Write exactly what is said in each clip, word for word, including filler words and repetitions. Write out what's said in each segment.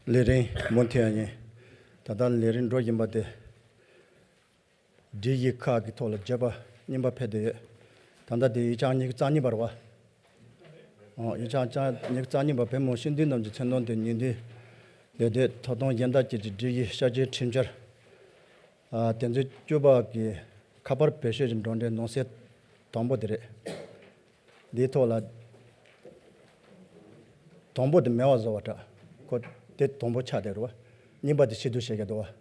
ལས་རིམ་མུ་མཐུད་ཡིན། ད་ལྟ་ལས་རིམ་འགྲོ་བཞིན་པ་དེ། སྒྲིག་གཞི་ཁག་གི་ཐོག་ལ་བརྗོད་པ་རྙིང་པ་ཕེབས་བསྡད་ཡོད། ད་ལྟ་དེ་ཡིག་ཆ་ཉི་ཤུ་རྩ་གཉིས་པ་རེད་བ། ཨོ། ཡིག་ཆ་ཉི་ཤུ་རྩ་གཉིས་པ་བོད་མི་མང་སྤྱི་འཐུས་རྣམས་ཀྱི་མཚན་གཏོང་དང་ཉིན་བདུན་ལས་དོན་ཐོབ་ཐང་གཞན་དག་བཅས་ཀྱི་སྒྲིག་གཞི་ཤར་བསྐྱོད་ཁྲིམས་འཆར། ཨ། དོན་ཚན་བཅུ་པ་གི་ཁ་པར་བེད་སྤྱོད་ཀྱི་འགྲོ་གྲོན་ནང་གསེས་དང་པོ་དེ་རེད། འདིའི་ཐོག་ལ། དང་པོ་དེ་མེད་པ་བཟོ་བ་འདྲ། ཁོ་དེ་དང་པོ་ཆགས་བསྡད་རེད་བ། རྙིང་པ་དེ་ཕྱིར་བསྡུ་བྱེད་ཀྱི་འདུག་བ།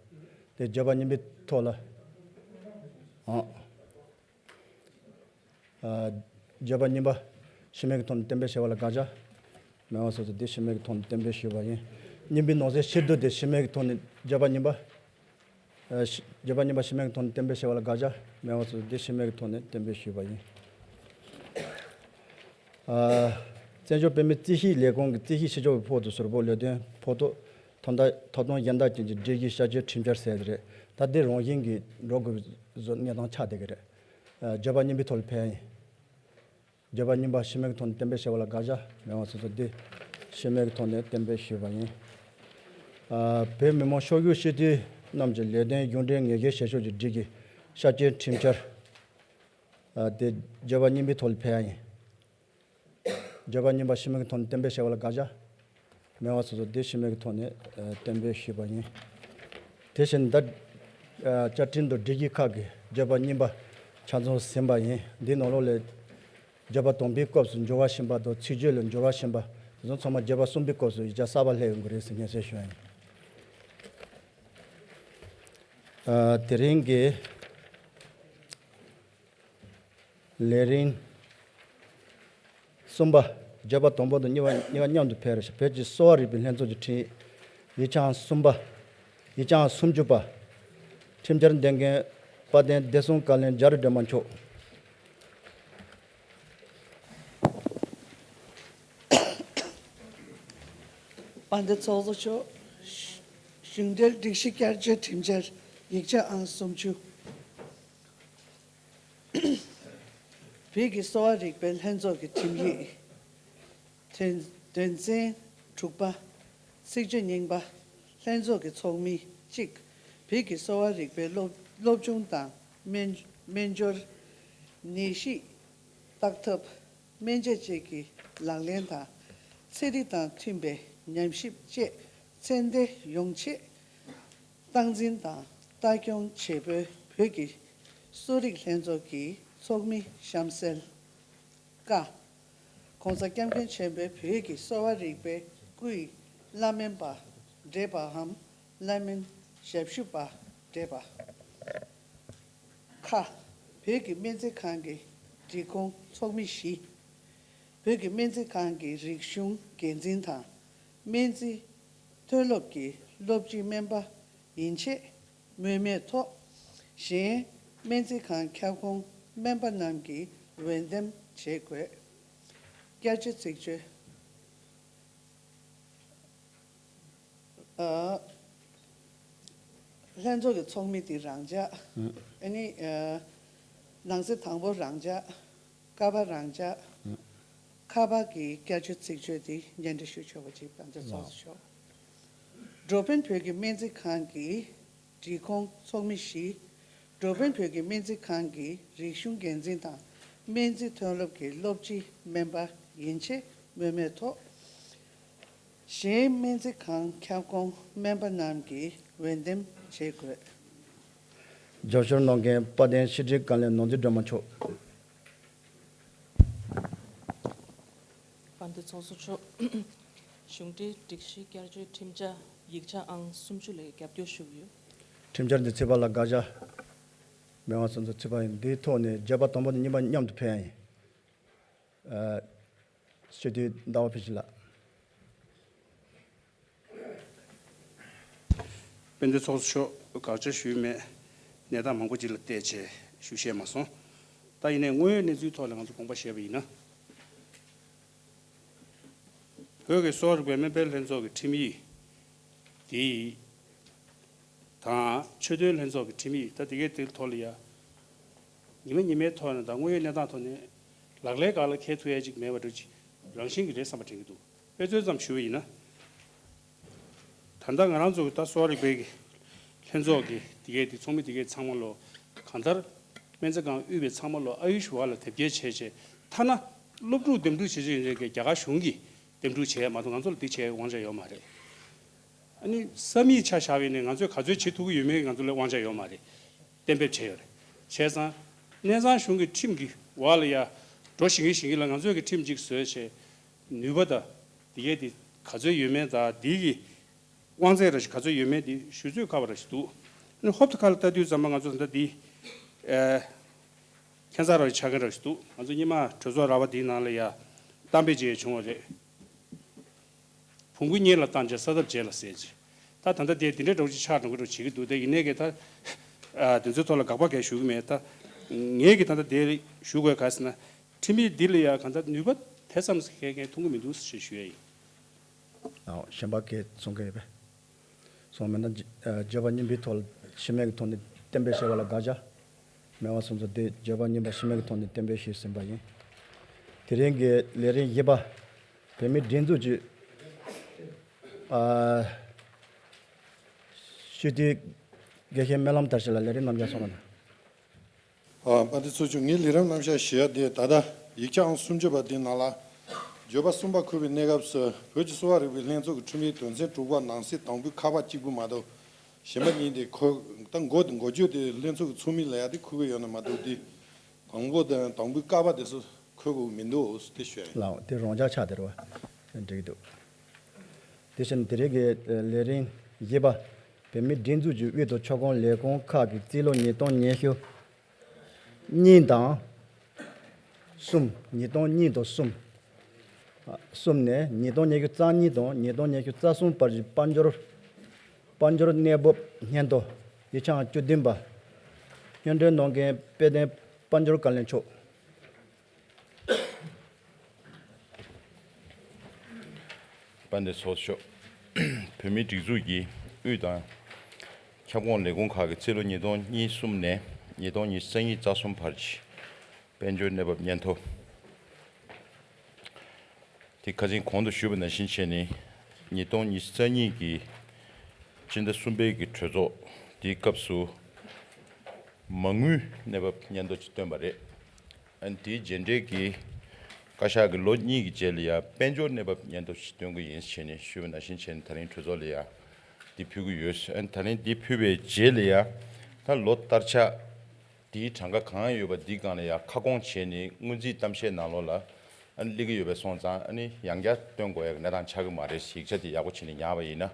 དེ་བརྗོད་པ་རྙིང་པའི་ཐོག་ལ། ཨང་། ཨ། བརྗོད་པ་རྙིང་པ། ཕྱི་མིག་གི་ཐོག་ནས་གཏན་འབེབས་བྱས་པ་ལ་དགག་བྱ་མེད་པ་སོ་སོ་དེ་ཕྱི་མིག་གི་ཐོག་ནས་གཏན་འབེབས་ཞུས་པ་ཡིན། རྙིང་པའི་ནང་གསེས་ཕྱིར་བསྡུ་དེ་ཕྱི་མིག་གི་ཐོག་ནས་བརྗོད་པ་རྙིང་པ། ཨ། ཕྱི། བརྗོད་པ་རྙིང་པ་ཕྱི་མིག་གི་ཐོག་ནས་གཏན་འབེབས་བྱས་པ་ལ་དགག་བྱ་མེད་པ་སོ་སོ་དེ་ཕྱི་མིག་གི་ཐོག་ནས་གཏན་འབེབས་ཞུས་པ་ཡིན། ཨ། བཙན་བྱོལ་བོད་མིའི་རྩིས་ཞིབ་ལས་ཁུངས་ཀྱི་རྩིས་ཞིབ་ཞིབ་ཕྱོགས་ཀྱི་ཕོགས་དང་ཟུར་ཕོགས་ལས་དོན་ཕོགས་ཐོབ་ཐང་ཐོབ་ཐང་གཞན་དག་ཅན་གྱི་སྒྲིག་གཞི་ཤར་བསྐྱོད་ཁྲིམས་འཆར་ཟེར་གྱི་རེད། ད་འདི་རང་བཞིན་གྱིས་འགྲོ་དགོས་པའི་བཟོ་གནས་སྟངས་ཆགས་བསྡད་ཀྱི་རེད། ཨ། བརྗོད་པ་རྙིང་པའི་ཐོག་ལ་ཕེབས་ཡིན། བརྗོད་པ་རྙིང་པ་ཕྱི་མིག་གི་ཐོག་ནས་གཏན་འབེབས་བྱས་པ་ལ་དགག་བྱ་མེད་པ་སོ་སོ་དེ་ཕྱི་མིག་གི་ཐོག་ནས་གཏན་འབེབས་ཞུས་པ་ཡིན། ཨ། བོད་མི་མང་ཤོག་གཞུང་སྤྱི་འཐུས་རྣམས་ཀྱི་ལས་དོན་གཞུང་འབྲེལ་ངེས་སྐྱོན་བྱེད་ཕྱོགས་ཀྱི་སྒྲིག་གཞི་ཤར་བསྐྱོད་ཁྲིམས་འཆར། ཨ། དེ་བརྗོད་པ་རྙིང་པའི་ཐོག་ལ་ཕེབས་ཡ་ཡིན། བརྗོད་པ་རྙིང་པ་ཕྱི་མིག་གི་ཐོག་ནས་གཏན་འབེབས་བྱས་པ་ལ་དགག་བྱ་མེད་པ་སོ་སོ་དེ་ཕྱི་མིག་གི་ཐོག་ནས། ཨ། གཏན་འབེབས་ཞུས་པ་ཡིན། དེ་བཞིན་ད། ཨ། བཅའ་ཁྲིམས་དང་སྒྲིག་གཞི་ཁག་གི་བརྗོད་པ་རྙིང་པ་ཆ་ཚང་ཟིན་པ་ཡིན། འདིའི་ནང་ལོགས་ལས་བརྗོད་པ་དང་པོའི་སྐབས་སུ་འགྱུར་བ་ཕྱིན་པ་དང་ཚིག་བརྗོད་ལ་འགྱུར་བ་ཕྱིན་པ་དེ་ཚོ་ཚང་མ་བརྗོད་པ་གསུམ་པའི་སྐབས་སུ་ཡིག་ཆ་གསར་པ་སླེབས་ཡོང་གི་རེད་ཟེར་སྙན་སེང་ཞུ་ཡ་ཡིན། ཨ། དེ་རིང་གི་ལས་རིམ་གསུམ་པ། བརྗོད་པ་དང་པོ་དང་གཉིས་པ་གཉིས་ཀ་མཉམ་དུ་ཕེབས་རེ་ཞིག་བོད་ཀྱི་གསོ་བ་རིག་པའི་ལྷན་ཚོགས་ཀྱི་ཁྲིམས། ཡིག་ཆ་ཨང་གསུམ་པ། ཡིག་ཆ་ཨང་སུམ་ཅུ་པ། ཁྲིམས་འཆར་འདོན་མཁན་དཔལ་ལྡན་བདེ་སྲུང་བཀའ་བློན་རྒྱ་རི་སྒྲོལ་མ་མཆོག་དཔལ་ལྡན་ཚོགས་གཙོ་མཆོག་གཞུང་འབྲེལ་སྒྲིག་གཞི་བསྐྱར་བཅོས་ཁྲིམས་འཆར་ཡིག་ཆ་ཨང་སུམ་ཅུ། བོད་ཀྱི་གསོ་བ་རིག་པའི་ལྷན་ཚོགས་ཀྱི་ཁྲིམས་ཡིག་དོན། དོན་ཚན་དྲུག་པ། ཚིག་བརྗོད་རྙིང་པ། ལྷན་ཚོགས་ཀྱི་ཚོགས་མི་གཅིག་བོད་ཀྱི་གསོ་བ་རིག་པའི་སློབ། སློབ་སྦྱོང་དང་སྨན། སྨན་སྦྱོར། ནད་གཞི་བརྟག་ཐབས། སྨན་བཅོས་བཅས་ཀྱི་ལག་ལེན་དང་ཚན་རིག་དང་མཐུན་པའི་ཉམས་ཞིབ་བཅས་ཚད་ལྡན་ཡོང་ཆེད། སྟངས་འཛིན་དང་ལྟ་སྐྱོང་བྱེད་པའི་བོད་ཀྱི་གསོ་རིག་ལྷན་ཚོགས་ཀྱི་ཚོགས་མི་གཤམ་གསལ། ཀ་གོང་ས་སྐྱབས་མགོན་ཆེན་པོའི་བོད་ཀྱི་གསོ་བ་རིག་པའི་སྐུའི་བླ་སྨན་པ་བགྲེས་པའམ་བླ་སྨན་ཞབས་ཞུ་པ་བགྲེས་པ། ཁ་བོད་ཀྱི་སྨན་རྩིས་ཁང་གི་སྒྲིག་ཁོངས་ཚོགས་མི་བཞི། བོད་ཀྱི་སྨན་རྩིས་ཁང་གི་རིག་གཞུང་འགན་འཛིན་དང་སྨན་རྩིས་ཐོན་སློབ་ཀྱི་སློབ་སྤྱི་སྨན་པ་ཡན་ཆད་མངོན་མེད་ཐོག་གཞན་སྨན་རྩིས་ཁང་ཁྱབ་ཁོངས་སྨན་པ་རྣམས་ཀྱིས་འོས་འདེམས་བྱེད་དགོས། བསྐྱར་བཅོས་ཚིག་བརྗོད། ཨ། ལྷན་ཚོགས་ཀྱི་ཚོགས་མི་དེ་རང་འཇགས། ཨ་ནི། ཨ། ནང་གསེས་དང་པོ་རང་འཇགས། ཀ་པ་རང་འཇགས། ཁ་པ་གི་བསྐྱར་བཅོས་ཚིག་བརྗོད་དེ་སྙན་སྒྲོན་ཞུ་ཆོག་པ་ཅིག་དཔལ་ལྡན་ཚོགས་གཙོ་མཆོག་འགྲོ་ཕན་བོད་ཀྱི་སྨན་རྩིས་ཁང་གི་སྒྲིག་ཁོངས་ཚོགས་མི་བཞི། འགྲོ་ཕན་བོད་ཀྱི་སྨན་རྩིས་ཁང་གི་རིག་གཞུང་འགན་འཛིན་དང་སྨན་རྩིས་ཐོན་སློབ་ཀྱི་སློབ་སྤྱི་སྨན་པ་ཡན་ཆད་མངོན་མེད་ཐོག་གཞན་སྨན་རྩིས་ཁང་ཁྱབ་ཁོངས་སྨན་པ་རྣམས་ཀྱིས་འོས་འདེམས་བྱེད་དགོས། རྒྱབ་སྐྱོར་གནང་མཁན་དཔལ་ལྡན་ཕྱི་དྲིལ་བཀའ་བློན་ནོར་འཛིན་སྒྲོལ་མ་མཆོག་དཔལ་ལྡན་ཚོགས་གཙོ་མཆོག་གཞུང་འབྲེལ་སྒྲིག་གཞི་བསྐྱར་བཅོས་ཁྲིམས་འཆར་ཡིག་ཆ་ཨང་སུམ་ཅུ་ལ་རྒྱབ་སྐྱོར་ཞུ་གི་ཡོད། ཁྲིམས་འཆར་འདི་ཚིག་ཕར་ལ་དགག་བྱ་མེད་པ་སོ་སོ་ཚིག་ཕར་ཡིན། འདིའི་ཐོག་ནས་བརྗོད་པ་དང་པོ་དང་གཉིས་པ་མཉམ་དུ་ཕེབས་ཡ་ཡིན། ཨ། སྤྱི་འཐུས་ཟླ་བ་ཕུན་སྐྱིད་ལགས། དཔལ་ལྡན་ཚོགས་གཙོ་མཆོག་དགག་བྱ་ཞུས་མེད། གནས་སྟངས་མང་པོ་ཅིག་ལ་བལྟས་བྱས་ཞུ་ཤེས་མ་སོང་། ད་ཡིན་ནའི་དངོས་ཡོད་གནས་ཚུལ་ཐོག་ལ་ང་ཚོ་དགོངས་པ་བཞེས་པ་ཡིན་ན། བོད་ཀྱི་གསོ་བ་རིག་པའི་སྨན་པའི་ལྷན་ཚོགས་ཀྱི་ཁྲིམས་ཡིག་དེ་དང་ཆེས་མཐོའི་ལྷན་ཚོགས་ཀྱི་ཁྲིམས་ཡིག་ད་དེ་གའི་དེའི་ཐོག་ལ་ཡ། ཉི་མ་ཉི་མའི་ཐོག་ནས་དང་དངོས་ཡོད་གནས་སྟངས་ཐོག་ནས་ལག་ལེན་སྒང་ལ་འཁེལ་ཐུབ་ཡ་ཅིག་མེད་པ་འདྲ་ཅིག་རང་བཞིན་གྱི་རེད་བསམ་པ་དྲན་གྱི་འདུག་དཔེ་མཚོན་ཙམ་ཞུ་བ་ཡིན་ན། ད་ གང་ལྟར་ང་རང་ཚོ་གི་ད་གསོ་བ་རིག་པའི་གི་ལྷན་ཚོགས་ཀྱི་དེ་གའི་དེ་ཚོགས་མི་དེ་གའི་ཚང་མ་ལོ་གང་ལྟར་སྨན་རྩིས་ཁང་དབུས་པའི་ཚང་མ་ལོ་ཨ་ཡུཤ་བྷ་ལ་དེབ་སྐྱེལ་བྱས་བྱས་ཐ་ན་སློབ་ཕྲུག་འདེམས་སྒྲུག་བྱེད་ཀྱི་ཡོད་མཁན་གྱི་རྒྱ་གར་གཞུང་གིས་འདེམས་སྒྲུག་བྱས་མ་གཏོགས་ང་ཚོ་ལ་དེ་བྱས་དབང་ཆ་ཡོད་མ་རེད། ཨ་ནི་ས་མིག་ཆ་བཞག་པ་ཡིན་ནའི་ང་ཚོས་ག་ཚོད་བྱེད་ཐུབ་ཀྱི་ཡོད་མེད་ང་ཚོ་ལ་དབང་ཆ་ཡོད་མ་རེད། གཏན་འབེབས་བྱས་ཡོད་རེད། བྱས་ཙང་གནས་ཚང་གཞུང་གི་ཁྲིམས་ཀྱི་འོག་ལ་ཡ་འགྲོ་བཞིན་གྱི་བཞིན་གྱི་ལ་ང་ཚོས་ཀྱི་ཁྲིམས་གཅིག་བཟོས་བྱས་ནུས་པ་དང་དེ་གས་དེ་ག་ཚོད་ཡོད་མེད་དང་དེ་གི་དབང་ཚད་ར་ཞིག་ག་ཚོད་ཡོད་མེད་དེ་ཞུ་ཚོད་ཁ་བ་ར་ཞིག་འདུག་ཨ་ནི་ཧོབ་ཏེ་ཁ་ལ་ལྟ་དུས་ཙམ་པ་ང་ཚོ་ད་ལྟ་དེ་ཨ་ཁྱད་མཚར་ར་ཆགས་མཁན་ར་ཞིག་འདུག་ང་ཚོ་སྔོན་མ་གྲོས་ཚོགས་ར་བ་དེའི་ནང་ལ་ཡ་གཏམ་དཔེ་ཅིག་བྱུང་བ་རེད། བོང་གུ་གཉེར་ལ་བཏང་བྱས་ས་ཐབ་བྱེད་ལ་ཟེར་ཅིག་ད་ད་ལྟ་དེ་དེ་འདྲའི་འདྲ་བོ་ཅིག་ཆགས་འགྲོ་གི་འདྲ་བོ་བྱེད་ཀྱི་འདུག་དེ་ཡིན་ནའི་གི་ད་ཨ་དེ་ཚོའི་ཐོག་ལ་དགག་པ་གང་ཞུ་གི་མེད། ད་ངས་གི་ད་ལྟ་དེ་ཞུ་དགོས་ག་ཟེར་ན་ཁྲིམས་ཡིག་འདི་ལ་ཡ་གང་ལྟར་ནུས་པ་དེ་ཙམ་ཞིག་གང་མཐོང་གི་མི་འདུག་ཞེས་ཞུ་ཡ་ཡིན། ཨོ་གཞན་པ་གས་གསུང་གི་ཡོད་པས། སོང་མེད་ན་བརྗོད་པ་གཉིས་པའི་ཐོག་ལ་ཕྱི་མའི་གི་ཐོག་ནས་གཏན་འབེབས་བྱས་པ་ལ་དགག་བྱ་མེད་པ་སོང་ཙང་དེ་བརྗོད་པ་གཉིས་པ་ཕྱི་མའི་གི་ཐོག་ནས་གཏན་འབེབས་ཞུས་ཟིན་པ་ཡིན། དེ་རིང་གི་ལས་རིམ་བཞི་པ་བོད་མིའི་སྒྲིག་འཛུགས་ཀྱི་ཨ་སྤྱི་འཐུས་དགེ་བཤེས་སྨོན་ལམ་དར་ཞིང་ལ་ལས་རིམ་རྣམ་གཞག་སོང་བ་དང་། ཨ་དཔལ་ལྡན་ཚོགས་གཙོ་ངས་ལས་རིམ་རྣམ་གཞག་ཞུ་ཡ་དེ་ད་ལྟ་ཡིག་ཆ་ཨང་སུམ་ཅུ་པ་དེ་ནང་ལ་བརྗོད་པ་གསུམ་པ་འཁོད་པའི་གནས་སྐབས་སུ་བོད་ཀྱི་གསོ་བ་རིག་པའི་ལྷན་ཚོགས་ཀྱི་ཁྲིམས་ཡིག་དོན་ཚན་དྲུག་པ་ནང་གསེས་དང་པོའི་ཁ་པ་གཅིག་པུ་མ་གཏོགས་གཞན་པ་གཉིས་དེ་འཁོད་ད་མགོ་དེ་མགོ་བརྗོད་དེ་ལྷན་ཚོགས་ཀྱི་ཚོགས་མི་ལ་ཡ་དེ་འཁོད་ཀྱི་ཡོད་ན་མ་གཏོགས་དེ་དང་པོ་དང་དང་པོའི་ཀ་པ་དེ་ཚོ་འཁོད་དགོས་ཀྱི་མི་འདུག་དེ་ཞུ་ཡ་ཡིན། ལགས་དེ་རང་འཇགས་ཆགས་བསྡད་རེད་བ། འགྲིག་གི་འདུག་དེ་བཞིན་དེ་རིང་གི་ལས་རིམ་བཞི་པ། བོད་མིའི་སྒྲིག་འཛུགས་ཀྱི་དབུས་དང་ཕྱོགས་ཁག་ལས་ཁུངས་ཁག་གི་རྩིས་ལོ་ཉིས་སྟོང་ཉི་ཤུ་གཉིས་དང་གསུམ། ཉིས་སྟོང་གཉིས་དང་གསུམ། གསུམ་ནས་ཉིས་སྟོང་ཉི་ཤུ་རྩ་གཉིས་དང་ཉིས་སྟོང་ཉི་ཤུ་རྩ་གསུམ་བར་གྱི་དཔལ་འབྱོར་དཔལ་འབྱོར་གནས་བབ་སྙན་ཐོ་ཡིག་ཆ་ཨང་བཅུ་བདུན་པ། སྙན་སྒྲོན་གནང་མཁན་དཔལ་ལྡན་དཔལ་འབྱོར་བཀའ་བློན་མཆོག་དཔལ་ལྡན་ཚོགས་གཙོ། བོད་མིའི་སྒྲིག་འཛུགས་ཀྱི་དབུས་དང་ཁྱབ་ཁོངས་ལས་ཁུངས་ཁག་གི་རྩིས་ལོ་ཉིས་སྟོང་གཉིས་གསུམ་ནས་ཉིས་སྟོང་ཉི་ཤུ་རྩ་གཉིས་རྩ་གསུམ་བར་གྱི་དཔལ་འབྱོར་གནས་བབ་སྙན་ཐོ། དེ་ཁ་སང་གོང་དུ་ཞུས་པ་ནང་བཞིན་བྱས་ནས་ཉིས་སྟོང་ཉི་ཤུ་རྩ་གཉིས་ཀྱི་སྤྱི་ཟླ་གསུམ་པའི་གི་གྲོས་ཚོགས་དེའི་སྐབས་སུ་མ་དངུལ་གནས་བབ་སྙན་ཐོ་ཅིག་བཏོན་པ་རེད། ཨ་ནི་དེའི་རྗེས་འབྲེལ་གྱི་བཀའ་ཤག་གི་ལོ་གཉིས་ཀྱི་རྗེས་ལ་ཡང་དཔལ་འབྱོར་གནས་བབ་སྙན་ཐོ་ཞིག་སྟོན་གྱི་ཡིན་ཞེས་ནས་ཞུས་པ་ནང་བཞིན་བྱས་ནས་ད་རིང་གྲོས་ཚོགས་ལ་ཡང་འདི་ཕུལ་གྱི་ཡོད། ཨ་ནི་ད་རིང་འདི་ཕུལ་བའི་རྗེས་ལ་ཡང་ད་ལོ་ལྟར་ཆགས་འདིའི་གྲངས་ཀ་གང་ཡོད་པ་འདིའི་སྒང་ལ་ཡང་ཁ་སྐོང་བྱས་ནས་སྔོན་རྩིས་གཏམ་བཤད་ནང་ལོགས་ལ་ཨ་ནི་སླེབས་ཀྱི་ཡོད་པ་སོང་ཙང་ཨ་ནི་ཡང་བསྐྱར་སྟོན་དགོས་ཡག་གི་གནས་སྟངས་ཆགས་ཀྱི་མ་རེད། ཡིག་ཆ་དེ་ཡག་པོ་བྱས་ནས་ཉར་བ་ཡིན་ན་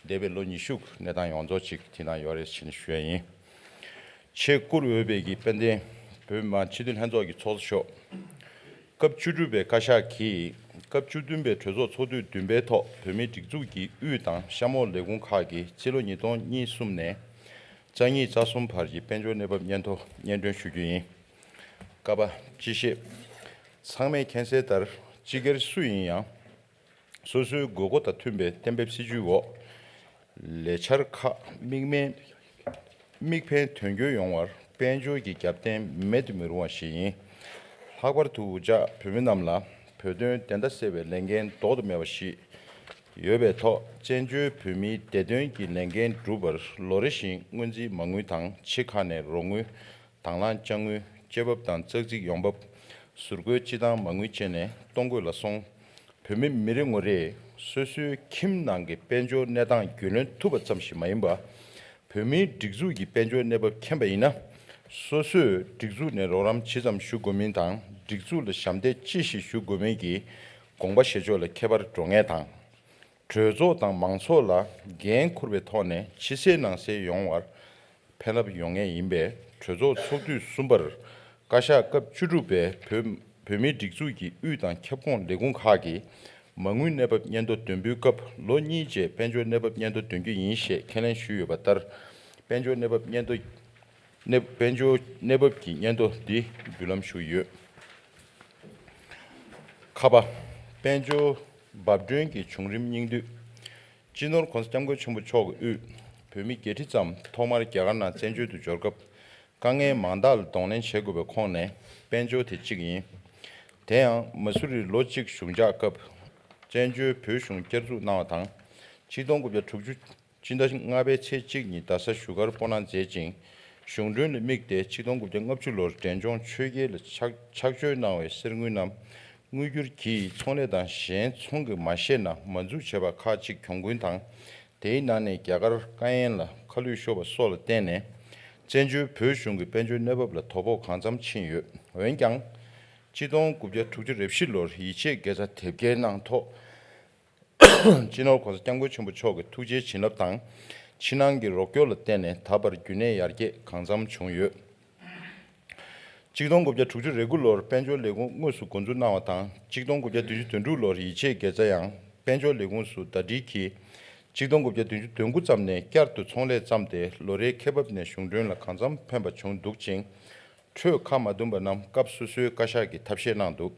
འདས་པའི་ལོ་ཉི་ཤུ་གི་གནས་སྟངས་ཡོངས་རྫོགས་ཅིག་དེ་ནང་ཡོད་རེད་ཞེས་ནས་ཞུ་ཡ་ཡིན། ཆེས་བཀུར་འོས་པའི་གི་དཔལ་ལྡན་བོད་མི་མང་སྤྱི་འཐུས་ལྷན་ཚོགས་ཀྱི་ཚོགས་གཙོ་མཆོག་སྐབས་བཅུ་དྲུག་པའི་བཀའ་ཤག་གིས་སྐབས་བཅུ་བདུན་པའི་གྲོས་ཚོགས་ཚོགས་དུས་བདུན་པའི་ཐོག་བོད་མིའི་སྒྲིག་འཛུགས་ཀྱི་དབུས་དང་གཤམ་འོག་ལས་ཁུངས་ཁག་གི་རྩིས་ལོ་ཉིས་སྟོང་གཉིས་གསུམ་ནས་རྩ་གཉིས་རྩ་གསུམ་བར་གྱི་དཔལ་འབྱོར་གནས་བབ་སྙན་ཐོ་སྙན་སྒྲོན་ཞུ་རྒྱུ་ཡིན། ཀ་པ་སྤྱི་བཤད། ཚང་མས་མཁྱེན་གསལ་ལྟར་སྤྱི་སྒེར་སུ་ཡིན་ཡང་། སོ་སོའི་དགོས་མཁོ་དང་མཐུན་པའི་གཏན་འབེབས་སྲིད་ཇུས་འོག་ལས་འཆར་ཁག་དམིགས་མེད་དམིགས་ཕན་དོན་འཁྱོལ་ཡོང་བར་དཔལ་འབྱོར་གྱི་རྒྱབ་རྟེན་མེད་དུ་མི་རུང་བ་ཞིག་ཡིན། ལྷག་པར་དུ་འུ་ཅག་བོད་མི་རྣམས་ལ་བོད་དོན་བདེན་མཐའ་གསལ་བའི་ལས་འགན་ལྡོག་ཏུ་མེད་པ་ཞིག་ཡོད་པའི་ཐོག་བཙན་བྱོལ་བོད་མིའི་བདེ་དོན་གྱི་ལས་འགན་སྒྲུབ་པར་ལོ་རེ་བཞིན་སྔོན་རྩིས་མ་དངུལ་དང་ཕྱི་ཁ་ནས་རོགས་དངུལ། དང་བླངས་དཔྱ་དངུལ། སྤྱི་བབ་དང་ཙག་ཙིག་ཡོང་འབབ། ཟུར་བཀོལ་སྤྱི་བཏང་མ་དངུལ་བཅས་ནས་གཏོང་དགོས་ལ་སོང་། བོད་མི་མི་རེ་ངོ་རེས་སོ་སོའི་ཁྱིམ་ནང་གི་དཔལ་འབྱོར་གནས་སྟངས་རྒྱུས་ལོན་ཐུབ་པ་ཙམ་ཞིག་མ་ཡིན་པ། བོད་མིའི་སྒྲིག་འཛུགས་ཀྱི་དཔལ་འབྱོར་གནས་བབ་མཁྱེན་པ་ཡིན་ན། སོ་སོས་སྒྲིག་འཛུགས་ནས་རོགས་རམ་ཇི་ཙམ་ཞུ་དགོས་མིན་དང་སྒྲིག་འཛུགས་ལ་ཞབས་འདེགས་ཅི་ཞིག་ཞུ་དགོས་མིན་གྱི་དགོངས་པ་བཞེས་ཕྱོགས་ལ་ཁྱད་པར་འགྲོ་ངེས་དང་། གྲོས་ཚོགས་དང་མང་ཚོགས་ལ་འགན་འཁུར་བའི་ཐོག་ནས་ཕྱི་གསལ་ནང་གསལ་ཡོང་བར་ཕན་རླབས་ཡོང་ངེས་ཡིན་པས། གྲོས་ཚོགས་ཚོགས་དུས་གསུམ་པར་བཀའ་ཤག་སྐབས་བཅུ་དྲུག་པས་བོད་བོད་མིའི་སྒྲིག་འཛུགས་ཀྱི་དབུས་དང་ཁྱབ་ཁོངས་ལས་ཁུངས་ཁག་གི་མ་དངུལ་གནས་བབ་སྙན་ཐོ་འདོན་འབུལ་སྐབས་ལོ་གཉིས་རྗེས་དཔལ་འབྱོར་གནས་བབ་སྙན་ཐོ་འདོན་རྒྱུ་ཡིན་ཞེས་ཁས་ལེན་ཞུས་ཡོད་པ་ལྟར། དཔལ་འབྱོར་གནས་བབ་སྙན་ཐོ། གནས་དཔལ་འབྱོར་གནས་བབ་ཀྱི་སྙན་ཐོ་འདི་འབུལ་ལམ་ཞུ་གི་ཡོད། ཁ་པ། དཔལ་འབྱོར་འབབ་སྒྲོན་གྱི་བྱུང་རིམ་སྙིང་བསྡུས། སྤྱི་ནོར་༸གོང་ས་༸སྐྱབས་མགོན་ཆེན་པོ་མཆོག་གི་དབུས་བོད་མི་བརྒྱད་ཁྲི་ཙམ་ཐོག་མར་རྒྱ་གར་ནང་བཙན་བྱོལ་དུ་འབྱོར་སྐབས་དཀའ་ངལ་མང་དག་ལ་གདོང་ལེན་བྱེད་དགོས་པའི་ཁོངས་ནས་དཔལ་འབྱོར་དེ་གཅིག་ཡིན། དེ་ཡང་མ་སུ་རིར་ལོ་གཅིག་བཞུགས་འཇགས་སྐབས་བཙན་བྱོལ་བོད་གཞུང་བསྐྱར་འཛུགས་གནང་བ་དང་། ཆིག་སྟོང་དགུ་བརྒྱ་དྲུག་ཅུ་སྤྱི་ཟླ་ལྔ་པའི་ཚེས་གཅིག་ཉིན་རྡ་ས་བཞུགས་སྒར་སྤོ་ལངས་མཛད་ཅིང་། གཞུང་གྲོན་ལ་དམིགས་ཏེ་ཆིག་སྟོང་དགུ་བརྒྱ་ལྔ་བཅུ་ལོར་འབྲས་ལྗོངས་ཆོས་རྒྱལ་ལ་ཕྱག་ཕྱག་མཆོད་གནང་བའི་གསེར་དངུལ་རྣམས་དངུལ་སྒྱུར་གྱིས་ཚོང་ལས་དང་གཞན་ཚོང་གིས་མ་ཤེས་ན་མ་འཛུགས་བྱས་པ་ཁག་ཅིག་གྱོང་གུན་དང་། དེའི་ནང་ནས་རྒྱ་གར་ཀ་ཡན་ལ་ཁ་བསླུས་ཤོར་བ་སོགས་ལ་བརྟེན་ནས་བཙན་བྱོལ་བོད་གཞུང་གི་དཔལ་འབྱོར་གནས་བབ་ལ་དོ་ཕོག་གང་འཚམ་ཕྱིན་ཡོད། འོན་ཀྱང་། ཆིག་སྟོང་དགུ་བརྒྱ་དྲུག་ཅུ་རེ་བཞི་ལོར་ཡིད་ཆེས་དགེ་རྩ་དེབ་སྐྱེལ་གནང་ཐོག་སྤྱི་ནོར་༸གོང་ས་༸སྐྱབས་མགོན་ཆེན་པོ་མཆོག་གི་ཐུགས་རྗེའི་བྱིན་རླབས་དང་། ཕྱི་ནང་གི་རོགས་སྐྱོར་ལ་བརྟེན་ནས་ད་བར་རྒྱུན་གནས་ཡར་རྒྱས་གང་འཚམ་བྱུང་ཡོད། ཆིག་སྟོང་དགུ་བརྒྱ་དྲུག་ཅུ་རེ་དགུ་ལོར་དཔལ་འབྱོར་ལས་ཁུངས་དངོས་སུ་འགོ་འཛུགས་གནང་བ་དང་། ཆིག་སྟོང་དགུ་བརྒྱ་བདུན་ཅུ་དོན་དྲུག་ལོར་ཡིད་ཆེས་དགེ་རྩ་ཡང་དཔལ་འབྱོར་ལས་ཁུངས་སུ་ཟླ་སྒྲིལ་གྱིས། ཆིག་སྟོང་དགུ་བརྒྱ་བདུན་ཅུ་དོན་དགུ་ཙམ་ནས་བསྐྱར་དུ་ཚོང་ལས་བརྩམས་ཏེ། ལོ་རེའི་ཁེ་བབ་ནས་གཞུང་གྲོན་ལ་གང་འཚམ་ཕན་པ་བྱུང་འདུག་ཅིང་། འཕྲོས་ཁ་མ་བསྡུམས་པ་རྣམས་སྐབས་སོ་སོའི་བཀའ་ཤག་གིས་ཐབས་ཤེས་གནང་འདུག་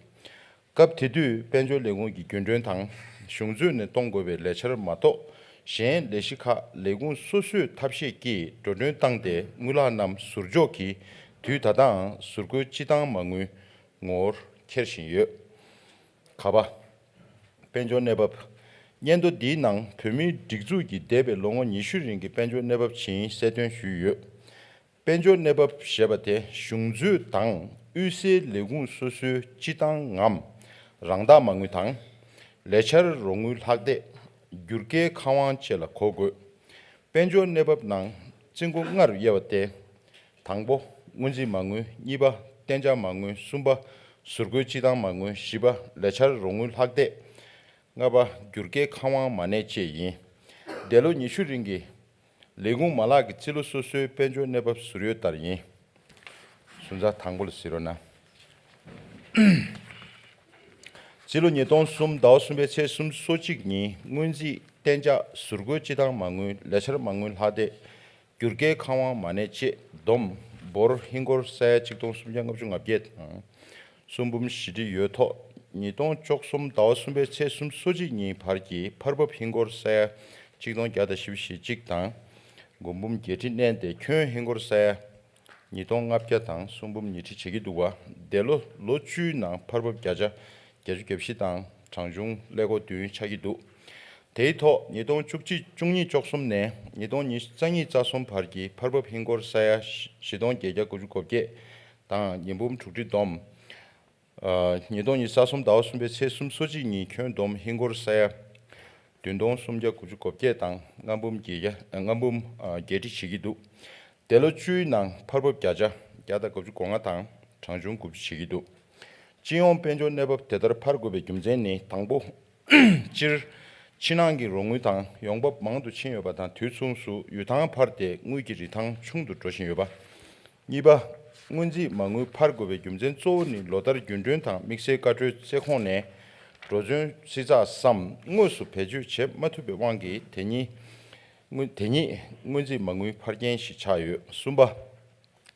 སྐབས་དེ་དུས་དཔལ་འབྱོར་ལས་ཁུངས་ཀྱི་རྒྱུན་གྲོན་དང་། གཞུང་མཛོད་ནས་གཏོང་དགོས་པའི་ལས་འཆར་མ་གཏོགས། གཞན་ལས་གཞི་ཁག་ལས་ཁུངས་སོ་སོས་ཐབས་ཤེས་ཀྱིས་འགྲོ་གྲོན་བཏང་སྟེ། དངུལ་ལག་རྣམས་ཟུར་འཇོག་གིས་དུས་ད་ལྟའང་ཟུར་བཀོལ་སྤྱི་བཏང་མ་དངུལ་ངོ་བོར་འཁྱེར་བཞིན་ཡོད། ག་པ། དཔལ་འབྱོར་གནས་བབ། སྙན་ཐོ་འདིའི་ནང་བོད་མིའི་སྒྲིག་འཛུགས་ཀྱི་འདས་པའི་ལོ་ངོ་ཉི་ཤུ་རིང་གི་དཔལ་འབྱོར་གནས་བབ་ཇི་ཡིན་གསལ་སྟོན་ཞུས་ཡོད། དཔལ་འབྱོར་གནས་བབ་ཞེས་པ་དེ་གཞུང་མཛོད་དང་དབུལ་སེལ་ལས་ཁུངས་སོ་སོའི་སྤྱི་བཏང་ངམ་རང་བདག་མ་དངུལ་དང་། ལས་འཆར་རོགས་དངུལ་ལྷག་སྟེགས། བསྒྱུར་བཀོད་ཁང་དབང་བཅས་ལ་གོ་དགོས། དཔལ་འབྱོར་གནས་བབ་ནང་རྩིས་འགོ་ལྔ་རུ་དབྱེ་བ་སྟེ། དང་པོ། སྔོན་རྩིས་མ་དངུལ། གཉིས་པ། གཏན་འཇགས་མ་དངུལ། གསུམ་པ། ཟུར་བཀོལ་སྤྱི་བཏང་མ་དངུལ། བཞི་པ། ལས་འཆར་རོགས་དངུལ་ལྷག་སྟེགས། ལྔ་པ། བསྒྱུར་བཀོད་ཁང་དབང་མ་གནས་བཅས་ཡིན། འདས་ལོ་ཉི་ཤུ་རིང་གི་ལས་ཁུངས་མ་ལག་གི་རྩིས་ལོ་སོ་སོའི་དཔལ་འབྱོར་གནས་བབ་ཟུར་ཡོད་ལྟར་ཡིན། ཟུར་འཛར་དང་པོ་ལ་གཟིགས་རོགས་གནང་། རྩིས་ལོ་ཉིས་སྟོང་གསུམ་ཟླ་བ་གསུམ་པའི་ཚེས་སོ་གཅིག་ཉིན་སྔོན་རྩིས། གཏན་འཇགས། ཟུར་བཀོལ་སྤྱི་བཏང་མ་དངུལ། ལས་འཆར་མ་དངུལ་ལྷག་སྟེགས། བསྒྱུར་བཀོད་ཁང་དབང་མ་གནས་བཅས་བསྡོམས་འབོར་ཧིན་སྒོར་ས་ཡ་ཆིག་སྟོང་སུམ་བརྒྱ་ལྔ་བཅུ་ང་བརྒྱད་དང་། གསུམ་འབུམ་བཞི་ཁྲི་ཡོད་ཐོག་ཉིས་སྟོང་བཅུ་གསུམ་ཟླ་བ་གསུམ་པའི་ཚེས་སོ་གཅིག་ཉིན་བར་གྱི་འཕར་འབབ་ཧིན་སྒོར་ས་ཡ་ཆིག་སྟོང་བརྒྱ་དང་བཞི་བཅུ་ཞེ་གཅིག་དང་། འགོ་འབུམ་བརྒྱད་ཁྲི་བསྣན་ཏེ་ཁྱོན་ཧིན་སྒོར་ས་ཡ་ཉིས་སྟོང་ལྔ་བརྒྱ་དང་གསུམ་འབུམ་ཉི་ཁྲི་བྱེད་ཀྱི་འདུག་པ། འདས་ལོ་ལོ་བཅུའི་ནང་འཕར་འབབ་བརྒྱ་ཆ་བརྒྱད་ཅུ་གྱ་བཞི་དང་གྲངས་ཆུང་ཀླད་ཀོར་བདུན་ཆགས་ཀྱི་འདུག་དེའི་ཐོག་ཉིས་སྟོང་བཅུ་གཅིག་བཅུ་གཉིས་བཅུ་གསུམ་ནས་ཉིས་སྟོང་ཉི་ཤུ་རྩ་གཉིས་རྩ་གསུམ་བར་གྱི་འཕར་འབབ་ཧིན་སྒོར་ས་ཡ་བཞི་སྟོང་བརྒྱད་བརྒྱ་དགུ་བཅུ་གོ་བརྒྱད་དང་ཉིས་འབུམ་དྲུག་ཁྲི་བསྡོམས། ཉིས་སྟོང་ཉི་ཤུ་རྩ་གསུམ་ཟླ་བ་གསུམ་པའི་ཚེས་སོ་གཅིག་ཉིན་ཁྱོན་བསྡོམས་ཧིན་སྒོར་ས་ཡ་བདུན་སྟོང་སུམ་བརྒྱ་དགུ་བཅུ་གོ་བརྒྱད་དང་ལྔ་འབུམ་བརྒྱད་བརྒྱ་ལྔ་འབུམ་བརྒྱད་ཁྲི་བྱེད་ཀྱི་འདུག་དེ་ལོ་བཅུའི་ནང་འཕར་འབབ་བརྒྱ་ཆ་བརྒྱ་དང་དགུ་བཅུ་གོ་ལྔ་དང་གྲངས་ཆུང་དགུ་བཅུ་བྱེད་ཀྱི་འདུག་སྤྱི་ཡོངས་དཔལ་འབྱོར་གནས་བབ་དེ་ལྟར་འཕར་དགོས་པའི་རྒྱུ་མཚན་ནི། དང་པོ། སྤྱིར། ཕྱི་ནང་གི་རོགས་དངུལ་དང་ཡོང་འབབ་མང་དུ་ཕྱིན་ཡོད་པ་དང་། དུས་མཚུངས་སུ་ཡུལ་ཐང་འཕར་ཏེ་དངུལ་གྱི་རིན་ཐང་ཆུང་དུ་འགྲོ་བཞིན་ཡོད་པ། གཉིས་པ། སྔོན་རྩིས་མ་དངུལ་འཕར་དགོས་པའི་རྒྱུ་མཚན་གཙོ་བོ་ནི་ལོ་ལྟར་རྒྱུན་གྲོན་དང་དམིགས་བསལ་བཀའ་འཁྲོལ་རྩེ་ཁོངས་ནས་འགྲོ་འཛིན་རྩིས་ཚགས་སམ་དངོས་སུ་བེད་སྤྱོད་བྱེད་མ་ཐུབ་པའི་དབང་གིས་དེ་ཉིད་སྔོན་དེ་ཉིད་སྔོན་རྩིས་མ་དངུལ་འཕར་རྐྱེན་ཞིག་ཆགས་ཡོད། གསུམ་པ།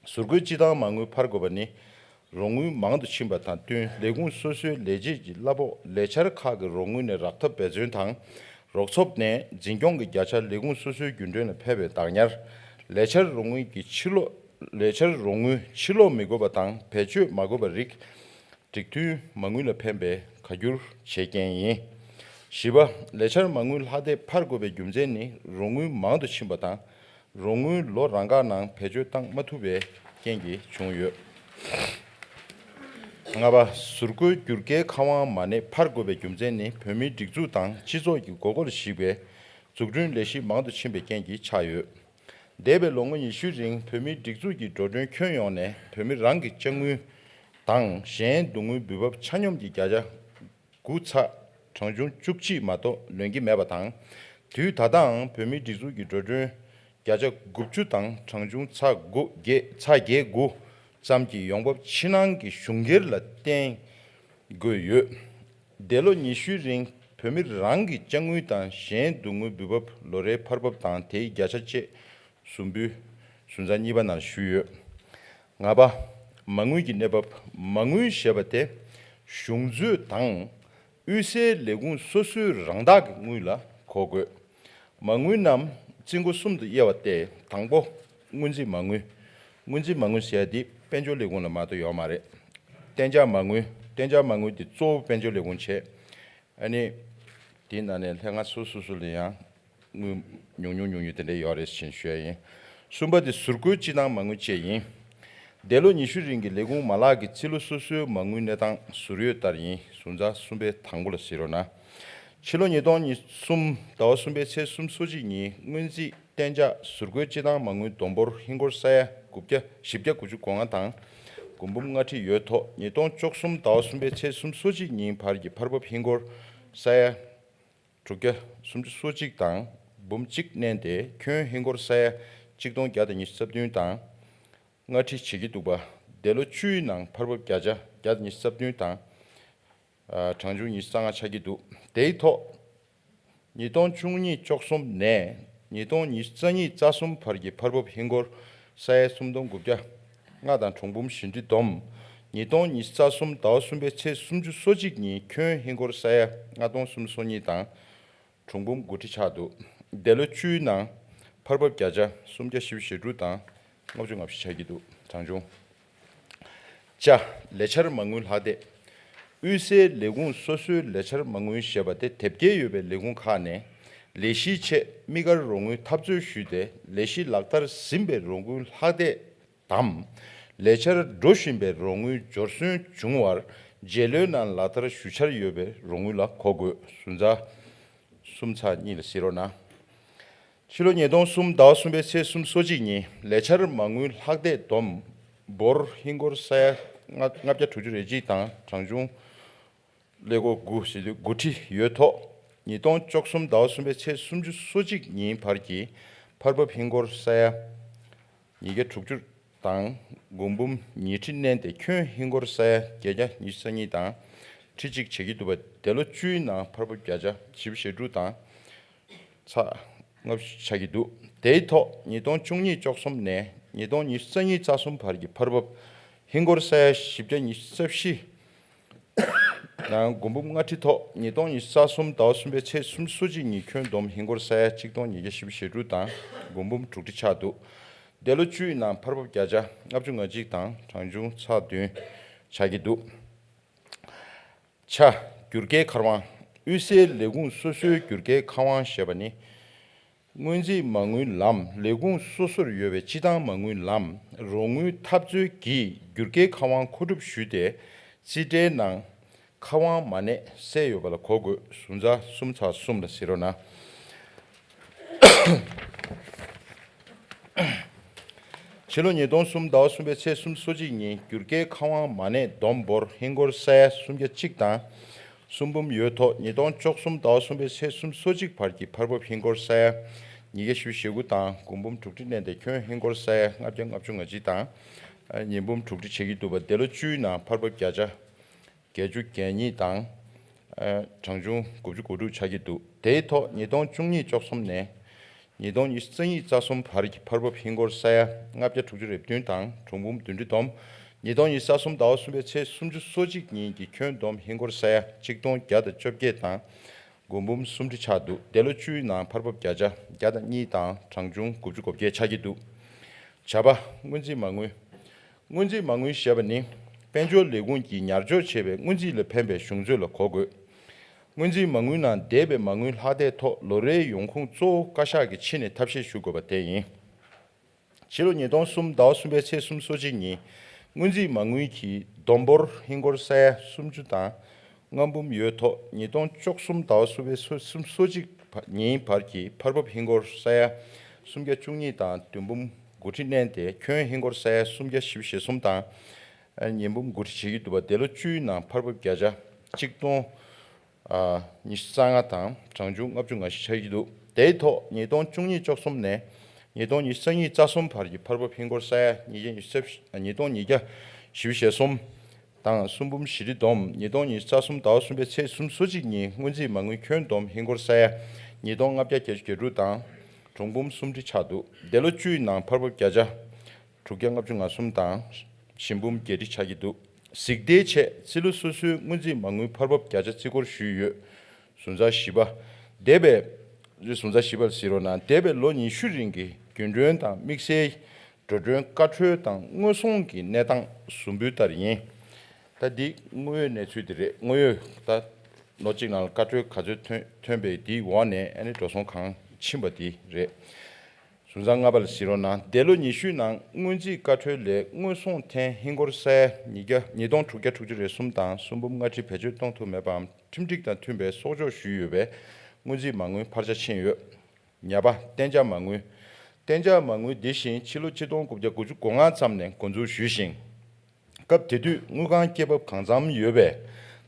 ཟུར་བཀོལ་སྤྱི་བཏང་མ་དངུལ་འཕར་དགོས་པ་ནི། རོགས་དངུལ་མང་དུ་ཕྱིན་པ་དང་བསྟུན། ལས་ཁུངས་སོ་སོའི་ལས་བྱེད་ཀྱི་གླ་ཕོགས། ལས་འཆར་ཁག་གི་རོགས་དངུལ་ནས་རག་ཐབས་འབད་བརྩོན་དང་། རོགས་ཚོགས་ནས་འཛིན་སྐྱོང་གི་བརྒྱ་ཆ་ལས་ཁུངས་སོ་སོའི་རྒྱུན་གྲོན་ལ་ཕེབས་པའི་བདག་ཉར། ལས་འཆར་རོགས་དངུལ་གྱི་ཕྱིར་སློག་ལས་འཆར་རོགས་དངུལ་ཕྱིར་སློག་མི་དགོས་པ་དང་བེད་སྤྱོད་མ་དགོས་པ་རིགས། སྒྲིག་མཐུན་མ་དངུལ་ལ་ཕན་པའི་ཁ་བསྒྱུར་བྱས་རྐྱེན་ཡིན། བཞི་པ། ལས་འཆར་མ་དངུལ་ལྷག་སྟེགས་འཕར་དགོས་པའི་རྒྱུ་མཚན་ནི་རོགས་དངུལ་མང་དུ་ཕྱིན་པ་དང་། རོགས་དངུལ་ལོ་རང་འགའ་ནང་བེད་སྤྱོད་བཏང་མ་ཐུབ་པའི་རྐྱེན་གྱིས་བྱུང་ཡོད། ལྔ་པ། ཟུར་བཀོལ་བསྒྱུར་བཀོད་ཁང་དབང་མ་གནས་འཕར་དགོས་པའི་རྒྱུ་མཚན་ནི་བོད་མིའི་སྒྲིག་འཛུགས་དང་སྤྱི་ཚོགས་ཀྱི་དགོས་མཁོ་ལ་གཞིགས་པའི་འཛུགས་སྐྲུན་ལས་གཞི་མང་དུ་ཕྱིན་པའི་རྐྱེན་གྱིས་ཆགས་ཡོད། འདས་པའི་ལོ་ངོ་ཉི་ཤུའི་རིང་བོད་མིའི་སྒྲིག་འཛུགས་ཀྱི་འགྲོ་གྲོན་ཁྱོན་ཡོངས་ནས་བོད་མི་རང་གི་དཔྱ་དངུལ་དང་གཞན་བསྡུ་དངུལ་འབུལ་འབབ་ཆ་སྙོམས་ཀྱི་བརྒྱ་ཆ་དགུ་ཚེག་གྲངས་ཆུང་བཅུ་གཅིག་མ་གཏོགས་ལོན་གྱི་མེད་པ་དང་། དུས་ད་ལྟའང་བོད་མིའི་སྒྲིག་འཛུགས་ཀྱི་འགྲོ་གྲོན་བརྒྱ་ཆ་དགུ་བཅུ་དང་གྲངས་ཆུང་ཚེག་དགུ་བརྒྱད་ཚེག་བརྒྱད་དགུ་ཙམ་གྱི་ཡོང་འབབ་ཕྱི་ནང་གི་གཞུང་སྒེར་ལ་བརྟེན་དགོས་ཡོད། འདས་ལོ་ཉི་ཤུའི་རིང་བོད་མི་རང་གི་དཔྱ་དངུལ་དང་གཞན་བསྡུ་དངུལ་འབུལ་འབབ་ལོ་རེའི་འཕར་འབབ་དང་དེའི་བརྒྱ་ཆ་བཅས་ཟུར་འབུལ་ཟུར་འཛར་གཉིས་པ་ནང་ཞུས་ཡོད། ལྔ་པ། མ་དངུལ་གྱི་གནས་བབ། མ་དངུལ་ཞེས་པ་དེ་གཞུང་མཛོད་དང་དབུལ་སེལ་ལས་ཁུངས་སོ་སོའི་རང་བདག་གི་དངུལ་ལ་གོ་དགོས། མ་དངུལ་རྣམས་རྩིས་འགོ་གསུམ་དུ་དབྱེ་བ་སྟེ། དང་པོ། སྔོན་རྩིས་མ་དངུལ། སྔོན་རྩིས་མ་དངུལ་ཟེར་ཡ་འདི་དཔལ་འབྱོར་ལས་ཁུངས་ལ་མ་གཏོགས་ཡོད་མ་རེད། གཏན་འཇགས་མ་དངུལ། གཏན་འཇགས་མ་དངུལ་འདི་གཙོ་བོ་དཔལ་འབྱོར་ལས་ཁུངས་བྱས། ཨ་ནི། དེའི་ནང་ནས་ལྷན་ཁང་སོ་སོ་སོ་ལ་ཡང་ དངུལ་ཉུང་ཉུང་ཉུང་ཉུང་དེ་འདྲ་ཡོད་རེད་ཅེས་ཞུ་ཡ་ཡིན། གསུམ་པ་དེ་ཟུར་བཀོལ་སྤྱི་བཏང་མ་དངུལ་བཅས་ཡིན། འདས་ལོ་ཉི་ཤུ་རིང་གི་ལས་ཁུངས་མ་ལག་གི་རྩིས་ལོ་སོ་སོའི་མ་དངུལ་གནས་སྟངས་ཟུར་ཡོད་ལྟར་ཡིན། ཟུར་འཛར་གསུམ་པའི་དང་པོ་ལ་གཟིགས་རོགས་གནང་། ཕྱི་ལོ་ཉིས་སྟོང་ཉི་ཤུ་རྩ་གསུམ་ཟླ་བ་གསུམ་པའི་ཚེས་སོ་གཅིག་ཉིན་སྔོན་རྩིས་གཏན་འཇགས་ཟུར་བཀོལ་སྤྱི་བཏང་མ་དངུལ་བསྡོམས་འབོར་ཧིན་སྒོར་ས་ཡ་དགུ་བརྒྱ་བཞི་བརྒྱ་དགུ་བཅུ་གོ་ལྔ་དང་། སྒོར་འབུམ་ལྔ་ཁྲི་ཡོད་ཐོག་ཉིས་སྟོང་བཅུ་གསུམ་ཟླ་བ་གསུམ་པའི་ཚེས་སོ་གཅིག་ཉིན་བར་གྱི་འཕར་འབབ་ཧིན་སྒོར་ས་ཡ་དྲུག་བརྒྱ་སུམ་ཅུ་སོ་གཅིག་དང་འབུམ་གཅིག་བསྣན་ཏེ་ཁྱོན་ཧིན་སྒོར་ས་ཡ་གཅིག་སྟོང་བརྒྱ་དང་ཉི་ཤུ་རྩ་བདུན་དང་ལྔ་ཁྲི་བྱེད་ཀྱི་འདུག་པ། འདས་ལོ་བཅུའི་ནང་འཕར་འབབ་བརྒྱ་ཆ་བརྒྱ་དང་ཉི་ཤུ་རྩ་བདུན་དང་། ཨ། གྲངས་ཆུང་ཉི་ཤུ་རྩ་ལྔ་ཆགས་ཀྱི་འདུག་དེའི་ཐོག་ཉིས་སྟོང་བཅུ་གཉིས་བཅུ་གསུམ་ནས་ཉིས་སྟོང་ཉི་ཤུ་རྩ་གཉིས་རྩ་གསུམ་བར་གྱི་འཕར་འབབ་ཧིན་སྒོར་ས་ཡ་སུམ་སྟོང་དགུ་བརྒྱ་ལྔ་དང་གྲངས་འབུམ་བཞི་ཁྲི་བསྡོམས། ཉིས་སྟོང་ཉི་ཤུ་རྩ་གསུམ་ཟླ་བ་གསུམ་པའི་ཚེས་སུམ་ཅུ་སོ་གཅིག་ཉིན་ཁྱོན་ཧིན་སྒོར་ས་ཡ་ལྔ་སྟོང་སུམ་ཅུ་སོ་གཉིས་དང་གྲངས་འབུམ་དགུ་ཁྲི་ཆགས་འདུག་འདས་ལོ་བཅུའི་ནང་འཕར་འབབ་བརྒྱ་ཆ་སུམ་བརྒྱ་བཞི་བཅུ་ཞེ་དྲུག་དང་ལྔ་བཅུ་ང་བཞི་ཆགས་ཀྱི་འདུག་གྲངས་ཆུང་། ཅ། ལས་འཆར་མ་དངུལ་ལྷག་བསྡད། དབུས་སའི་ལས་ཁུངས་སོ་སོའི་ལས་འཆར་མ་དངུལ་ཞེས་པ་དེ་དེབ་སྐྱེལ་ཡོད་པའི་ལས་ཁུངས་ཁག་ནས་ལས་གཞིའི་ཆེད་དམིགས་བཀར་རོགས་དངུལ་ཐབས་འཚོལ་ཞུས་ཏེ་ལས་གཞི་ལག་བསྟར་ཟིན་པའི་རོགས་དངུལ་ལྷག་བསྡད་དམ། ལས་འཆར་འགྲོ་བཞིན་པའི་རོགས་དངུལ་འབྱོར་སོན་བྱུང་བར་རྗེས་ལོའི་ནང་ལག་བསྟར་ཞུ་འཆར་ཡོད་པའི་རོགས་དངུལ་ལ་གོ་དགོས། ཟུར་འཛར་གསུམ་ཚེག་གཉིས་ལ་གཟིགས་རོགས་གནང་། ཕྱི་ལོ་ཉིས་སྟོང་གསུམ་ཟླ་བ་གསུམ་པའི་ཚེས་སུམ་ཅུ་སོ་གཅིག་ཉིན་ལས་འཆར་མ་དངུལ་ལྷག་བསྡད་བསྡོམས་འབོར་ཧིན་སྒོར་ས་ཡ་ལྔ་ལྔ་བརྒྱ་དྲུག་ཅུ་རེ་གཅིག་དང་གྲངས་ཆུང་ཀླད་ཀོར་དགུ་ཞེ་དགུ་ཁྲི་ཡོད་ཐོག་ཉིས་སྟོང་བཅུ་གསུམ་ཟླ་བ་གསུམ་པའི་ཚེས་སུམ་ཅུ་སོ་གཅིག་ཉིན་བར་གྱི་འཕར་འབབ་ཧིན་སྒོར་ས་ཡ་ཉིས་བརྒྱ་དྲུག་ཅུ་དང་སྒོར་འབུམ་ཉིས་ཁྲི་བསྣན་ཏེ་ཁྱོན་ཧིན་སྒོར་ས་ཡ་བརྒྱད་བརྒྱ་ཉི་ཤུ་རྩ་གཉིས་དང་ཁྲི་གཅིག་བྱེད་ཀྱི་འདུག་པ། འདས་ལོ་བཅུའི་ནང་འཕར་འབབ་བརྒྱ་ཆ་བཞི་བཅུ་ཞེ་དྲུག་དང་ཚེག་ལྔ་བཅུ་ཆགས་ཀྱི་འདུག་དེའི་ཐོག་ཉིས་སྟོང་བཅུ་གཉིས་བཅུ་གསུམ་ནས་ཉིས་སྟོང་ཉི་ཤུ་རྩ་གཉིས་རྩ་གསུམ་བར་གྱི་འཕར་འབབ་ཧིན་སྒོར་ས་ཡ་བཞི་བརྒྱ་ཉི་ཤུ་རྩ་བཞི་ནང་སྒོར་འབུམ་ལྔ་ཁྲི་ཐོག་ཉིས་སྟོང་ཉི་ཤུ་རྩ་གསུམ་ཟླ་བ་གསུམ་པའི་ཚེས་སུམ་ཅུ་སོ་གཅིག་ཉིན་ཁྱོན་བསྡོམས་ཧིན་སྒོར་ས་ཡ་གཅིག་སྟོང་ཉིས་བརྒྱ་བཞི་བཅུ་ཞེ་དྲུག་དང་སྒོར་འབུམ་དྲུག་ཁྲི་ཆགས་འདུག་འདས་ལོ་བཅུའི་ནང་འཕར་འབབ་བརྒྱ་ཆ་ལྔ་བཅུ་ང་གཅིག་དང་གྲངས་ཆུང་ཚེག་བདུན་ཆགས་ཀྱི་འདུག་ཆ། བསྒྱུར་སྐྱེལ་མཁར་དབང་། དབུས་སའི་ལས་ཁུངས་སོ་སོའི་བསྒྱུར་སྐྱེལ་མཁར་དབང་ཞེས་པ་ནི། སྔོན་རྩིས་མ་དངུལ་ལམ་ལས་ཁུངས་སོ་སོར་ཡོད་པའི་སྤྱི་བཏང་མ་དངུལ་ལམ་རོགས་དངུལ་ཐབས་འཚོལ་གྱིས་བསྒྱུར་སྐྱེལ་མཁར་དབང་མཁོ་སྒྲུབ་ཞུས་ཏེ་རྩིས་ཁྲའི་ནང་མཁར་དབང་མ་གནས་གསལ་ཡོད་པ་ལ་གོ་དགོས། ཟུར་འཛར་གསུམ་ཚེག་གསུམ་ལ་གཟིགས་རོགས་གནང་། ཕྱི་ལོ་ཉིས་སྟོང་གསུམ་ཟླ་བ་གསུམ་པའི་ཚེས་སུམ་ཅུ་སོ་གཅིག་ཉིན་བསྒྱུར་སྐྱེལ་མཁར་དབང་མ་གནས་བསྡོམས་འབོར་ཧིན་སྒོར་ས་ཡ་སུམ་བརྒྱ་གཅིག་དང་གསུམ་འབུམ་ཡོད་ཐོག་ཉིས་སྟོང་བཅུ་གསུམ་ཟླ་བ་གསུམ་པའི་ཚེས་སུམ་ཅུ་སོ་གཅིག་བར་གྱི་འཕར་འབབ་ཧིན་སྒོར་ས་ཡ་ཉིས་བརྒྱ་བཞི་བཅུ་ཞེ་དགུ་དང་སྒོར་འབུམ་དྲུག་ཁྲི་བསྣན་ཏེ་ཁྱོན་ཧིན་སྒོར་ས་ཡ་ལྔ་བརྒྱ་ལྔ་བཅུ་ང་གཅིག་དང་ཉིས་འབུམ་དྲུག་ཁྲི་བྱེད་ཀྱི་འདུག་པ། འདས་ལོ་བཅུའི་ནང་འཕར་འབབ་བརྒྱ་ཆ་བརྒྱད་ཅུ་གྱ་གཉིས་དང་། ཨ། གྲངས་ཆུང་དགུ་བཅུ་གོ་དྲུག་ཆགས་ཀྱི་འདུག་དེའི་ཐོག་ཉིས་སྟོང་བཅུ་གཉིས་བཅུ་གསུམ་ནས་ཉིས་སྟོང་ཉི་ཤུ་རྩ་གཉིས་རྩ་གསུམ་བར་གྱི་འཕར་འབབ་ཧིན་སྒོར་ས་ཡ་ལྔ་བརྒྱ་དྲུག་ཅུ་རེ་བདུན་དང་གྲངས་འབུམ་བདུན་ཁྲི་བསྡོམས། ཉིས་སྟོང་ཉི་ཤུ་རྩ་གསུམ་ཟླ་བ་གསུམ་པའི་ཚེས་སུམ་ཅུ་སོ་གཅིག་ཉིན་གྱི་ཁྱོན་བསྡོམས་ཧིན་སྒོར་ས་ཡ་གཅིག་སྟོང་བརྒྱ་དང་བཅོ་བརྒྱད་དང་སྒོར་འབུམ་སུམ་ཁྲི་ཆགས་འདུག་འདས་ལོ་བཅུའི་ནང་འཕར་འབབ་བརྒྱ་ཆ་བརྒྱ་དང་གཉིས་དང་གྲངས་ཆུང་དགུ་བཅུ་གོ་བརྒྱད་ཆགས་ཀྱི་འདུག་བྱ་བ། སྔོན་རྩིས་མ་དངུལ། སྔོན་རྩིས་མ་དངུལ་ཞེས་པ་ནི། དཔལ་འབྱོར་ལས་ཁུངས་ཀྱིས་ཉར་འཇོག་བྱས་པའི་སྔོན་རྩིས་ལ་ཕན་པའི་གཞུང་ཚོད་ལ་གོ་དགོས། སྔོན་རྩིས་མ་དངུལ་ནང་འདས་པའི་མ་དངུལ་ལྷག་བསྡད་ཐོག་ལོ་རེའི་ཡོང་ཁུངས་གཙོ་བོ་བཀའ་ཤག་གིས་ཕྱི་ནས་ཐབས་ཤེས་ཞུ་དགོས་པ་དེ་ཡིན། ཕྱི་ལོ་ཉིས་སྟོང་གསུམ་ཟླ་བ་གསུམ་པའི་ཚེས་སུམ་ཅུ་སོ་གཅིག་ཉིན་སྔོན་རྩིས་མ་དངུལ་གྱི་བསྡོམས་འབོར་ཧིན་སྒོར་ས་ཡ་སུམ་ཅུ་དང་ལྔ་འབུམ་ཡོད་ཐོག་ཉིས་སྟོང་བཅུ་གསུམ་ཟླ་བ་གསུམ་པའི་ཚེས་སུམ་ཅུ་སོ་གཅིག་ཉིན་བར་གྱི་འཕར་འབབ་ཧིན་སྒོར་ས་ཡ་སུམ་བརྒྱ་བཅུ་གཉིས་དང་བདུན་འབུམ་དགུ་ཁྲི་བསྣན་ཏེ་ཁྱོན་ཧིན་སྒོར་ས་ཡ་སུམ་བརྒྱ་བཞི་བཅུ་ཞེ་གསུམ་དང་། ཉིས་འབུམ་དགུ་ཁྲི་བྱེད་ཀྱི་འདུག་པ། འདས་ལོ་བཅུའི་ནང་འཕར་འབབ་བརྒྱ་ཆ་གཅིག་སྟོང་ཉི་ཤུ་རྩ་ལྔ་དང་གྲངས་ཆུང་ལྔ་བཅུ་ང་བཞི་ཆགས་ཀྱི་འདུག་དེའི་ཐོག་ཉིས་སྟོང་བཅུ་གཉིས་བཅུ་གསུམ་ནས་ཉིས་སྟོང་ཉི་ཤུ་རྩ་གཉིས་རྩ་གསུམ་བར་གྱི་འཕར་འབབ་ཧིན་སྒོར་ས་ཡ་ཉིས་བརྒྱ་ཉི་ཤུ་རྩ་ཉིས་སྟོང་ཉིས་བརྒྱ་བཞི་བཅུ་ཞེ་གསུམ་དང་གསུམ་འབུམ་བཞི་ཁྲི་བསྡོམས། ཉིས་སྟོང་ཉི་ཤུ་རྩ་གསུམ་ཟླ་བ་གསུམ་པའི་ཚེས་སུམ་ཅུ་སོ་གཅིག་ཉིན་སྔོན་རྩིས་མ་དངུལ་ཁྱོན་བསྡོམས་ཧིན་སྒོར་ས་ཡ་ཉིས་སྟོང་ལྔ་བརྒྱ་བརྒྱད་ཅུ་གྱ་དྲུག་དང་གྲངས་འབུམ་སུམ་ཁྲི་ཆགས་འདུག་འདས་ལོ་བཅུའི་ནང་འཕར་འབབ་བརྒྱ་ཆ་དྲུག་བརྒྱ་ལྔ་བཅུ་ང་གསུམ་དང་བཞི་འབུམ་བརྒྱད་ཁྲི་ཆགས་ཀྱི་འདུག་གཟིགས་འདེད་ཆེད་རྩིས་ལོ་སོ་སོའི་སྔོན་རྩིས་མ་དངུལ་འཕར་འབབ་བརྒྱ་ཆ་རྩིས་སྐོར་ཞུས་ཡོད། ཟུར་འཛར་བཞི་པ། འདས་པའི། ཟུར་འཛར་བཞི་པ་ལ་གཟིགས་རོགས་གནང་། འདས་པའི་ལོ་ཉི་ཤུ་རིང་གི་རྒྱུན་གྲོན་དང་དམིགས་བསལ་འགྲོ་གྲོན་བཀའ་འཁྲོལ་དང་དངོས་ཟོང་གི་གནས་སྟངས་ཟུར་འབུལ་ལྟར་ཡིན། ད་འདི་དངོས་ཡོད་གནས་ཚུལ་འདི་རེད། དངོས་ཡོད་ད་ལོ་གཅིག་ནང་ལ་བཀའ་འཁྲོལ་ག་ཚོད་ཐོན་ཐོན་པའི་འདིའི་འོག་ནས་ཨ་ནི་འགྲོ་སོང་གང་ ཕྱིན་པ་དེ་རེད། ཟུར་ཟ་ལྔ་པ་ལ་གཟིགས་རོགས་གནང་། འདས་ལོ་ཉི་ཤུའི་ནང་སྔོན་རྩིས་བཀའ་འཁྲོལ་ལས་དངོས་ཟོང་འཐེན་ཧིན་སྒོར་ས་ཡ་ཉིས་བརྒྱ་ཉིས་སྟོང་དྲུག་བརྒྱ་དྲུག་ཅུ་རེ་གསུམ་དང་སུན་འབུམ་ལྔ་ཁྲི་བེད་སྤྱོད་གཏོང་ཐུབ་མེད་པའམ་ཁྲིམས་སྒྲིག་དང་མཐུན་པའི་གསོག་འཇོག་ཞུས་ཡོད་པའི་སྔོན་རྩིས་མ་དངུལ་འཕར་ཆ་ཕྱིན་ཡོད། ཉ་པ་གཏན་འཇགས་མ་དངུལ། གཏན་འཇགས་མ་དངུལ་འདི་བཞིན་ཕྱི་ལོ་ཆིག་སྟོང་དགུ་བརྒྱ་དགུ་བཅུ་གོ་ལྔ་ཙམ་ནས་འགོ་འཛུགས་ཞུས་ཤིང་། སྐབས་དེ་དུས་དངུལ་ཁང་སྐྱེད་འབབ་གང་འཚམ་ཡོད་པས།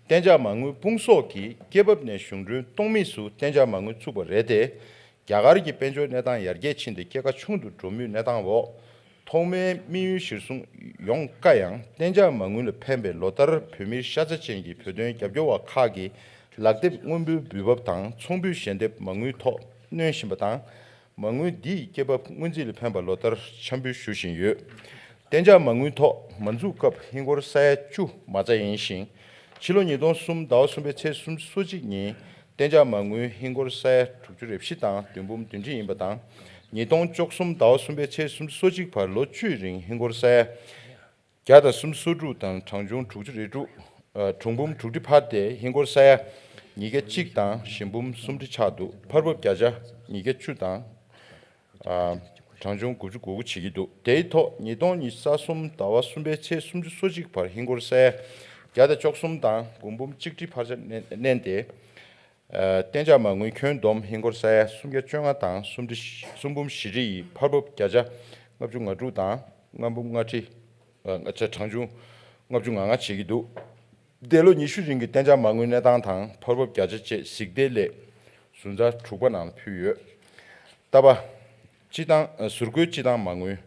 གཏན་འཇགས་མ་དངུལ་སྤུངས་གསོག་གིས་སྐྱེད་འབབ་ནས་གཞུང་གྲོན་སྟོང་མིས་སུ་གཏན་འཇགས་མ་དངུལ་བཙུགས་པ་རེད་དེ། རྒྱ་གར་གྱི་དཔལ་འབྱོར་གནས་སྟངས་ཡར་རྒྱས་ཕྱིན་ཏེ་སྐྱེད་ཀ་ཆུང་དུ་འགྲོ་མུས་གནས་སྟངས་འོག་ཐོག་མའི་དམིགས་ཡུལ་གཞིར་བཟུང་ཡོང་དཀའ་ཡང་། གཏན་འཇགས་མ་དངུལ་ལ་ཕན་པའི་ལོ་ལྟར་བོད་མིར་ཤ་ཚ་ཅན་གྱི་བོད་དོན་རྒྱབ་སྐྱོར་བ་ཁག་གིས་ལག་དེབ་དངོས་འབུལ་འབུལ་འབབ་དང་ཚོང་འབུལ་ཞལ་འདེབས་མ་དངུལ་ཐོག་སྣོན་བཞིན་པ་དང་། མ་དངུལ་འདིས་སྐྱེད་འབབ་སྔོན་རྩིས་ལ་ཕན་པ་ལོ་ལྟར་འཆར་འབུལ་ཞུ་བཞིན་ཡོད། གཏན་འཇགས་མ་དངུལ་ཐོག་མ་འཛུགས་སྐབས་ཧིན་སྒོར་ས་ཡ་བཅུ་མ་རྩ་ཡིན་ཞིང་། ཕྱི་ལོ་ཉིས་སྟོང་གསུམ་ཟླ་བ་གསུམ་པའི་ཚེས་སུམ་ཅུ་སོ་གཅིག་ཉིན་གཏན་འཇགས་མ་དངུལ་ཧིན་སྒོར་ས་ཡ་དྲུག་ཅུ་རེ་བཞི་དང་བདུན་འབུམ་བདུན་ཁྲི་ཡིན་པ་དང་། ཉིས་སྟོང་བཅུ་གསུམ་ཟླ་བ་གསུམ་པའི་ཚེས་སུམ་ཅུ་སོ་གཅིག་བར་ལོ་བཅུའི་རིང་ཧིན་སྒོར་ས་ཡ་བརྒྱ་དང་སུམ་ཅུ་སོ་དྲུག་དང་གྲངས་ཆུང་དྲུག་ཅུ་རེ་དྲུག་ཨ། གྲངས་འབུམ་དྲུག་ཁྲི་འཕར་ཏེ་ཧིན་སྒོར་ས་ཡ་ཉིས་བརྒྱ་གཅིག་དང་ཞེ་འབུམ་སུམ་ཁྲི་ཆགས་འདུག་འཕར་འབབ་བརྒྱ་ཆ་ཉིས་བརྒྱ་བཅུ་དང་། ཨ། གྲངས་ཆུང་དགུ་བཅུ་གོ་དགུ་བྱེད་ཀྱི་འདུག་དེའི་ཐོག་ཉིས་སྟོང་ཉི་ཤུ་རྩ་གསུམ་ཟླ་བ་གསུམ་པའི་ཚེས་སུམ་ཅུ་སོ་གཅིག་བར་ཧིན་སྒོར་ས་ཡ་བརྒྱ་དང་བཅུ་གསུམ་དང་དགུ་འབུམ་གཅིག་ཁྲི་འཕར་ཆ་བསྣན་ཏེ། ཨ། གཏན་འཇགས་མ་དངུལ་ཁྱོན་བསྡོམས་ཧིན་སྒོར་ས་ཡ་སུམ་བརྒྱ་བཅོ་ལྔ་དང་སུམ་ཁྲི་སུམ་འབུམ་བཞི་ཁྲི་ཡི་འཕར་འབབ་བརྒྱ་ཆ་ལྔ་བཅུ་ང་དྲུག་དང་ལྔ་འབུམ་ལྔ་ཁྲི། ཨ། ང་ཆ་གྲངས་ཆུང་ལྔ་བཅུ་ང་ལྔ་བྱེད་ཀྱི་འདུག་འདས་ལོ་ཉི་ཤུ་རིང་གི་གཏན་འཇགས་མ་དངུལ་གནས་སྟངས་དང་འཕར་འབབ་བརྒྱ་ཆ་བཅས་གཟིགས་འདེད་ལས་ཟུར་འཛར་དྲུག་པ་ནང་ལ་ཕུལ་ཡོད། ལྟ་བ། སྤྱི་བཏང་ཟུར་བཀོལ་སྤྱི་བཏང་མ་དངུལ།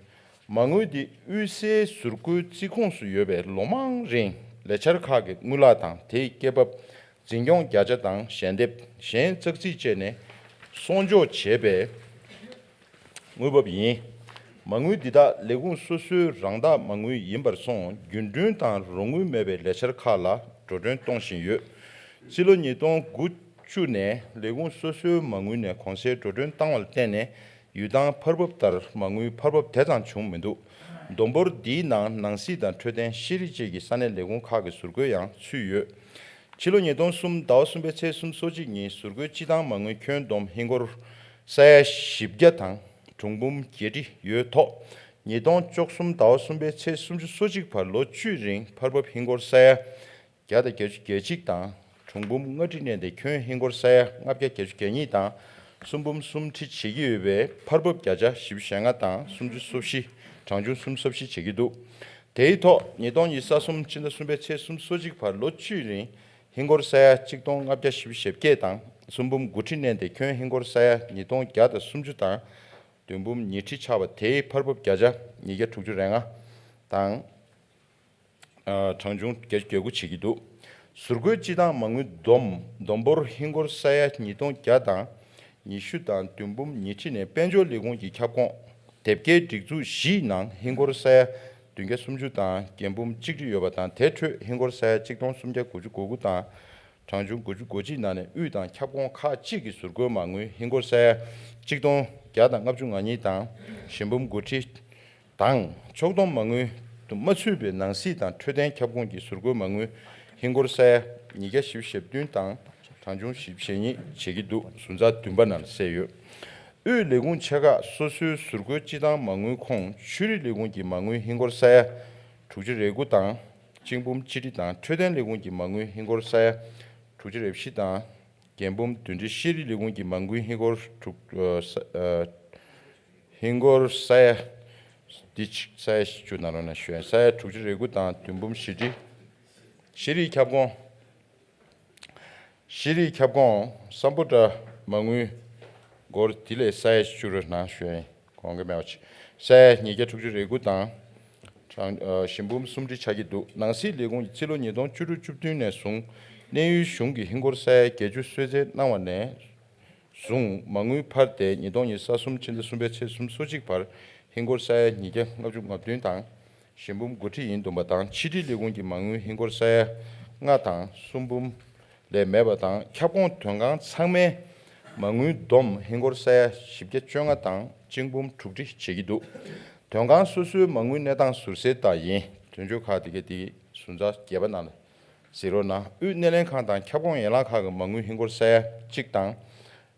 མ་དངུལ་འདི་དབུས་སའི་ཟུར་བཀོལ་རྩིས་ཁོངས་སུ་ཡོད་པའི་ལོ་མང་རིང་ལས་འཆར་ཁག་གི་དངུལ་ལག་དང་དེའི་སྐྱེད་འབབ། འཛིན་སྐྱོང་བརྒྱ་ཆ་དང་ཞལ་འདེབས་གཞན་ཙག་ཙིག་བཅས་ནས་གསོག་འཇོག་བྱས་པའི་དངུལ་འབབ་ཡིན། མ་དངུལ་འདི་དག་ལས་ཁུངས་སོ་སོའི་རང་བདག་མ་དངུལ་ཡིན་པར་སོང་རྒྱུན་གྲོན་དང་རོགས་དངུལ་མེད་པའི་ལས་འཆར་ཁག་ལ་འགྲོ་གྲོན་གཏོང་བཞིན་ཡོད། སྤྱི་ལོ་ཉིས་སྟོང་དགུ་བཅུ་ནས་ལས་ཁུངས་སོ་སོའི་མ་དངུལ་ནས་གོང་གསལ་འགྲོ་གྲོན་བཏང་བ་ལ་བརྟེན་ནས་ཡུལ་ཐང་འཕར་འབབ་ལྟར་མ་དངུལ་འཕར་འབབ་དེ་ཙམ་བྱུང་མི་འདུག་བསྡོམས་འབོར་འདིའི་ནང་ནང་སྲིད་དང་འཕྲོད་བསྟེན་ཤེས་རིག་བཅས་ཀྱི་ས་གནས་ལས་ཁུངས་ཁག་གི་ཟུར་བཀོལ་ཡང་ཚུད་ཡོད། ཕྱི་ལོ་ཉིས་སྟོང་གསུམ་ཟླ་བ་གསུམ་པའི་ཚེས་སུམ་ཅུ་སོ་གཅིག་ཉིན་ཟུར་བཀོལ་སྤྱི་བཏང་མ་དངུལ་ཁྱོན་བསྡོམས་ཧིན་སྒོར་ས་ཡ་བཞི་བརྒྱ་དང་གྲངས་འབུམ་བརྒྱད་ཁྲི་ཡོད་ཐོག་ཉིས་སྟོང་བཅུ་གསུམ་ཟླ་བ་གསུམ་པའི་ཚེས་སུམ་ཅུ་སོ་གཅིག་བར་ལོ་བཅུའི་རིང་འཕར་འབབ་ཧིན་སྒོར་ས་ཡ་བརྒྱ་དང་བརྒྱད་ཅུ་གྱ་གཅིག་དང་གྲངས་འབུམ་ལྔ་ཁྲི་བསྣན་ཏེ་ཁྱོན་ཧིན་སྒོར་ས་ཡ་ལྔ་བརྒྱ་བརྒྱད་ཅུ་གྱ་གཉིས་དང་སུམ་འབུམ་གསུམ་ཁྲི་བྱེད་ཀྱི་ཡོད་པས་འཕར་འབབ་བརྒྱ་ཆ་བཞི་བཅུ་ཞེ་ལྔ་དང་སུམ་ཅུ་སོ་བཞི་གྲངས་ཆུང་སུམ་ཅུ་སོ་བཞི་བྱེད་ཀྱི་འདུག་དེའི་ཐོག་ཉིས་སྟོང་ཉི་ཤུ་རྩ་གསུམ་ཕྱི་ཟླ་གསུམ་པའི་ཚེས་སུམ་ཅུ་སོ་གཅིག་བར་ལོ་བཅུའི་རིང་ཧིན་སྒོར་ས་ཡ་གཅིག་སྟོང་ལྔ་བརྒྱ་བཞི་བཅུ་ཞེ་བརྒྱད་དང་སུམ་འབུམ་དགུ་ཁྲི་བསྣན་ཏེ་ཁྱོན་ཧིན་སྒོར་ས་ཡ་ཉིས་སྟོང་བརྒྱ་དང་སུམ་ཅུ་དང་བདུན་འབུམ་ཉི་ཁྲི་ཆགས་པ་དེའི་འཕར་འབབ་བརྒྱ་ཆ་ཉིས་བརྒྱ་དྲུག་ཅུ་རེ་ལྔ་དང་། ཨ། གྲངས་ཆུང་བརྒྱ་ཆ་གྱ་དགུ་བྱེད་ཀྱི་འདུག་ཟུར་བཀོལ་སྤྱི་བཏང་མ་དངུལ་བསྡོམས་བསྡོམས་འབོར་ཧིན་སྒོར་ས་ཡ་ཉིས་སྟོང་བརྒྱ་དང་ཉི་ཤུ་དང་བདུན་འབུམ་ཉི་ཁྲི་ནས་དཔལ་འབྱོར་ལས་ཁུངས་ཀྱི་ཁྱབ་ཁོངས་དེབ་སྐྱེལ་སྒྲིག་འཛུགས་བཞིའི་ནང་ཧིན་སྒོར་ས་ཡ་བདུན་བརྒྱ་སུམ་ཅུ་དང་རྒྱན་འབུམ་གཅིག་ཁྲི་ཡོད་པ་དང་དེ་འཕྲོས་ཧིན་སྒོར་ས་ཡ་གཅིག་སྟོང་སུམ་བརྒྱ་དགུ་བཅུ་གོ་དགུ་དང་གྲངས་ཆུང་དགུ་བཅུ་གོ་གཅིག་ནང་ནས་དབུས་དང་ཁྱབ་ཁོངས་ཁག་ཅིག་གི་ཟུར་བཀོལ་མ་དངུལ་ཧིན་སྒོར་ས་ཡ་གཅིག་སྟོང་བརྒྱ་དང་ལྔ་བཅུ་ང་གཉིས་དང་ཞེ་འབུམ་དགུ་ཁྲི། དང་ཕྱོགས་བསྡོམས་མ་དངུལ་དུ་མ་ཚུད་པའི་ནང་སྲིད་དང་འཕྲོད་བསྟེན་ཁྱབ་ཁོངས་ཀྱི་ཟུར་བཀོལ་མ་དངུལ་ཧིན་སྒོར་ས་ཡ་ཉིས་བརྒྱ་བཞི་བཅུ་ཞེ་བདུན་དང་གྲངས་ཆུང་བཞི་བཅུ་ཞེ་གཉིས་བྱེད་ཀྱི་འདུག་ཟུར་འཛར་བདུན་པ་ནང་གསལ་ཡོད། དབུས་ལས་ཁུངས་ཆེ་ཁག་སོ་སོའི་ཟུར་བཀོལ་སྤྱི་བཏང་མ་དངུལ་ཁོངས་ཆོས་རིག་ལས་ཁུངས་ཀྱི་མ་དངུལ་ཧིན་སྒོར་ས་ཡ་དྲུག་ཅུ་རེ་དགུ་དང་གཅིག་འབུམ་གཅིག་ཁྲི་དང་འཕྲོད་བསྟེན་ལས་ཁུངས་ཀྱི་མ་དངུལ་ཧིན་སྒོར་ས་ཡ་དྲུག་ཅུ་རེ་བཞི་དང་རྒྱན་འབུམ་བདུན་ཁྲི། ཤེས་རིག་ལས་ཁུངས་ཀྱི་མ་དངུལ་ཧིན་སྒོར་དྲུག་ཨ་ས་ཨ། ཧིན་སྒོར་ས་ཡ། འདི་ཆ་ས་ཡ་བཞི་བཅུ་ནང་ལོགས་ན་ཞུ་ཡ། ས་ཡ་དྲུག་ཅུ་རེ་དགུ་དང་བདུན་འབུམ་བཞི་ཁྲི། ཤེས་རིག་ཁྱབ་ཁོངས། ཤེས་རིག་ཁྱབ་ཁོངས་སམ་བྷོ་ཊ་མ་དངུལ་སྒོར་དེ་ལས་ས་ཡ་བཅུ་རུ་ན་ཞུ་ཡ་ཡིན། གོང་གི་མེད་པ་ཆེ། ས་ཡ་ཉིས་བརྒྱ་དྲུག་ཅུ་རེ་དགུ་དང་། གྲངས་ཨ་ཞེ་འབུམ་གསུམ་ཁྲི་ཆགས་ཀྱི་འདུག་ནང་སྲིད་ལས་ཁུངས་ཀྱིས་ཕྱི་ལོ་ཉིས་སྟོང་བཅུ་དྲུག་བཅུ་བདུན་ནས་བཟུང་གནས་ཡུལ་གཞུང་གི་ཧིན་སྒོར་ས་ཡ་བརྒྱད་ཅུ་གསོལ་སྩལ་གནང་བ་ནས། བཟུང་མ་དངུལ་འཕར་ཏེ་ཉིས་སྟོང་ཉི་ཤུ་རྩ་གསུམ་ཕྱི་ཟླ་གསུམ་པའི་ཚེས་སུམ་ཅུ་སོ་གཅིག་བར་ཧིན་སྒོར་ས་ཡ་ཉིས་བརྒྱ་ལྔ་བཅུ་ང་བདུན་དང་ཞེ་འབུམ་དགུ་ཁྲི་ཡིན་འདུག་པ་དང་ཕྱི་དྲིལ་ལས་ཁུངས་ཀྱི་མ་དངུལ་ཧིན་སྒོར་ས་ཡ་ལྔ་དང་གསུམ་འབུམ་ལས་མེད་པ་དང་ཁྱབ་ཁོངས་དོན་ཁང་ཚང་མའི་མ་དངུལ་བསྡོམས་ཧིན་སྒོར་ས་ཡ་བཞི་བརྒྱ་བཅོ་ལྔ་དང་གཅིག་འབུམ་དྲུག་ཁྲི་བྱེད་ཀྱི་འདུག་དོན་ཁང་སོ་སོའི་མ་དངུལ་གནས་སྟངས་ཟུར་གསལ་ལྟར་ཡིན། དོན་གཅོད་ཁག་དེ་ག་དེ་ཟུར་འཛར་བརྒྱད་པ་ནང་ལ། གཟིགས་རོགས་གནང་། དབུས་སྣེ་ལེན་ཁང་དང་ཁྱབ་ཁོངས་ཡན་ལག་ཁག་གི་མ་དངུལ་ཧིན་སྒོར་ས་ཡ་གཅིག་དང་།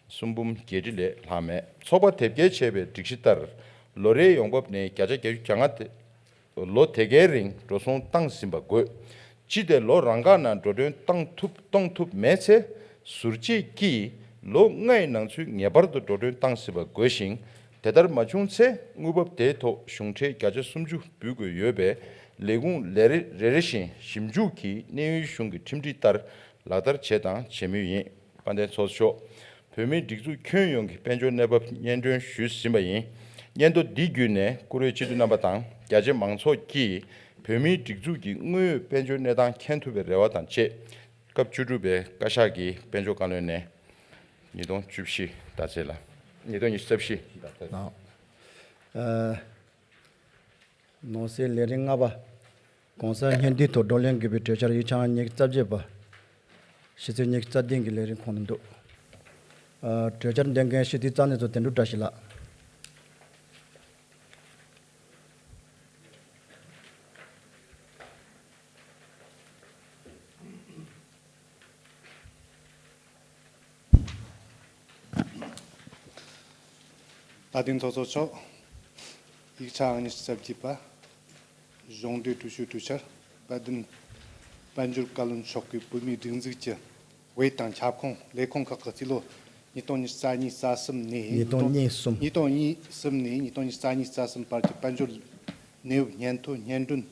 གསུམ་འབུམ་བརྒྱད་ཁྲི་ལས་ལྷག་མེད། ཚོགས་པ་དེབ་སྐྱེལ་བྱས་པའི་སྒྲིག་གཞི་ལྟར། ལོ་རེའི་ཡོང་འབབ་ནི་བརྒྱ་ཆ་བརྒྱད་ཅུ་གྱ་ལྔ་དེ་ལོ་དེ་གའི་རིང་འགྲོ་སོང་བཏང་ཟིན་པ་དགོས། སྤྱི་དེ་ལོ་རང་འགག་ནང་འགྲོ་གྲོན་བཏང་ཐུབ་གཏོང་ཐུབ་མེད་ཚེ། ཟུར་བཅད་ཀྱིས་ལོ་ལྔའི་ནང་ཚུད་ངེས་པར་དུ་འགྲོ་གྲོན་བཏང་ཟིན་པ་དགོས་ཤིང་། དེ་ལྟར་མ་བྱུང་ཚེ། དངུལ་འབབ་དེའི་ཐོག་གཞུང་ཁྲལ་བརྒྱ་ཆ་སུམ་ཅུ་འབུལ་དགོས་ཡོད་པས། ལས་ཁུངས་ལས་རེ་རེ་བཞིན་ཞིབ་འཇུག་གིས་གནས་ཡུལ་གཞུང་གི་ཁྲིམས་སྒྲིག་ལྟར་ལག་བསྟར་བྱས་དང་བྱེད་མུས་ཡིན། དཔལ་ལྡན་ཚོགས་གཙོ་མཆོག་བོད་མིའི་སྒྲིག་འཛུགས་ཁྱོན་ཡོངས་ཀྱི་དཔལ་འབྱོར་གནས་བབ་སྙན་སྒྲོན་ཞུས་ཟིན་པ་ཡིན། སྙན་ཐོ་འདི་བརྒྱུད་ནས་བཀུར་འོས་སྤྱི་འཐུས་རྣམ་པ་དང་རྒྱ་ཆེ་མང་ཚོགས་ཀྱིས་བོད་མིའི་སྒྲིག་འཛུགས་ཀྱི་དངོས་ཡོད་དཔལ་འབྱོར་གནས་སྟངས་མཁྱེན་ཐུབ་པའི་རེ་བ་དང་བཅས། སྐབས་བཅུ་དྲུག་པའི་བཀའ་ཤག་གི་དཔལ་འབྱོར་བཀའ་བློན་ནས་ཉིས་སྟོང་བཅུ་བཞི་ཟླ་ཚེས་ལ། ཉིས་སྟོང་ཉི་ཤུ་རྩ་བཞི། ཨ། ནང་གསེས་ལས་རིམ་ལྔ་པ། གོང་གསལ་སྙན་ཐོའི་ཐོག་བགྲོ་གླེང་དགོས་པའི་གྲོས་འཆར་ཡིག་ཆ་ཉི་ཤུ་རྩ་བརྒྱད་པ། ཕྱི་ཚེས་ཉི་ཤུ་རྩ་བདུན་གྱི་ལས་རིམ་ཁོངས་ནས་འདུག་ཨ། གྲོས་འཆར་འདོན་མཁན་སྤྱི་འཐུས་རྩ་གནད་ཚོ་དོན་གྲུབ་བཀྲ་ཤིས་ལགས། དཔལ་ལྡན་ཚོགས་གཙོ་མཆོག་ཡིག་ཆ་ཨང་ཉི་ཤུ་རྩ་བརྒྱད་པ། གཞུང་འབྲེལ་གྲོས་ཆོད་གྲོས་འཆར། དཔལ་ལྡན་དཔལ་འབྱོར་བཀའ་བློན་མཆོག་གིས་བོད་མིའི་སྒྲིག་འཛུགས་ཀྱི་འོས་དང་ཁྱབ་ཁོངས་ལས་ཁུངས་ཁག་གི་རྩིས་ལོ་ཉིས་སྟོང་ཉི་ཤུ་རྩ་གཉིས་རྩ་གསུམ་ནས། ཉིས་སྟོང་ཉི་ཤུ་གསུམ། ཉིས་སྟོང་ཉི་ཤུ་གསུམ་ནས་ཉིས་སྟོང་ཉི་ཤུ་རྩ་གཉིས་རྩ་གསུམ་བར་གྱི་དཔལ་འབྱོར་གནས་བབ་སྙན་ཐོ་སྙན་སྒྲོན་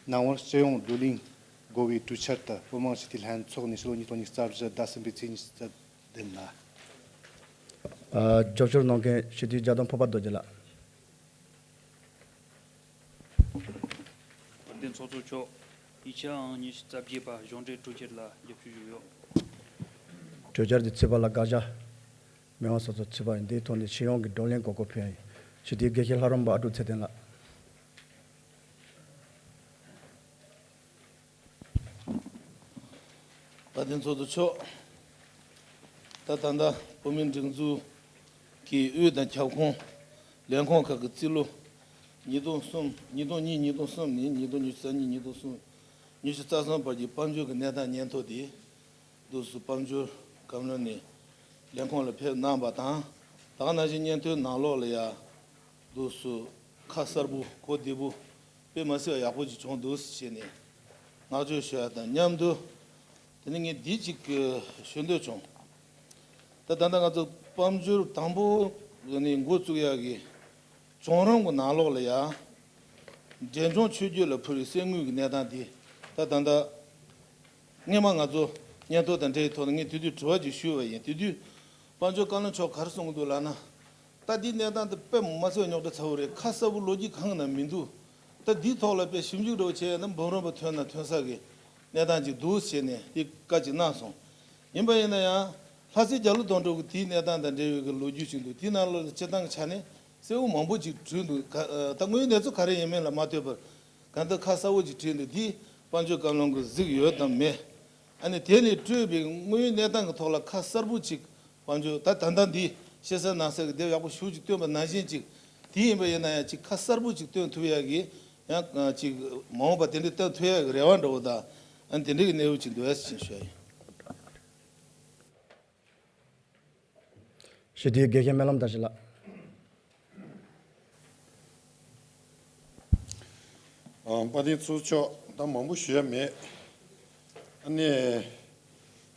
གནང་བར་སྤྱི་ཡོངས་བགྲོ་གླེང་དགོས་པའི་གྲོས་འཆར་དེ་བོད་མི་མང་སྤྱི་འཐུས་ལྷན་ཚོགས་ནས་ཕྱི་ལོ་ཉིས་སྟོང་ཉི་ཤུ་རྩ་བཞི་ཟླ་གསུམ་པའི་ཚེས་ཉི་ཤུ་རྩ་བདུན་ལ། ཨ། རྒྱབ་སྐྱོར་གནང་མཁན་སྤྱི་འཐུས་རྒྱ་དོན་ཕུར་པ་རྡོ་རྗེ་ལགས། དཔལ་ལྡན་ཚོགས་གཙོ་མཆོག་ཡིག་ཆ་ཨང་ཉི་ཤུ་རྩ་བརྒྱད་པ་གཞུང་འབྲེལ་གྲོས་འཆར་ལ་རྒྱབ་སྐྱོར་ཞུས་ཡོད། གྲོས་འཆར་འདི་ཚུད་པ་ལ་དགག་བྱ་མི་དབང་ཚོགས་གཙོ་ཚུད་པ་ཡིན། འདིའི་ཐོག་ནས་སྤྱི་ཡོངས་ཀྱི་བགྲོ་གླེང་གོ་སྐབས་ཕུལ་ཡ་ཡིན། སྤྱི་འཐུས་དགེ་བཤེས་ལྷ་རམས་པ་ཨ་ཀྲུག་ཚེ་བརྟན་ལགས། དཔལ་ལྡན་ཚོགས་གཙོ་མཆོག་ད་ད་ལྟ་བོད་མིའི་སྒྲིག་འཛུགས་ཀྱི་དབུས་དང་ཁྱབ་ཁོངས་ལས་ཁུངས་ཁག་གི་རྩིས་ལོ་ཉིས་སྟོང་གསུམ། ཉིས་སྟོང་གཉིས། ཉིས་སྟོང་གསུམ་ནས་ཉིས་སྟོང་ཉི་ཤུ་རྩ་གཉིས། ཉིས་སྟོང་གསུམ། ཉི་ཤུ་རྩ་གསུམ་བར་གྱི་དཔལ་འབྱོར་གྱི་གནས་སྟངས་སྙན་ཐོ་དེ་འདུག་སུ་དཔལ་འབྱོར་བཀའ་བློན་ནས་ལས་ཁུངས་ལ་ཕེབས་གནང་བ་དང་། ད་ག་ནང་བཞིན་སྙན་ཐོའི་ནང་ལོགས་ལ་ཡ། འདུག་སུ་ཁ་གསལ་པོ་གོ་བདེ་པོ་དཔེ་མ་སྲིད་པ་ཡག་པོ་ཅིག་བྱུང་འདུག་ཟེར་ནས་བསྔགས་བརྗོད་ཞུ་ཡ་དང་མཉམ་དུ། དེ་ནས་ངས་འདི་ཅིག་ཞུ་འདོད་བྱུང་། ད་ད་ལྟ་ང་ཚོ་དཔལ་འབྱོར་དང་པོ་ནས་འགོ་བཙུགས་ཡག་གི་བྱུང་རིམ་གྱི་ནང་ལོགས་ལ་ཡ། འབྲས་ལྗོངས་ཆོས་བརྒྱུད་ལ་ཕུལ་བའི་གསེར་དངུལ་གྱི་གནས་སྟངས་དེ་ད་ད་ལྟ། སྔོན་མ་ང་ཚོ་སྙན་ཐོ་དང་འབྲེལ་བའི་ཐོག་ནས་ངས་དེ་དུས་དྲི་བ་ཅིག་ཞུས་པ་ཡིན། དེ་དུས་དཔལ་འབྱོར་བཀའ་བློན་མཆོག་ག་རེ་གསུངས་འདུག་ལབ་ན། ད་འདིའི་གནས་སྟངས་དེ་དཔེ་མ་སྲིད་རྙོག་དྲ་ཚ་པོ་རེད། ཁ་གསལ་པོ་ལོ་རྒྱུས་གང་ན་མི་འདུག་ད་འདིའི་ཐོག་ལ་དཔེ་ཞིབ་འཇུག་འདྲ་བོ་བྱས་ན་འབུམ་རམས་པ་ཐོན་ན་ཐོན་ས་གི་གནས་སྟངས་ཅིག་འདུག་ཟེར་ནས་དེ་བཀའ་ཅིག་གནང་སོང་། ཡིན་པ་ཡིན་ན་ཡང་ལྷ་སའི་རྒྱ་ལོ་དོན་གྲུབ་ཀྱི་དེའི་གནས་སྟངས་དང་འབྲེལ་བའི་གི་ལོ་རྒྱུས་ཅིག་འདུག་དེའི་ནང་ལོགས་ལ་སྤྱིར་བཏང་གི་ཆ་ནས་གསལ་པོ་མང་པོ་ཅིག་བྲིས་འདུག་ག་ད་དངོས་ཡོད་གནས་ཚུལ་ག་རེ་ཡིན་མིན་ལ་མ་ལྟོས་པར། གང་ལྟར་ཁ་གསལ་པོ་ཅིག་བྲིས་འདུག་འདི་དཔལ་འབྱོར་བཀའ་བློན་གྱི་གཟིགས་ཡོད་དམ་མེད། ཨ་ནི་དེ་ནས་སྤྲོས་པའི་དངོས་ཡོད་གནས་སྟངས་ཀྱི་ཐོག་ལ་ཁ་གསལ་པོ་ཅིག་དཔལ་འབྱོར་ད་ད་ལྟ་འདི་ཤེས་གསལ་ནང་གསལ་གྱི་དེབ་ཡག་པོ་ཞེ་པོ་ཅིག་བཏོན་པ་ནང་བཞིན་ཅིག་དེ་ཡིན་པ་ཡིན་ན་ཡང་ཅིག་ཁ་གསལ་པོ་ཅིག་བཏོན་ཐུབ་ཡག་གི་ཡང་ཅིག་མ་འོངས་པ་དེ་འདྲའི་བཏོན་ཐུབ་ཡག་གི་རེ་བ་འདྲ་བོ་དང་ཨ་ནི་དེ་འདྲའི་གི་གནས་བབ་ཅིག་འདུག་ཨ་ཟེར་ཞུ་ཡ་ཡིན། སྤྱི་འཐུས་དགེ་བཤེས་སྨོན་ལམ་བཀྲ་ཤིས་ལགས། ཨ། དཔལ་ལྡན་ཚོགས་གཙོ་མཆོག་ད་མང་པོ་ཞུ་ཡ་མེད། ཨ་ནི།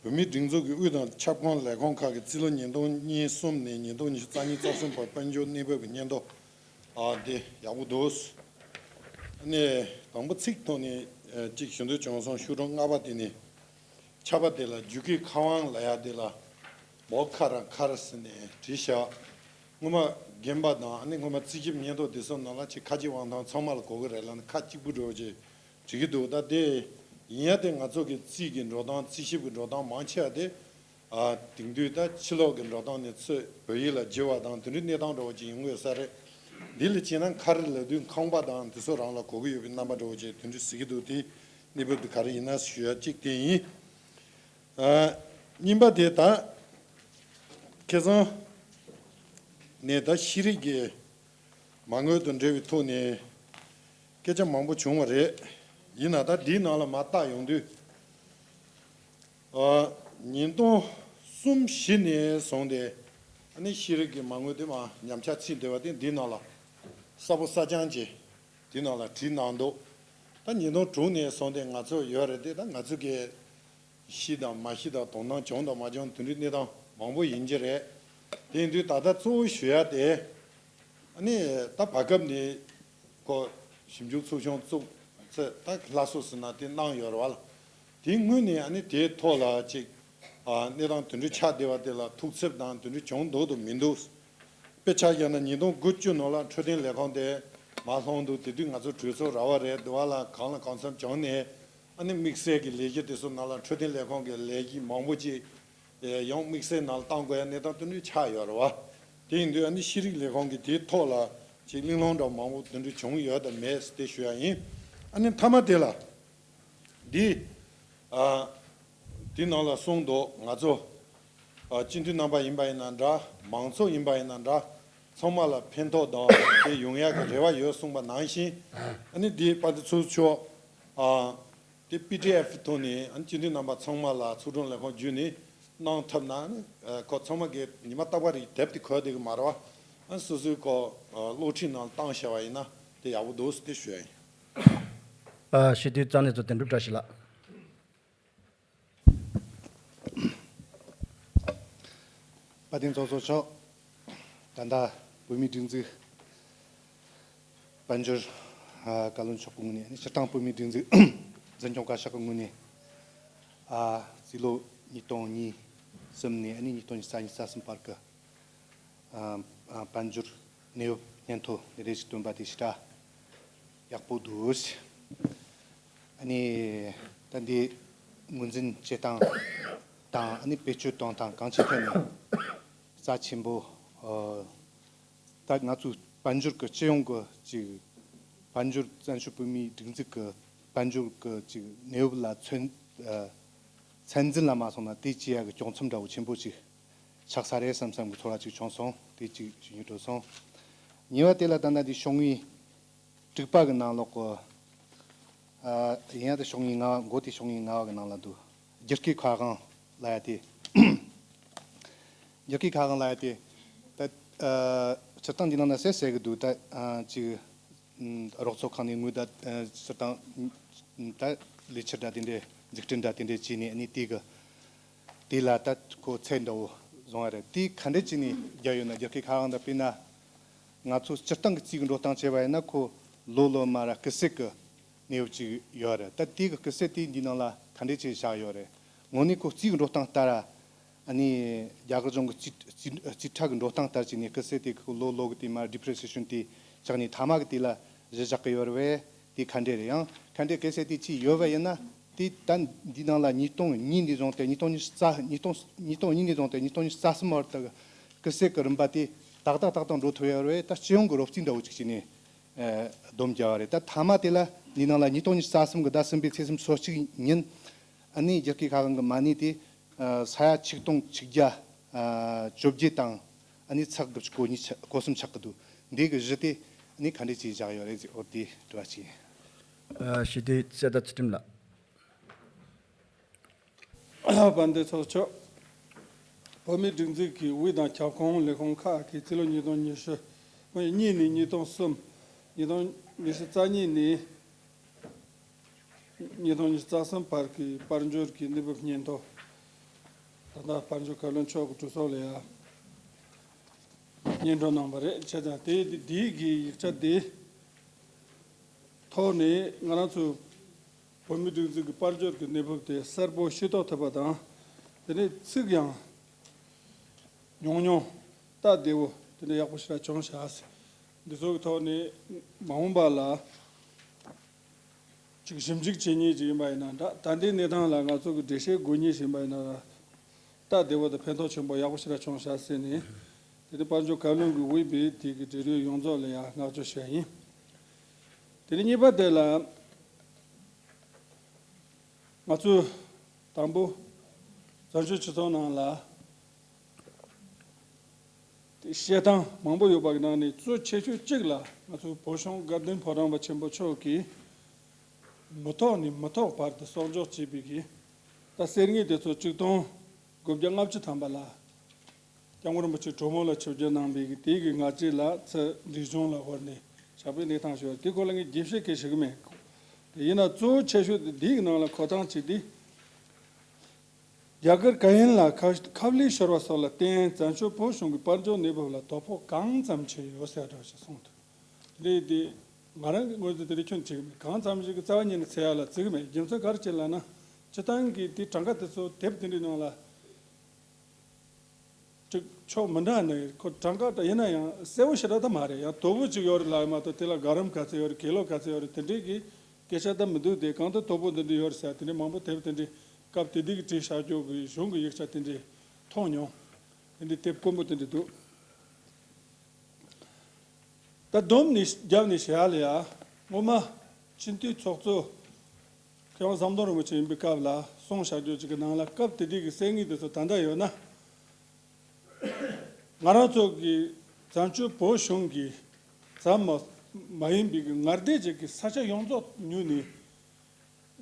བོད་མིའི་སྒྲིག་འཛུགས་ཀྱི་དབུས་དང་ཁྱབ་ཁོངས་ལས་ཁུངས་ཁག་གི་རྩིས་ལོ་ཉིས་སྟོང་གཉིས་གསུམ་ནས་ཉིས་སྟོང་ཉི་ཤུ་རྩ་གཉིས་རྩ་གསུམ་བར་དཔལ་འབྱོར་གནས་བབ་ཀྱི་སྙན་ཐོ། ཨ། དེ་ཡག་པོ་འདུག་ཨ་ནི། དང་པོ་ཚིག་ཐོག་ནས་ཨ་གཅིག་ཞུ་འདོད་བྱུང་སོང་། ཤོག་གྲངས་ལྔ་པ་དེ་ནས། ཆ་པ་དེ་ལ་རྒྱུད་སྐུད་ཁ་དབང་ལབ་ཡ་དེ་ལ་མོ་ཁ་ར་ཁར་ཟེར་ནས་བྲིས་ཤག་སྔོན་མ་རྒན་པ་དང་ཨ་ནི་སྔོན་མ་རྩིས་ཞིབ་སྙན་ཐོ་དེ་ཚོ་ནང་ལ་ཅིག་ཁ་ལྕེ་དབང་ཐང་ཚང་མ་ལ་གོ་གི་རེད་ལབ་ནས་ཁ་གཅིག་པུ་འགྲོ་བྱས་བྲིས་ཀྱི་འདུག་ད་དེ་ཡིན་ཡ་དེ་ང་ཚོ་གི་རྩིས་ཀྱི་འགྲོ་སྟངས་རྩིས་ཞིབ་ཀྱི་འགྲོ་སྟངས་མང་ཆེ་བ་དེ་ཨ་དེང་དུས་ད་ཕྱི་ལོགས་ཀྱི་འགྲོ་སྟངས་ནས་ཚུར་བོད་ཡིག་ལ་བསྒྱུར་བ་དང་དེ་འདྲའི་གནས་སྟངས་འདྲ་བོ་ཅིག་ཡོང་གི་ཡོད་ས་རེད། འདི་ལ་བྱས་ན་ཁར་ལབ་དུས་ཁང་པ་དང་དེ་ཚོ་རང་ལ་གོ་གི་ཡོད་པའི་རྣམ་པ་འདྲ་བོ་ཅིག་དེ་འདྲ་གཟིགས་ཀྱི་འདུག་དེ་གནས་བབ་དེ་ག་རེ་ཡིན་ན་ཞུ་ཡ་གཅིག་དེ་ཡིན། ཨ། གཉིས་པ་དེ་ད་ཁ་སང་ནས་ད་ཤེས་རིག་གི་མ་དངུལ་དང་འབྲེལ་བའི་ཐོག་ནས་སྐད་ཆ་མང་པོ་བྱུང་བ་རེད། ཡིན་ན་ད་འདིའི་ནང་ལ་མར་བལྟ་ཡོང་དུས། ཨ། ཉིས་སྟོང་གསུམ་བཞི་ནས་བཟུང་སྟེ་ ཨ་ནི་ཤེས་རིག་གི་མ་དངུལ་དེ་མར་ཉམས་ཆག་ཕྱིན་བསྡད་པ་དེ་འདི་ནང་ལ་གསལ་པོ་གསལ་རྐྱང་གྱིས་འདི་ནང་ལ་བྲིས་གནང་འདུག་ད་ཉིས་སྟོང་དྲུག་ནས་བཟུང་སྟེ་ང་ཚོ་ཡོད་རེད་དེ། ད་ང་ཚོ་གི་ཤེས་དང་མ་ཤེས་དང་དོ་སྣང་བྱུང་དང་མ་བྱུང་དེ་འདྲའི་གནས་སྟངས་མང་པོ་ཡིན་གྱི་རེད། དེ་ཡིན་དུས་ད་ལྟ་གཙོ་བོ་ཞུ་ཡ་དེ། ཨ་ནི་ད་བར་སྐབས་ནས་ཁོ་ཞིབ་འཇུག་ཚོགས་ཆུང་བཙུགས་ཚེ་ད་སླར་གསོ་ཟེར་ན་དེ་གནང་ཡོད་རེད་བ་ལ། དེའི་སྔོན་ནས་ཨ་ནི་དེའི་ཐོག་ལ་ཅིག་ཨ་གནས་སྟངས་དེ་འདྲ་ཆགས་བསྡད་པ་དེ་ལ་ཐུགས་འཚབ་དང་དེ་འདྲ་བྱུང་འདུག་དང་མི་འདུག་དཔེ་ཆ་བཞག་ན་ཉིས་སྟོང་དགུ་བཅུ་ནང་ལ་འཕྲོད་བསྟེན་ལས་ཁུངས་དེ་མར་ལྷུང་འདུག་དེ་དུས་ང་ཚོ་གྲོས་ཚོགས་ར་བ་རེད་འདུག་བ་ལ། གང་ལ་གང་འཚམ་བྱུང་ནས་ཨ་ནི་དམིགས་བསལ་གྱི་ལས་གཞི་དེ་ཚོ་ནང་ལ་འཕྲོད་བསྟེན་ལས་ཁུངས་ཀྱི་ལས་གཞི་མང་པོ་ཅིག་ཡང་དམིགས་བསལ་ནང་ལ་བཏང་དགོས་ཡ་གནས་སྟངས་དེ་འདྲ་ཆགས་ཡོད་རེད་བ། དེ་ཡིན་དུས་ཨ་ནི་ཤེས་རིག་ལས་ཁུངས་ཀྱིས་དེའི་ཐོག་ལ་ཅིག་གླེང་སློང་འདྲ་མང་པོ་དེ་འདྲ་བྱུང་ཡོད་དམ་མེད་དེ་ཞུ་ཡ་ཡིན། ཨ་ནི་མཐའ་མ་དེ་ལ། འདི། ཨ། འདི་ནང་ལ་གསུངས་འདུག་ང་ཚོ། ཨ། སྤྱི་འཐུས་རྣམ་པ་ཡིན་པ་ཡིན་ན་འདྲ། མང་ཚོགས་ཡིན་པ་ཡིན་ན་འདྲ། ཚང་མ་ལ་ཕན་ཐོགས་དང་དེ་ཡོང་ཡག་གི་རེ་བ་ཡོད་གསུངས་པ་ནང་བཞིན། ཨ་ནི་འདི་དཔལ་ལྡན་ཚོགས་གཙོ་མཆོག་ཨ། དེ་པི་ཌི་ཨེཕ་ཐོག་ནས་ཨ་ནི་སྤྱི་འཐུས་རྣམ་པ་ཚང་མ་ལ་ཚོགས་དྲུང་ལས་ཁུངས་བརྒྱུད་ནས་གནང་ཐུབ་ན་ཨ་ནི། ཨ། ཁོ་ཚང་མ་གི་ཉི་མ་རྟག་པར་རིགས་དེབ་དེ་འཁོད་བསྡད་གི་མ་རེད་བ། ཨ་ནི་སོ་སོའི་ཁོ། ཨ། གློག་འཕྲིན་ནང་བཏང་བྱས་པ་ཡིན་ན་དེ་ཡག་པོ་འདུག་ཟེར་དེ་ཞུ་ཡ་ཡིན། ཨ། སྤྱི་འཐུས་རྩ་གནས་ཚོ་དོན་གྲུབ་བཀྲ་ཤིས་ལགས། དཔལ་ལྡན་ཚོགས་གཙོ་མཆོག་ད་ལྟ་བོད་མིའི་སྒྲིག་འཛུགས་དཔལ་འབྱོར། ཨ། བཀའ་བློན་མཆོག་གི་ངོས་ནས་ཨ་ནི་སྤྱིར་བཏང་བོད་མིའི་སྒྲིག་འཛུགས་འཛིན་སྐྱོང་བཀའ་ཤག་གི་ངོས་ནས། ཨ། རྩིས་ལོ་ཉིས་སྟོང་གཉིས་གསུམ་ནས་ཨ་ནི་ཉིས་སྟོང་ཉི་ཤུ་རྩ་གཉིས་རྩ་གསུམ་བར་གྱི། ཨ། ཨ། དཔལ་འབྱོར་གནས་བབ་སྙན་ཐོ་རེ་ཞིག་བཏོན་པ་དེ་ཞེ་དྲག་ཡག་པོ་འདུག་ཨ་ནི་ད་འདི་ངོས་འཛིན་བྱེད་སྟངས་དང་ཨ་ནི་བེད་སྤྱོད་གཏོང་སྟངས་གང་ཅིའི་ཐད་ནས་རྩ་ཆེན་པོ། ཨ། ད་ང་ཚོའི་དཔལ་འབྱོར་གྱི་སྤྱི་ཡོངས་ཀྱི་ཅིག་དཔལ་འབྱོར་བཙན་བྱོལ་བོད་མིའི་སྒྲིག་འཛུགས་ཀྱི་དཔལ་འབྱོར་གྱི་ཅིག་གནས་བབ་ལ་ཚོད། ཨ། ཚད་འཛིན་ལ་མ་སོང་ན་དེ་བྱེད་ཡག་གི་གྱོང་མཚམས་འདྲ་བོ་ཆེན་པོ་ཅིག་ཆགས་ས་རེད་བསམ་བསམ་གྱི་ཚོར་བ་ཅིག་བྱུང་སོང་། དེ་གཅིག་ཞུ་སྙིང་བྲོ་སོང་། གཉིས་པ་དེ་ལ་ད་ལྟ་འདི་ཤོག་ངོས་དྲུག་པ་གི་ནང་ལོགས་གི། ཨ། ཡིན་ཡང་དེ་ཤོག་ངོས་ལྔ་པ། མགོ་དེ་ཤོག་ངོས་ལྔ་པ་གི་ནང་ལ་འདུག་རྒྱུ་སྐྱེད་ཁ་དབང་ལབ་ཡ་དེ། རྒྱུ་སྐྱེད་ཁ་དབང་ལབ་ཡ་དེ། ད། ཨ། སྤྱིར་བཏང་འདི་ནང་ན་གསལ་གསལ་གི་འདུག་ད། ཨ། ཅིག་ཨ། རོགས་ཚོགས་ཁང་ནས་དངུལ་ད། ཨ། སྤྱིར་བཏང་ད་ལས་འཆར་འདྲ་དེ་འདྲའི་འཛུགས་སྐྲུན་འདྲ་དེ་འདྲའི་བྱས་ནས་ཨ་ནི་དེ་གི། དེ་ལ་ད་ཁོ་ཚད་འདྲ་བོ་བཟུང་བ་རེད། དེ་ག་འདྲ་བྱས་ནས་བརྒྱབ་ཡོད་ན། རྒྱུ་སྐྱེད་ཁ་དབང་ད་དཔེར་ན་ང་ཚོ་སྤྱིར་བཏང་གི་རྩིས་ཀྱི་འགྲོ་སྟངས་བྱས་པ་ཡིན་ན་ཁོ་ལོ་ལོ་མར་སྐུལ་སྲོལ་གྱི་གནས་བབ་ཅིག་ཡོད་རེད། ད་དེ་གི་སྐུལ་སྲོལ་དེ་འདི་ནང་ལ་ག་འདྲ་བྱས་བཞག་ཡོད་རེད། དངོས་གནས་ཁོ་རྩིས་ཀྱི་འགྲོ་སྟངས་ལྟར། ཨ་ནི་རྒྱ་གར་གཞུང་གི་རྩིས་རྩིས་རྩིས་ཁྲ་གི་འགྲོ་སྟངས་ལྟར་བྱས་ནས་སྐུལ་སྲོལ་དེ་ཁོ་ལོ་ལོ་གི་དེ་མར་ཌི་པི་རི་སི་ཨེ་ཤན་དེ་བཞག་ནས་མཐའ་མ་གི་དེ་ལ་གཞི་བཞག་གི་ཡོད་རེད་པས། དེ་ག་འདྲ་རེད། ཡང་ག་འདྲ་སྐུལ་སྲོལ་དེ་བྱས་ཡོད་པ་ཡིན་ན་དེ་ད་འདི་ནང་ལ་ཉིས་སྟོང་གཉིས་ནས་བཟུང་སྟེ་ཉིས་སྟོང་ཉི་ཤུ་རྩ། ཉིས་སྟོང་ཉིས་སྟོང་གཉིས་ནས་བཟུང་སྟེ་ཉིས་སྟོང་ཉི་ཤུ་རྩ་གསུམ་བར་དུ་སྐུལ་སྲོལ་གྱི་རིམ་པ་དེ་ཏག་ཏག་ཏག་ཏག་འགྲོ་ཐུབ་ཡོད་རེད་པས། ད་སྤྱི་ཡོངས་ཀྱི་རོབ་རྩིས་འདྲ་བོ་ཅིག་བྱས་ནས། ཨ། སྡོམ་རྒྱག་པ་རེད། ད་མཐའ་མ་དེ་ལ་འདི་ནང་ལ་ཉིས་སྟོང་ཉི་ཤུ་རྩ་གསུམ་གི་ཟླ་གསུམ་པའི་ཚེས་སུམ་ཅུ་སོ་གཅིག་ཉིན་ཨ་ནི་རྒྱུ་སྐྱེད་ཁ་དབང་གི་མ་གནས་དེ། ཨ། ས་ཡ་ཆིག་སྟོང་ཆིག་བརྒྱ། ཨ། བཅོ་བརྒྱད་དང་ཨ་ནི་ཚེག་དགུ་བཅུ་གོ་གཉིས་ཆ་གོ་གསུམ་ཆགས་ཀྱི་འདུག་འདི་གི་གཞི་དེ་ཨ་ནི་ག་འདྲ་བྱས་བཞག་ཡོད་རེད་ཟེར། འོ་དེ་དྲི་བ་གཅིག་ཡིན། ཨ། སྤྱི་འཐུས་གསེར་རྟ་ཚུལ་ཁྲིམས་ལགས། དཔལ་ལྡན་ཚོགས་གཙོ། བོད་མིའི་སྒྲིག་འཛུགས་ཀྱི་དབུས་དང་ཁྱབ་ཁོངས་ལས་ཁུངས་ཁག་གིས་རྩིས་ལོ་ཉིས་སྟོང་ཉི་ཤུ་གཉིས་ནས་ཉིས་སྟོང་གསུམ། ཉིས་སྟོང་ཉི་ཤུ་རྩ་གཉིས་ནས་ཉིས་སྟོང་ཉི་ཤུ་རྩ་གསུམ་བར་གྱི་དཔལ་འབྱོར་གྱི་གནས་བབ་སྙན་ཐོ། ད་ལྟ་དཔལ་འབྱོར་བཀའ་བློན་མཆོག་གི་གྲོས་ཚོགས་ལ་ཡང་སྙན་སྒྲོན་གནང་བ་རེད། བྱས་ཙང་དེ་དེའི་གི་ཡིག་ཆ་དེ་ཐོག་ནས་ང་རང་ཚོ་བོད་མིའི་སྒྲིག་འཛུགས་ཀྱི་དཔལ་འབྱོར་གྱི་གནས་བབ་དེ་གསལ་པོ་ཤེས་རྟོགས་ཐུབ་པ་དང་། དེ་ནས་ཚིག་ཡང་ཉུང་ཉུང་སྟབས་བདེ་བོ་དེ་འདྲ་ཡག་པོ་ཞེ་དྲག་བྱུང་ཤག་འདི་ཚོ་གི་ཐོག་ནས་མ་འོངས་པ་ལ་ཅིག་ཞིབ་འཇུག་བྱེད་མཁན་ཅིག་ཡིན་པ་ཡིན་ན་འདྲ། ད་ལྟའི་གནས་སྟངས་ལ་ང་ཚོ་གི་འགྲེལ་བཤད་དགོས་མཁན་ཞིག་ཡིན་པ་ཡིན་ན་འདྲ། སྟབས་བདེ་བོ་དང་ཕན་ཐོགས་ཆེན་པོ་ཡག་པོ་ཞེ་དྲག་བྱུང་ཤག་ཟེར་ནས། དེ་ནས་དཔལ་འབྱོར་བཀའ་བློན་གྱི་དབུས་པའི་དེ་གི་འབྲེལ་ཡོད་ཡོངས་རྫོགས་ལ་ཡང་བསྔགས་བརྗོད་ཞུ་ཡ་ཡིན། དེ་ནས་གཉིས་པ་དེ་ལ། ང་ཚོས་དང་པོ་བཙན་བྱོལ་སྤྱི་ཚོགས་ནང་ལ་དེ་བཤད་སྟངས་མང་པོ་ཡོད་པ་གི་ནང་ནས་གཙོ་ཆེ་ཤོས་གཅིག་ལ་ང་ཚོའི་བོད་གཞུང་དགའ་ལྡན་ཕོ་བྲང་པ་ཆེན་པོ་མཆོག་གིས་མི་ཐོག་ནས་མི་ཐོག་བར་དུ་གསོག་འཇོག་བྱས་པའི་གི་ད་གསེར་དངུལ་དེ་ཚོ་ཆིག་སྟོང་དགུ་བརྒྱ་ལྔ་བཅུ་ཐམ་པ་ལ། སྐྱབས་མགོན་རིན་པོ་ཆེ་གྲོས་མོལ་ལ་ཆིབས་བསྒྱུར་གནང་བའི་གི་དེའི་གི་ང་ཚོ་ལ་ཚུར་མདུན་ལྗོངས་ལ་བོར་ནས་ཞབས་པའི་གནས་སྟངས་ཞུ་བ་དེ་སྐོར་ལ་ངས་རྒྱས་བཤད་གང་ཞུ་གི་མེད། དེ་ཡིན་ན་གཙོ་བོ་ཆེ་ཤོས་དེ་འདིའི་གི་ནང་ལ་གོ་སྟངས་གཅིག་དེ། རྒྱ་གར་ག་ཡན་ལ་ཁ་ཁབ་ལས་ཤོར་བ་སོགས་ལ་བརྟེན་བཙན་བྱོལ་བོད་གཞུང་གི་དཔལ་འབྱོར་གནས་བབ་ལ་དོ་ཕོག་གང་ཙམ་ཕྱིན་ཡོད་ཟེར་འདྲ་ཞིག་གསུངས་འདུག་དེ་འདྲའི་དེ་ང་རང་གི་ངོས་ནས་དེ་འདྲ་ཁྱོན་བྱེད་ཀྱི་མེད། གང་ཙམ་ཞིག་གི་རྩ་བ་ཉིད་ནས་འཚོལ་ཡག་ལ་བརྩི་གི་མེད། རྒྱུ་མཚན་ག་རེ་བྱས་ལབ་ན། སྤྱིར་བཏང་གི་དེ་གྲངས་ཀ་དེ་ཚོ་དེབ་དེ་འདྲའི་ནང་ལ་ཅིག་ཕྱོགས་མི་འདྲ་ནས་ཁོ་གྲངས་ཀ་ད་ཡིན་ན་ཡང་གསལ་བོ་ཞེ་དྲག་ད་མ་རེད། ཡང་དོད་པོ་ཅིག་ཡོད་རེད་ལབ་ཡོད་མ་གཏོགས་དེ་ལ་ག་རམ་ག་ཚད་ཡོད་རེད། ཀི་ལོ་ག་ཚད་ཡོད་རེད། དེ་འདྲའི་གི་སྐད་ཆ་ད་མི་འདུག་དེ་གང་ལྟར་དོད་པོ་འདི་འདྲ་ཡོད་རེད་ཟེར་དེ་འདྲའི་མང་པོ་དེབ་དེ་འདྲའི་སྐབས་དེ་དུས་ཀྱི་བྲིས་བཞག་རྒྱུ་གི་གཞུང་གི་ཡིག་ཆ་དེ་འདྲའི་མཐོང་མྱོང་། དེ་འདྲའི་དེབ་དཀོན་པོ་དེ་འདྲ་འདུག་ད་སྡོམ་ནས་རྒྱབ་ནས་བྱས་ལ་ཡ། སྔོན་མ་སྤྱི་འཐུས་ཚོགས་གཙོ་མཁས་དབང་ཟམ་གདོང་རིན་པོ་ཆེ་ཡིན་པའི་སྐབས་ལ་གསུངས་བཞག་རྒྱུ་ཅིག་གི་ནང་ལ་སྐབས་དེ་དུས་ཀྱི་གསེར་དངུལ་དེ་ཚོ་ད་ལྟ་ཡོད་ན། ང་རང་ཚོ་གི་བཙན་བྱོལ་བོད་གཞུང་གི་ཙམ་མ་མ་ཡིན་པའི་གི་མངའ་སྡེ་ཅིག་གི་ས་ཆ་ཡོངས་རྫོགས་ཉོས་ནས་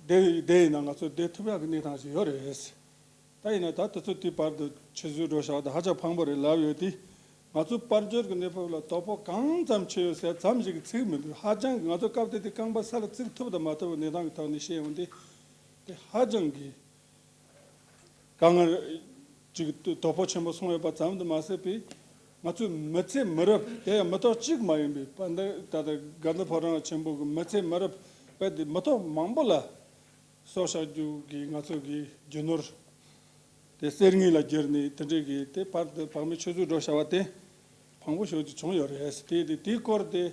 བསྡད་བསྡད་ཡིན་ན་ང་ཚོ་བསྡད་ཐུབ་ཡག་གི་གནས་སྟངས་ཤིག་ཡོད་རེད། ད་ཡིན་ན་ད་དེ་ཚོ་དུས་བར་དུ་ཆུད་ཟོས་འགྲོ་བཞག་ད་ཧ་ཅང་ཕངས་པོ་རེད་ལབ་ཡོད་དེ། ང་ཚོ་དཔལ་འབྱོར་གྱི་གནས་བབ་ལ་དོ་ཕོག་གང་ཙམ་ཕྱིན་ཡོད་ཟེར་ཙམ་ཞིག་གི་ཚིག་མི་འདུག་ཧ་ཅང་གི་ང་ཚོ་སྐབས་དེ་དུས་རྐང་པ་ས་ལ་བཙུགས་ཐུབ་དང་མ་ཐུབ་གནས་སྟངས་ཀྱི་ཐོག་ནས་བཤད་ཡོང་དུས། དེ་ཧ་ཅང་གི་དཀའ་ངལ་ཅིག་དོ་ཕོག་ཆེན་པོ་སོང་ཡོད་པ་ཙམ་དུ་མ་ཟད་པའི་ང་ཚོའི་མི་ཚེ་མི་རབས་དེ་ཡང་མི་ཐོག་གཅིག་མ་ཡིན་པའི་དཔལ་ལྡན་ད་ལྟ་དགའ་ལྡན་ཕོ་བྲང་ཆེན་པོ་གི་མི་ཚེ་མི་རབས་དཔེ་དེ་མི་ཐོག་མང་པོ་ལ་སྲོག་ཆགས་རྒྱུ་གི་ང་ཚོ་གི་རྒྱུ་ནོར་དེ་གསེར་དངུལ་ལ་བསྒྱུར་ནས་དེ་འདྲའི་གི་དེ་བར་དུ་བག་མེད་ཆུད་ཟོས་འགྲོ་བྱ་བ་དེ་ཕངས་པོ་ཞེ་པོ་ཅིག་བྱུང་ཡོད་རེད། དེ་དེ་དེའི་སྐོར་དེ་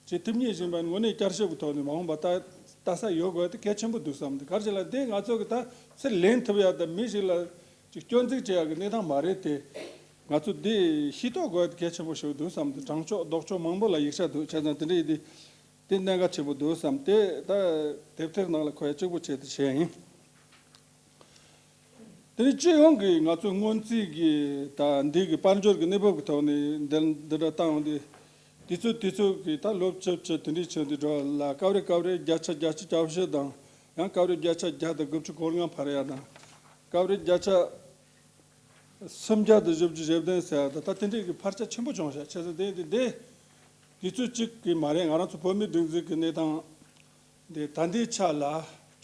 ཅིག་ཐུབ་ཉེས་ཟིན་པ་ངོ་ནས་བསྐྱར་ཞིབ་ཀྱི་ཐོག་ནས་མ་འོངས་པ་ལྟ་ལྟ་ས་ཡོད་དགོས་དེ་གལ་ཆེན་པོ་འདུག་བསམ་འདུག་ག་རེ་བྱས་ལ་དེ་ང་ཚོ་གི་ད་ཚུར་ལེན་ཐུབ་ཡ་དང་མི་ཞིག་ལ་ཅིག་སྐྱོན་འཛུགས་བྱེད་ཡ་གི་གནས་སྟངས་མ་རེད་དེ། ང་ཚོ་འདི་ཤེས་རྟོགས་དགོས་དེ་གལ་ཆེན་པོ་ཞིག་འདུག་བསམ་འདུག་དྲང་ཕྱོགས་ལྡོག་ཕྱོགས་མང་པོ་ལ་ཡིག་ཆ་འདུག་བྱས་ཙང་དེ་འདྲ་ཡིན་དུས། དེ་གནད་འགག་ཆེན་པོ་འདུག་བསམ་དེ་ད་དེབ་ཐེར་ནང་ལ་འཁོད་ཡ་གཅིག་པོ་བྱས་ཏེ་བྱས་ཡིན། དེ་ནས་སྤྱི་ཡོངས་ཀྱི་ང་ཚོ་སྔོན་རྩིས་ཀྱི་ད་འདི་གི་དཔལ་འབྱོར་གྱི་གནས་བབ་ཀྱི་ཐོག་ནས་འདི་འདི་འདྲ་བཏང་ཡོང་དུས། དུས་ཚོད་དུས་ཚོད་ཀྱི་ད་ལོ་བཅུ་བཅུ་དེ་འདྲའི་ཆེད་དུ་འགྲོ་ལ་སྐབས་རེ་སྐབས་རེ་བརྒྱ་ཆ་བརྒྱད་ཅུ་གྱ་བཞི་དང་ཡང་སྐབས་རེ་བརྒྱ་ཆ་བརྒྱ་དང་དགུ་བཅུ་གོ་ལྔ་འཕར་ཡ་དང་། སྐབས་རེ་བརྒྱ་ཆ་སུམ་བརྒྱ་དང་བཞི་བཅུ་ཞེ་བདུན་ཟེར་ཡ་ད་ད་དེ་འདྲའི་གི་འཕར་ཆ་ཆེན་པོ་བྱུང་ཤག་བྱས་ཙང་དེ་དེ་དེ་དུས་ཚོད་གཅིག་གི་མ་རེད། ང་རང་ཚོ་བོད་མིའི་སྒྲིག་འཛུགས་ཀྱི་གནས་སྟངས་དེ་ད་ལྟའི་ཆ་ལ་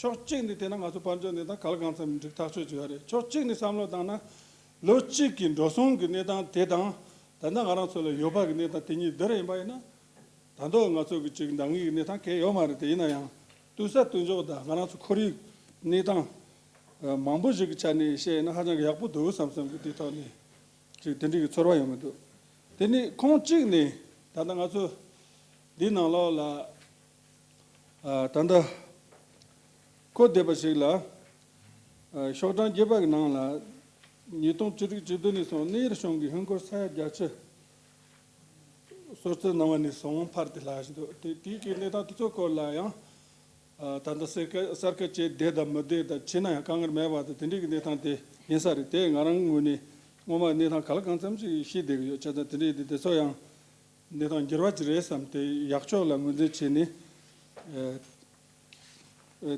ཕྱོགས་གཅིག་ནས་བལྟས་ན་ང་ཚོ་དཔལ་འབྱོར་གནས་སྟངས་ག་ལ་གང་འཚམ་འགྲིག་ཐག་ཆོད་ཅིག་ཡོད་རེད། ཕྱོགས་གཅིག་ནས་བསམ་བློ་བཏང་ན་ལོ་གཅིག་གི་འགྲོ་སོང་གི་གནས་སྟངས་དེ་དང་ད་ལྟ་ང་རང་ཚོ་ལ་ཡོད་པ་གི་གནས་སྟངས་དེ་གཉིས་བསྡུར་ཡིན་པ་ཡིན་ན། ད་དུང་ང་ཚོ་གི་ཅིག་འདང་ངེས་ཀྱི་གནས་སྟངས་གང་ཡང་ཡོད་མ་རེད། དེ་ཡིན་ན་ཡང་ལྟོས་ས་ལྟོས་འཇོག་དང་ང་རང་ཚོ་ཁོར་ཡུག་གནས་སྟངས་མང་པོ་ཞིག་གི་ཆ་ནས་བཤད་ཡིན་ན་ཧ་ཅང་གི་ཡག་པོ་འདུག་བསམ་བསམ་གི་དེ་ཐོག་ནས་ཅིག་དེ་འདྲའི་གི་ཚོར་བ་ཡོང་གི་འདུག་དེ་ནི་ཁོང་གཅིག་ནས་ད་ལྟ་ང་ཚོ་འདི་ནང་ལོགས་ལ་ད་ལྟ་གོ་བདེ་པ་ཞིག་ལ་ཤོག་གྲངས་བརྒྱད་པ་གི་ནང་ལ་ཉིས་སྟོང་བཅུ་དྲུག་བཅུ་བདུན་ནས་བཟུང་གནས་ཡུལ་གཞུང་གི་ཧིན་སྒོར་ས་ཡ་བརྒྱད་ཅུ། སོར་ཚུད་གནང་བ་ནས་བཟུང་འཕར་ཏེ་ལྷག་བཞིན་འདུག་དེ་དེའི་གི་གནས་སྟངས་དེ་ཚོ་སྐོར་ལ་ཡང་ད་ལྟ་གསར་བསྐལ་གསར་བསྐལ་བཅས་བསྡད་དང་མི་བསྡད་དང་བྱས་ན་ཡང་དཀའ་ངལ་མེད་པ་དང་དེ་འདྲའི་གི་གནས་སྟངས་དེ་ཡིན་ས་རེད། དེ་ང་རང་ངོས་ནས་སྔོན་མ་གནས་སྟངས་ག་ལ་གང་འཚམ་ཞིག་ཤེས་བསྡད་ཀྱི་ཡོད། བྱས་ཙང་དེ་འདྲའི་དེ་དེ་ཚོ་ཡང་གནས་སྟངས་འགྱུར་བ་ཅིག་རེད་བསམ་སྟེ་ཡག་ཕྱོགས་ལ་ངོས་འཛིན་བྱས་ནས།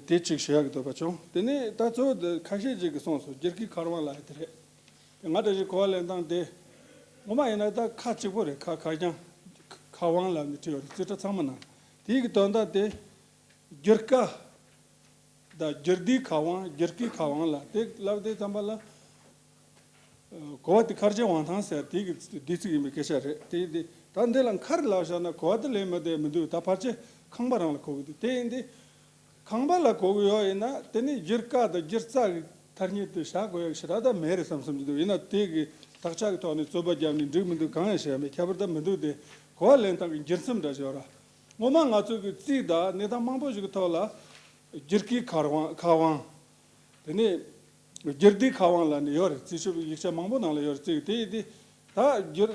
དེ་གཅིག་ཞུ་ཡག་གི་འདོད་པ་བྱུང་། དེ་ནས་ད་གཙོ་བོ་འདི་ཁ་ཤས་ཅིག་གིས་གསུངས་སོང་། སྒྱུར་ཁའི་མཁར་དབང་ལབ་ཡ་དེ་རེད། དེ་ང་འདྲ་ཞིག་གོ་བ་ལེན་སྟངས་དེ་ངོ་མ་ཡིན་ན་ད་ཁ་གཅིག་པོ་རེད། ཁ་ཁ་རྐྱང་ཁ་དབང་ལབ་ནས་བྲིས་ཡོད་རེད། རྩིས་ཁྲ་ཚང་མ་ནང་དེའི་གི་དོན་དག་དེ་སྒྱུར་ཁ་དང་སྒྱུར་སྡེའི་མཁར་དབང་སྒྱུར་ཁའི་མཁར་དབང་ལ་དེ་ལབ་དེ་ཙམ་པ་ལ། གོ་བ་དེ་མཁར་ཆེན་དབང་ཐང་ཟེར་དེ་གི་བསྡུས་ཚིག་ཡིན་པའི་སྐད་ཆ་རེད། དེ་ཡིན་དུས་ད་འདི་ལ་མཁར་ལབ་བཞག་ན་གོ་བ་དེ་ལེན་མི་བདེ་མི་འདུག་ད་ཕལ་ཆེར་ཁང་པ་རང་ལ་གོ་གི་འདུག་དེ་ཡིན་དུས་ཁང་པ་ལ་གོ་གི་ཡོད་ཡིན་ན་དེ་ནི་སྒྱུར་ཁ་དང་སྒྱུར་རྩ་གི་ཐ་སྙད་དེ་བཞག་དགོས་ཡག་ཞེ་དྲག་ད་མེད་རེད་བསམ་བསམ་གྱི་འདུག་ཡིན་ན་དེ་གི་དག་ཆ་གི་ཐོག་ནས་རྩོད་པ་བརྒྱབ་ནས་འགྲིག་མི་འདུག་གང་ཡང་བཤད་ཡ་མེད། ཁྱད་པར་ད་མི་འདུག་དེ་གོ་བ་ལེན་སྟངས་ཀྱི་འགྱུར་མཚམས་འདྲ་ཞིག་ཡོད་ར། ངོ་མ་ང་ཚོ་གི་རྩིས་དང་གནས་སྟངས་མང་པོ་ཞིག་གི་ཐོག་ལ་སྒྱུར་ཁའི་མཁར་དབང་མཁར་དབང་། དེ་ནས་སྒྱུར་སྡེའི་མཁར་དབང་ལབ་ནས་ཡོད་རེད། རྩིས་ཞིབ་ཡིག་ཆ་མང་པོ་ནང་ལ་ཡོད་རེད། རྩིས་དེ་དེ་ད་སྒྱུར་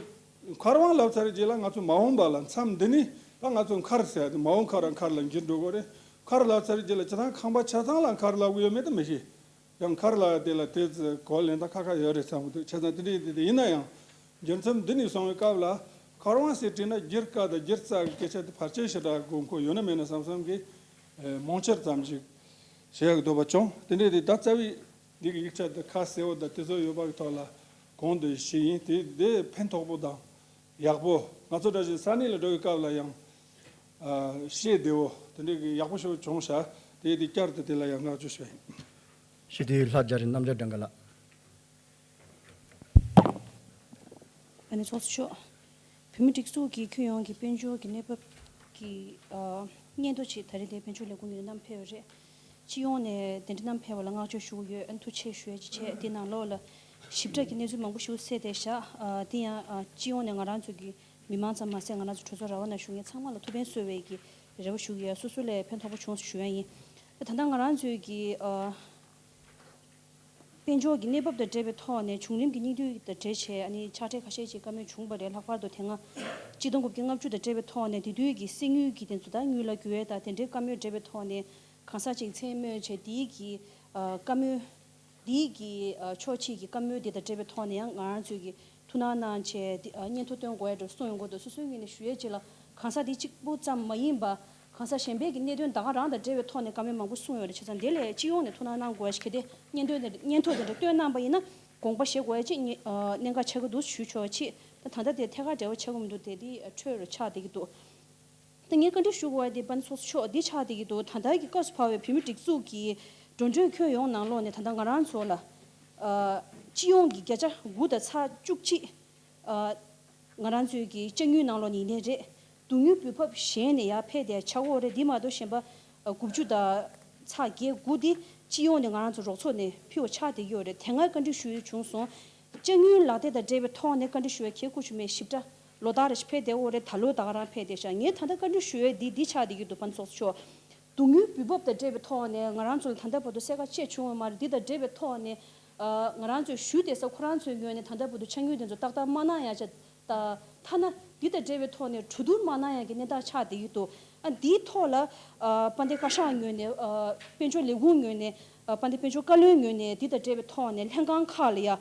མཁར་དབང་ལབ་ཚར་རྗེས་ལ་ང་ཚོ་མ་འོངས་པ་ལ་མཚམས་འདི་ནས་ད་ང་ཚོ་མཁར་ཟེར་ཡ་དེ་མ་འོངས་མཁར་ར་མཁར་ལ་འགྱུར་འགྲོ་གི་རེད། མཁར་ལབ་ཚར་རྗེས་ལ་སྤྱིར་བཏང་ཁང་པ་ཆ་ཚང་ལ་མཁར་ལབ་གི་ཡོད་མེད་དེ་མི་ཤེས། ཡང་མཁར་ལབ་ཡ་དེ་ལ་དེ་ཚོ་གོ་ལེན་ད་ཁ་ཁ་ཡོད་རེད་བསམ་གི་འདུག་བྱས་ཙང་དེ་འདྲ་ཡིན་དེ་དེ་ཡིན་ན་ཡང་། འགྱུར་མཚམས་འདི་ནས་སོང་བའི་སྐབས་ལ་མཁར་དབང་ཟེར་བྲིས་ན་སྒྱུར་ཁ་དང་སྒྱུར་རྩ་གི་སྐད་ཆ་དེ་ཕལ་ཆེར་ཞེ་དྲག་དགོས་མཁོ་ཡོད་ན་མེད་ན་བསམ་བསམ་གི་མང་ཆེར་ཙམ་ཞིག་བྱེད་ཡག་གི་འདོད་པ་བྱུང་། དེ་འདྲའི་དེ་ད་རྩ་བའི་འདི་གི་ཡིག་ཆ་དེ་ཁ་གསལ་བོ་དང་དེ་ཚོ་ཡོད་པ་གི་ཐོག་ལ་ གོང་དུ་ཞུས་ཡིན། དེ་དེ་ཕན་ཐོགས་པོ་དང་ཡག་པོ། ང་ཚོ་འདྲ་བཞིན་ས་གནས་ལ་འགྲོ་བའི་སྐབས་ལ་ཡང་ཨ་ཤེས་བདེ་བོ་དེ་འདྲའི་གི་ཡག་པོ་ཞིག་བྱུང་ཤག་དེ་དེ་བསྐྱར་དུ་དེ་ལ་ཡང་བསྔགས་བརྗོད་ཞུ་ཡིན། ཞུ་དུས་ལྷ་རྒྱ་རི་རྣམ་རྒྱལ་སྒྲོལ་དཀར་ལགས། ཨ་ནི་ཚོགས་གཙོ་མཆོག་བོད་མི་སྒྲིག་འཛུགས་ཀྱིས་ཁྱོན་ཡོངས་ཀྱི་དཔལ་འབྱོར་གྱི་གནས་བབ་ཀྱི་ཨ་སྙན་ཐོ་ཅིག་ད་རེས་དེ་དཔལ་འབྱོར་ལས་ཁུངས་ཀྱིས་བསྣམས་ཕེབས་པ་རེད། སྤྱི་ཡོངས་ནས་དེ་འདྲ་བསྣམས་ཕེབས་པ་ལ་བསྔགས་བརྗོད་ཞུ་གི་ཡོད། ཨ་ནི་ཐུགས་རྗེ་ཆེ་ཞུ་ཡ་ཅིག་བྱས། དེ་ནང་ལོགས་ལ་ཞིབ་ཕྲ་གི་གནས་ཚུལ་མང་པོ་ཞིག་གསལ་བསྡད་ཤག་ཨ་དེ་ཡང་ཨ་སྤྱི་ཡོངས་ནས་ང་རང་ཚོ་གི་མི་མང་ཙམ་མ་ཟད་ང་རང་ཚོ་གྲོས་ཚོགས་ར་བ་ནང་བཞུགས་མཁན་ཚང་མ་ལ་ཐུགས་ཕན་གསོས་པའི་གི་རེ་བ་ཞུ་གི་ཡོད། སོ་སོ་ལ་ཕན་ཐོགས་པོ་བྱུང་སོང་ཞུ་ཡ་ཡིན། ད་ལྟ་ང་རང་ཚོའི་གི་ཨ་དཔལ་འབྱོར་གྱི་གནས་བབ་དང་འབྲེལ་བའི་ཐོག་ནས་བྱུང་རིམ་གྱི་སྙིང་བསྡུས་དང་འབྲེལ་བྱས་ཨ་ནི་ཕྱག་སྦྲེལ་ཁ་ཤས་ཅིག་བཀའ་མོལ་བྱུང་བ་རེད། ལྷག་པར་དུ་དེ་སྔ་ཆིག་སྟོང་དགུ་བརྒྱ་ལྔ་བཅུ་དང་འབྲེལ་བའི་ཐོག་ནས་དེ་དུས་ཀྱི་གསེར་དངུལ་གྱི་དེ་ཚོ་ད་དངུལ་ལ་རྒྱུ་བའི་ད་དེ་འདྲའི་བཀའ་མོལ་འབྲེལ་བའི་ཐོག་ནས་གང་ཟག་ཅིག་མཚན་སྨོས་བྱས་དེའི་གི་ཨ་བཀའ་མོལ་དེའི་གི་ཨ་ཕྱོགས་གཅིག་གི་བཀའ་མོལ་དེ་དང་འབྲེལ་བའི་ཐོག་ནས་ཡང་ང་རང་ཚོས་ཀྱི་ཐུགས་སྣང་གནང་བྱས་དེ་ཨ་སྙན་ཐོ་སྟོན་དགོས་ཡ་འདྲ་གསུངས་ཡོང་གི་འདུག་སོ་སོའི་ངོས་ནས་ཞུ་ཡས་ཅིག་ལ་གང་ཟག་དེ་གཅིག་པུ་ཙམ་མ་ཡིན་པ་གང་ཟག་གཞན་པའི་གི་གནད་དོན་ད་ག་རང་དང་འབྲེལ་བའི་ཐོག་ནས་བཀའ་མོལ་མང་པོ་གསུངས་ཡོད་རེད། བྱས་ཙང་དེ་ལས་སྤྱི་ཡོངས་ནས་ཐུགས་སྣང་གནང་དགོས་ཡ་ཞིག་གལ་ཏེ་སྙན་ཐོ་དེ་སྙན་ཐོ་དེ་འདྲ་བཏོན་གནང་པ་ཡིན་ན་དགོངས་པ་བཞེས་དགོས་ཡ་ཅིག་སྙན་ཨ་གནད་འགག་ཆགས་ཀྱི་འདུག་ཞུ་ཆོག་ཡ་ཅིག་ད་ད་ལྟ་དེ་ཐད་ཀར་འབྲེལ་བ་ཆགས་ཀྱི་མི་འདུག་དེ་དེ་འཕྲོས་རུ་ཆགས་བསྡད་ཀྱི་འདུག་ད་ངས་བཀའ་འདྲི་ཞུ་དགོས་པ་དེ་དཔལ་ཚོགས་གཙོ་མཆོག་འདི་ཆགས་བསྡད་ཀྱི་འདུག་ད་ལྟ་གི་སྐབས་སུ་བབས་པའི་བོད་མི་སྒྲིག་འཛུགས་ཀྱི་འགྲོ་གྲོན་ཁྱོན་ཡོངས་ནང་ལོགས་ནས་ད་ལྟ་ང་རང་ཚོ་ལ་ཨ་སྤྱི་ཡོངས་ཀྱི་བརྒྱ་ཆ་དགུ་དང་ཚེག་བཅུ་གཅིག་ཨ་ང་རང་ཚོའི་གི་ཅ་དངུལ་ནང་ལོགས་ནས་ཡིན་ནའི་རེད། བསྡུ་དངུལ་འབུལ་ཕབ་གཞན་ནས་ཡར་ཕེབས་ཏེ་ཆགས་ཀྱི་ཡོད་རེད། འདི་མ་གཏོགས་གཞན་པ་ཨ་དགུ་བཅུ་དང་ཚེག་བརྒྱད་དགུ་འདི་སྤྱི་ཡོངས་ནས་ང་རང་ཚོ་རོགས་ཚོགས་ནས་ཕུལ་བ་ཆགས་བསྡད་ཀྱི་ཡོད་རེད། དེ་སྔ་བཀའ་འདྲི་ཞུ་ཡུལ་བྱུང་སོང་། ཅ་དངུལ་ལག་དེབ་དང་འབྲེལ་བའི་ཐོག་ནས་བཀའ་འདྲི་ཞུ་བའི་གལ་ཁུ་ཆུ་མེད་ཞིབ་ཕྲ་ལོ་ལྟར་རེ་ཞིག་ཕེབས་བསྡད་ཡོད་རེད། ད་ལོ་ད་ག་རང་ཕེབས་བསྡད་ཤག་ངས་ད་ལྟ་བཀའ་འདྲི་ཞུ་ཡས་འདི་འདི་ཆགས་བསྡད་ཀྱི་འདུག་དཔལ་ཚོགས་གཙོ་མཆོག་བསྡུ་དངུལ་འབུལ་འབབ་དང་འབྲེལ་བའི་ཐོག་ནས་ང་རང་ཚོ་ལ་ད་ལྟ་བར་དུ་གསལ་ཁ་ཆེ་བྱུང་བ་མ་རེད། འདི་དང་འབྲེལ་བའི་ཐོག་ནས་ཨ་ང་རང་ཚོའི་ཞུ་བསྡད་ས་ཁོ་རང་ཚོའི་ངོས་ནས་ད་ལྟ་བར་དུ་ཆ་དངུལ་དེ་ཚོ་ཏག་ཏག་མ་གནང་ཡ་ཆ་ད་ཐ་ན་འདི་དང་འབྲེལ་བའི་ཐོག་ནས་གྲོས་བསྡུར་མ་གནང་ཡ་གི་གནས་སྟངས་ཆགས་བསྡད་ཀྱི་འདུག་ཨ་འདིའི་ཐོག་ལ་ཨ་དཔལ་ལྡན་བཀའ་ཤག་ངོས་ནས་ཨ་དཔལ་འབྱོར་ལས་ཁུངས་ངོས་ནས་ཨ་དཔལ་ལྡན་དཔལ་འབྱོར་བཀའ་བློན་ངོས་ནས་འདི་དང་འབྲེལ་བའི་ཐོག་ནས་ལྷན་ཁང་ཁག་ལ་ཡ་ཨ་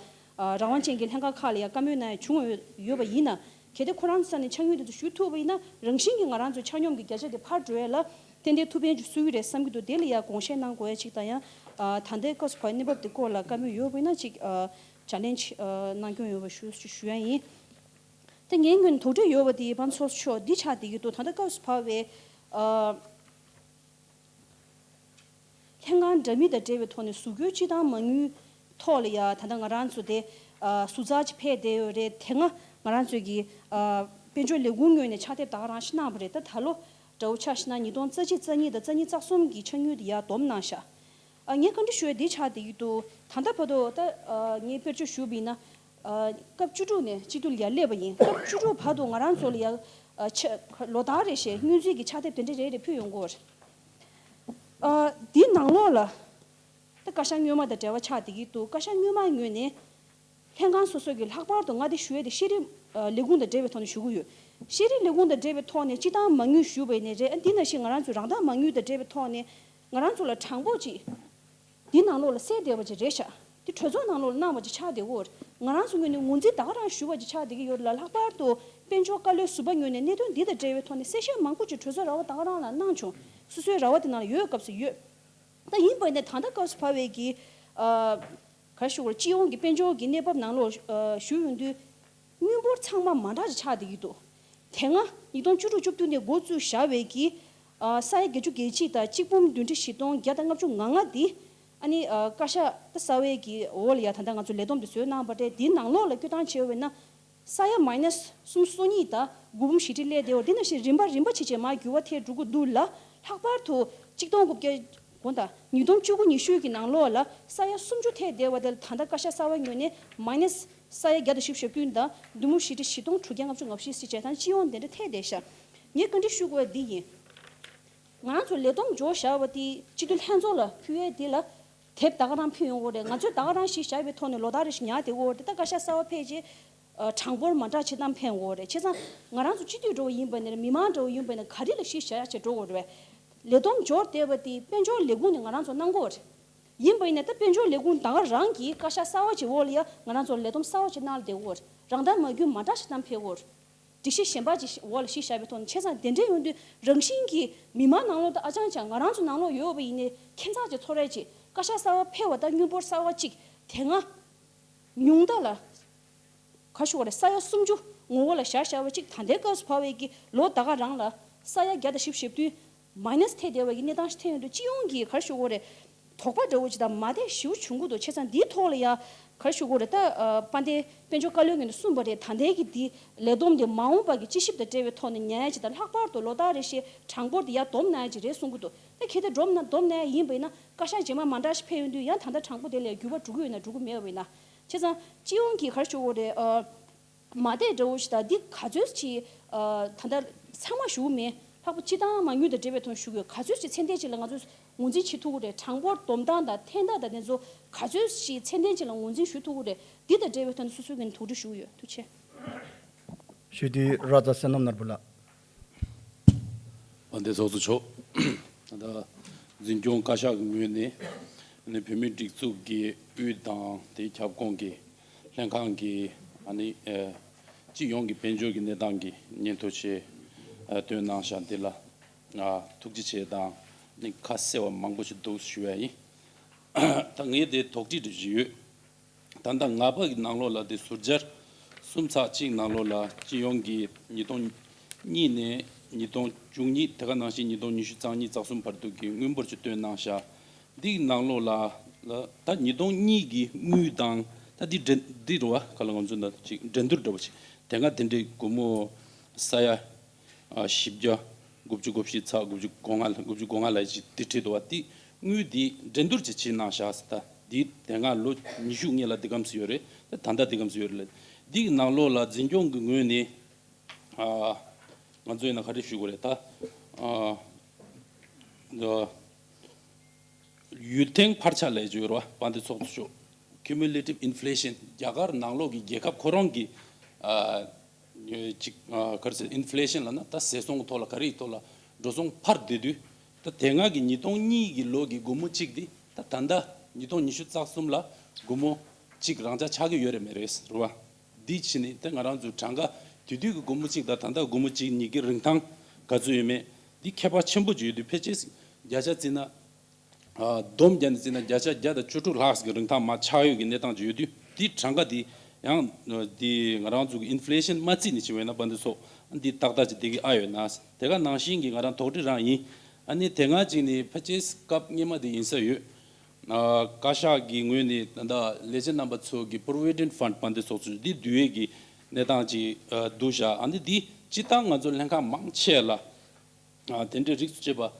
རང་དབང་ཅན་གྱི་ལྷན་ཁང་ཁག་ལ་ཡ་བཀའ་མོལ་གནང་ཡ་བྱུང་ཡོད་པ་ཡིན་ན། གལ་ཏེ་ཁོ་རང་ཚོ་ས་ནས་ཆ་དངུལ་དེ་ཚོ་ཞུ་ཐུབ་པ་ཡིན་ན་རང་བཞིན་གྱིས་ང་རང་ཚོའི་ཆ་སྙོམས་ཀྱི་བརྒྱ་ཆ་དེ་འཕར་འགྲོ་ཡས་ལ་ཏན་ཏན་ཐུགས་ཕན་ཅིག་གསོས་ཀྱི་རེད་བསམ་གྱི་འདུག་དེ་ལ་ཡ་དགོངས་བཞེས་གནང་དགོས་ཡ་ཅིག་དང་ཡང་ཨ་ད་ལྟའི་སྐབས་སུ་བབས་གནས་བབ་དེ་སྐོར་ལ་བཀའ་མོལ་ཡོད་པ་ཡིན་ན་ཅིག་ཨ་ཅ་ལེན་ཅིག་ཨ་གནང་སྐྱོང་ཡོད་པ་ཞུ་ཞུ་ཡ་ཡིན། ད་ངའི་ངོས་ནས་དོགས་འདྲི་ཡོད་པ་དེ་དཔལ་ཚོགས་གཙོ་མཆོག་འདི་ཆགས་བསྡད་ཀྱི་འདུག་ད་ལྟ་སྐབས་སུ་བབས་པའི་ཨ། ལྷན་ཁང་འདྲ་མིན་དང་འབྲེལ་བའི་ཐོག་ནས་གཟུགས་སྐྱོན་སྤྱི་བཏང་མ་དངུལ་ཐོག་ལ་ཡ་ད་ལྟ་ང་རང་ཚོ་དེ་ཨ་ཟུར་ཙག་ཅིག་ཕེབས་བསྡད་ཡོད་རེད། དེ་སྔ་ང་རང་ཚོའི་གི་ཨ་དཔལ་འབྱོར་ལས་ཁུངས་ངོས་ནས་ཕྱག་དེབ་ད་ག་རང་ཞིག་གནང་བ་རེད། ད་ད་ལོ་འདྲ་བོ་ཆ་བཞག་ན་ཉིས་སྟོང་རྩ་གཅིག་རྩ་གཉིས་དང་རྩ་གཉིས་རྩ་གསུམ་གི་ཆ་དངུལ་དེ་ཡར་བསྡོམས་གནང་ཤག་ཨ་ངས་བཀའ་འདྲི་ཞུ་ཡ་འདི་ཆགས་བསྡད་ཀྱི་འདུག་ད་ལྟ་བར་དུ་ད་ཨ་ངས་དཔེར་བརྗོད་ཞུས་པ་ཡིན་ན་ཨ་སྐབས་བཅུ་དྲུག་ནས་སྤྱི་འཐུས་ལ་ཡར་སླེབས་པ་ཡིན། སྐབས་བཅུ་དྲུག་བར་དུ་ང་རང་ཚོ་ལ་ཡ་ཨ་ཆ་ལོ་ལྟར་རེ་བཞིན་སྔོན་རྩིས་ཀྱི་ཕྱག་དེབ་དེ་འདྲ་རེ་རེ་ཕུལ་ཡོང་གི་ཡོད་རེད། ཨ་འདིའི་ནང་ལོགས་ལ་ད་བཀའ་ཤག་སྔོན་མ་དང་འབྲེལ་བ་ཆགས་བསྡད་ཀྱི་འདུག་བཀའ་ཤག་སྔོན་མའི་ངོས་ནས་ལྷན་ཁང་སོ་སོ་གི་ལྷག་པར་དུ་ང་དེ་ཞུ་ཡས་དེ་ཤེས་རིག་ཨ་ལས་ཁུངས་དང་འབྲེལ་བའི་ཐོག་ནས་ཞུ་གི་ཡོད། ཤེས་རིག་ལས་ཁུངས་དང་འབྲེལ་བའི་ཐོག་ནས་སྤྱི་བཏང་མ་དངུལ་ཞུ་བ་ཡིན་ནའི་རེད། ཨ་འདི་ནང་བཞིན་ང་རང་ཚོའི་རང་བདག་མ་དངུལ་དང་འབྲེལ་བའི་ཐོག་ནས་ང་རང་ཚོ་ལ་དྲང་པོ་ཅིག་འདི་ནང་ལོགས་ལ་གསལ་བསྡད་པ་ཅིག་རེད་ཤག་འདི་གྲོས་ཚོགས་ནང་ལོགས་ལ་གནང་བ་ཅིག་ཆགས་བསྡད་ཡོད་རེད། ང་རང་ཚོ་ངོས་ནས་ངོས་འཛིན་ད་ག་རང་ཞུ་བ་ཅིག་ཆགས་བསྡད་ཀྱི་ཡོད་རེད་ལ། ལྷག་པར་དུ་དཔལ་འབྱོར་བཀའ་བློན་ཟུར་པ་ངོས་ནས་གནད་དོན་འདི་དང་འབྲེལ་བའི་ཐོག་ནས་གསལ་བཤད་མང་པོ་ཅིག་གྲོས་ཚོགས་ར་བ་ད་ག་རང་ལ་གནང་བྱུང་། སོ་སོའི་ར་བ་དེ་ནང་ལ་ཡོད་སྐབས་སུ་ཡོད། ད་ཡིན་པ་ནས་ད་ལྟ་སྐབས་སུ་བབས་པའི་གི་ཨ་ག་རེ་ཞུ་དགོས་རེད། སྤྱི་ཡོངས་ཀྱི་དཔལ་འབྱོར་གྱི་གནས་བབ་ནང་ལོགས་ཨ་ཞུ་ཡོང་དུས་དངུལ་འབོར་ཚང་མ་མ་འདྲ་ཅིག་ཆགས་བསྡད་ཀྱི་འདུག་དེ་སྔ་ཉིས་སྟོང་བཅུ་དྲུག་བཅུ་བདུན་ནས་འགོ་བཙུགས་བཞག་པའི་གི་ཨ་ས་ཡ་བརྒྱད་ཅུ་གྱ་གཅིག་དང་གཅིག་འབུམ་བདུན་ཁྲི་བཞི་སྟོང་བརྒྱ་དང་ལྔ་བཅུ་ང་ལྔ་འདི་ཨ་ནི་ཨ་བཀའ་ཤག་ད་གསར་བའི་གི་འོག་ལ་ཡ་ད་ལྟ་ང་ཚོ་ལས་བསྡོམས་འདི་བཟོས་གནང་བ་རེད། འདིའི་ནང་ལོགས་ལ་སྐྱོད་སྟངས་བྱས་པ་ཡིན་ན། ས་ཡ་མའི་ནས་སུམ་ཅུ་སོ་གཉིས་དང་དགུ་འབུམ་བཞི་ཁྲི་སླེབས་བསྡད་ཡོད། འདི་ནང་བཞིན་རིམ་པ་རིམ་པ་བྱས་བྱས་མར་འགྱུར་བ་ཐེབས་འགྲོ་གི་འདུག་ལ། ལྷག་པར་དུ་གཅིག་སྟོང་དགུ་བརྒྱ་གོང་དང་ཉིས་སྟོང་བཅུ་དགུ་ཉི་ཤུ་གི་ནང་ལོགས་ལ་ས་ཡ་སུམ་ཅུ་ཐེབས་བསྡད་པ་དེ་ལ་ད་ལྟ་བཀའ་ཤག་གསར་བ་ངོས་ནས་མའི་ནས་ས་ཡ་བརྒྱ་དང་བཞི་བཅུ་ཞེ་བདུན་དང་བདུན་འབུམ་བཞི་ཁྲི་བཞི་སྟོང་དྲུག་བརྒྱ་ལྔ་བཅུ་ང་བཞི་ཟེར་བྱས་དང་སྤྱི་ཡོངས་དེ་འདྲ་ཐེབས་བསྡད་ཤག་ངས་བཀའ་འདྲི་ཞུ་དགོས་པ་འདི་ཡིན། ང་རང་ཚོ་ལས་བསྡོམས་འབྱོར་བཞག་པ་དེ་སྤྱི་འཐུས་ལྷན་ཚོགས་ལ་ཕུལ་ཡས་དེ་ལ་དེབ་ད་ག་རང་ཕུལ་ཡོང་གི་རེད། ང་ཚོས་ད་ག་རང་གཞི་བཞག་པའི་ཐོག་ནས་ལོ་ལྟར་རེ་བཞིན་ཉར་བསྡད་ཀྱི་ཡོད་རེད། ད་བཀའ་ཤག་གསར་བ་ཕེབས་རྗེས་ཨ་གྲངས་འབོར་མ་འདྲ་ཅིག་བཏང་ཕན་གྱི་ཡོད་རེད། བྱས་ཙང་ང་རང་ཚོ་སྤྱི་འཐུས་འདྲ་བོ་ཡིན་པ་ནས་མི་མང་འདྲ་བོ་ཡིན་པ་ནས་ག་རེ་ལ་གཞི་བཞག་ཡ་བྱས་འགྲོ་དགོས་རེད་པས། ལས་བསྡོམས་འབྱོར་བསྡད་པ་དེ་དཔལ་འབྱོར་ལས་ཁུངས་ནས་ང་རང་ཚོ་གནང་གི་ཡོད་རེད། ཡིན་པ་ཡིན་ནའི་ད་དཔལ་འབྱོར་ལས་ཁུངས་ད་ག་རང་གིས་བཀའ་ཤག་གསར་བ་ཅིག་འོག་ལ་ཡ་ང་རང་ཚོར་ལས་བསྡོམས་གསར་བ་ཅིག་གནང་ལ་བསྡད་ཀྱི་ཡོད་རེད། རང་བདག་མ་དངུལ་མ་འདྲ་ཞིག་བཏང་ཕེབས་ཀྱི་ཡོད་རེད། སྒྲིག་གཞི་གཞན་པ་ཅིག་འོག་ལ་གཞི་བཞག་པའི་ཐོག་ནས་བྱས་ཙང་དེ་འདྲས་ཡོང་དུས་རང་བཞིན་གྱིས་མི་མང་ནང་ལོགས་དང་ཨ་ཅང་ཅང་ང་རང་ཚོ་ནང་ལོགས་ཡོད་པ་ཡིན་ནའི་ཁྱད་མཚར་ཅིག་ཚོར་ཡས་ཅིག་བཀའ་ཤག་གསར་བ་ཕེབས་པ་དང་དངུལ་འབོར་གསར་བ་ཅིག་དེ་སྔ་ཉུང་མཐའ་ལ་ ག་རེ་ཞུ་དགོས་རེད། ས་ཡ་སུམ་ཅུ་ངོ་བོ་ལ་བཞག་བཞག་པ་གཅིག་ད་ལྟའི་སྐབས་སུ་བབས་པའི་གི་ལོ་ད་ག་རང་ལ་ས་ཡ་བརྒྱ་དང་བཞི་བཅུ་ཞེ་བདུན་མའི་ནས་ཐེབས་བསྡད་པའི་གི་གནས་སྟངས་ཤིག་ཐོན་ཡོང་དུས། སྤྱི་ཡོངས་ཀྱི་ག་རེ་ཞུ་དགོས་རེད། དོགས་པ་འདྲ་བོ་ཅིག་དང་མ་བདེ་ཞེ་པོ་བྱུང་གི་འདུག་བྱས་ཙང་འདིའི་ཐོག་ལ་ཡང་ག་རེ་ཞུ་དགོས་རེད། ད་ཨ་དཔལ་ལྡན་དཔལ་འབྱོར་བཀའ་བློན་གྱིས་གསུངས་པ་རེད། ད་ལྟའི་གི་འདི་ལས་བསྡོམས་དེ་མ་འོངས་པ་གི་དཔྱད་ཞིབ་དང་འབྲེལ་བའི་ཐོག་ནས་ཉར་ཡ་ཅིག་དང་། ལྷག་པར་དུ་ལོ་ལྟར་རེ་བཞིན་གྲངས་འབོར་དེ་ཡར་བསྡོམས་གནང་ཡ་ཅིག་རེད་གསུང་གི་འདུག་ད་གལ་ཏེ་བསྡོམས་ན་བསྡོམས་གནང་ཡ་ཡིན་པ་ཡིན་ན། བཀའ་ཤག་རྗེས་མ་མ་འདྲ་ཞིག་ཕེབས་ཡོང་དུས་ཡང་ད་ལྟ་གྲངས་འབོར་དེ་ལས་འགྱུར་བ་འགྲོ་གི་ཡོད་ན་འགྲོ་གི་མེད་པ་ཡིན་ན། བྱས་ཙང་སྤྱི་ཡོངས་ཀྱི་ག་རེ་ཞུ་དགོས་རེད། ཨ། མ་བདེ་འདྲ་བོ་ཞིག་དང་། འདི་ག་ཚོད་ཅིག་ཨ། ད་ལྟ་ཚང་མ་ཞུ་གི་མེད། ལྷག་པར་སྤྱི་བཏང་མ་དངུལ་དང་འབྲེལ་བའི་ཐོག་ཞུ་གི་ཡོད། ག་ཚོད་ཅིག་ཚད་ལྡན་ཅིག་ལ་ང་ཚོས་ངོས་འཛིན་བྱེད་ཐུབ་ཀྱི་རེད། གྲངས་འབོར་བསྡོམས་སྟངས་དང་འཐེན་སྟངས་དང་དེ་ཚོ་ག་ཚོད་ཅིག་ཚད་ལྡན་ཅིག་ལ་ངོས་འཛིན་ཞུ་ཐུབ་ཀྱི་རེད། འདི་དང་འབྲེལ་བའི་ཐོག་ནས་སོ་སོའི་གི་དོགས་འདྲི་ཞུ་གི་ཡོད། ཐུགས་རྗེ་ཆེ། ཞུ་དུས་ར་ཛ་བསོད་ནམས་ནོར་བུ་ལགས། དཔལ་ལྡན་ཚོགས་གཙོ་མཆོག་ད་ལྟ་འཛིན་སྐྱོང་བཀའ་ཤག་གི་ངོས་ནས་ནི་བོད་མིའི་སྒྲིག་འཛུགས་ཀྱི་དབུས་དང་དེའི་ཁྱབ་ཁོངས་ཀྱི་ལྷན་ཁང་གི་ཨ་ནི་ཨེ་སྤྱི་ཡོངས་ཀྱི་དཔལ་འབྱོར་གྱི་གནས་སྟངས་ཀྱི་སྙན་ཐོ་ཞིག་ཨ་བཏོན་གནང་བཞག་འདི་ལ་ཨ་ཐུགས་རྗེ་ཆེ་དང་ནི་ཁ་གསལ་བ་མང་པོ་ཞིག་འདུག་ཞུ་ཡ་ཡིན། ད་ངས་དེ་དོགས་འདྲི་འདྲ་ཞིག་ཡོད། ད་ལྟ་ང་ཕ་གི་ནང་ལོགས་ལ་དེ་ཟུར་སྦྱར་གསུམ་ཚེག་གཅིག་ནང་ལོགས་ལ་སྤྱི་ཡོངས་ཀྱི་ཉིས་སྟོང་གཉིས་ནས་ཉིས་སྟོང་བཅུ་གཉིས། དེ་ག་ནང་བཞིན་ཉིས་སྟོང་ཉི་ཤུ་རྩ་གཉིས་རྩ་གསུམ་བར་དུ་གི་དངུལ་འབོར་ཅིག་བཏོན་གནང་བཞག་འདི་གི་ནང་ལོགས་ལ་ལ་ད་ཉིས་སྟོང་གཉིས་ཀྱི་དངུལ་དང་། ད་འདི་འགྲན་འདི་རེད་བ། ག་ལ་ང་ཚོ་ན་ཅིག་འགྲན་བསྡུར་འདྲ་བོ་ཅིག་དེ་སྔ་དེ་འདྲའི་སྒོར་མོ་ས་ཡ་ཨ་བཞི་བརྒྱ་དགུ་བཅུ་གོ་བཞི་ཚེག་དགུ་བཅུ་གོ་ལྔ་དགུ་བཅུ་གོ་ལྔ་ལ་ཅིག་འདི་བྲིས་འདུག་བ། འདི་དངུལ་འདི་འགྲན་བསྡུར་ཅིག་བྱེད་གནང་བཞག་ཟེར། ད་འདི་དེ་སྔ་ལོ་ཉི་ཤུ་སྔོན་ལ་འདི་གམ་ཙམ་ཡོད་རེད། ད་ད་ལྟ་འདི་གམ་ཙམ་ཡོད་རེད་ལ། འདི་གི་ནང་ལོགས་ལ་འཛིན་སྐྱོང་གི་ངོས་ནས་ཨ་ང་ཚོ་ཡིན་ན་ག་རེ་ཞུ་དགོས་རེད། ད་ཨ་འདི་ཡུལ་ཐེངས་འཕར་ཆག་ལས་བརྗོད་རོགས། དཔལ་ལྡན་ཚོགས་གཙོ་མཆོག cumulative inflation རྒྱ་གར་ནང་ལོགས་ཀྱི་རྒྱལ་ཁབ་ཁོ་རང་གི་ཨ་ཅིག་ཨ་ག་རེ་ཟེར། inflation ལབ་ན་ད་ཟད་སོང་གི་ཐོག་ལ་ག་རེ་ཡི་ཐོག་ལ་འགྲོ་སོང་འཕར་བསྡད་དུས། ད་དེ་སྔ་གི་ཉིས་སྟོང་གཉིས་ཀྱི་ལོ་གི་སྒོར་མོ་གཅིག་འདི་ད་ད་ལྟ་ཉིས་སྟོང་ཉི་ཤུ་རྩ་གསུམ་ལ་སྒོར་མོ་གཅིག་རང་འཇགས་ཆགས་ཀྱི་ཡོད་རེད་མེད་རེད་རེད་བ། འདི་ཕྱིན་ནས་ད་ང་རང་ཚོ་གྲངས་ཀ་དེ་དུས་ཀྱི་སྒོར་མོ་གཅིག་དང་ད་ལྟ་སྒོར་མོ་གཅིག་གཉིས་ཀྱི་རིན་ཐང་ག་ཚོད་ཡོད་མེད་འདི་ཁྱད་པར་ཆེན་པོ་ཅིག་ཡོད་དུས། ཕལ་ཆེར་བརྒྱ་ཆ་བརྩིས་ན། ཨ་བསྡོམས་བརྒྱབ་ནས་བརྩིས་ན་བརྒྱ་ཆ་བརྒྱ་དང་བཅུ་དྲུག་ལྷག་གི་རིན་ཐང་མར་ཆག་ཡོད་ཀྱི་གནས་སྟངས་ཅིག་ཡོད་དུས། དེའི་གྲངས་ཀ་དེ་ཡང་དེ་ང་རང་ཚོ་གི་inflation མ་བརྩིས་ནས་བྱས་པ་ཡིན་ན་དཔལ་ལྡན་ཚོགས་འདི་ཏག་ཏག་ཅིག་བསྡད་ཀྱི་ཨ་ཡོད་ན། དེ་ག་ནང་བཞིན་གྱི་ང་རང་དོགས་འདྲི་རང་ཡིན། ཨ་ནི་དེ་སྔ་ཅིག་ནས་ཕལ་ཆེར་སྐབས་སྔོན་མ་དེ་ཡིན་ས་ཡོད། ཨ་བཀའ་ཤག་གི་ངོས་ནས་ད་ལྟ་ལས་བྱེད་རྣམ་པ་ཚོ་གི་provident fund དཔལ་ལྡན་ཚོགས་གཙོ་འདི་བསྡུ་ཡས་ཀྱི་གནས་སྟངས་ཅིག་ཨ་འདུག་བཞག་ཨ་ནི་འདི་སྤྱིར་བཏང་ང་ཚོ་ལྷན་ཁང་མང་ཆེ་ལ། ཨ་དེ་འདྲའི་རིགས་སུ་བཅད་པ།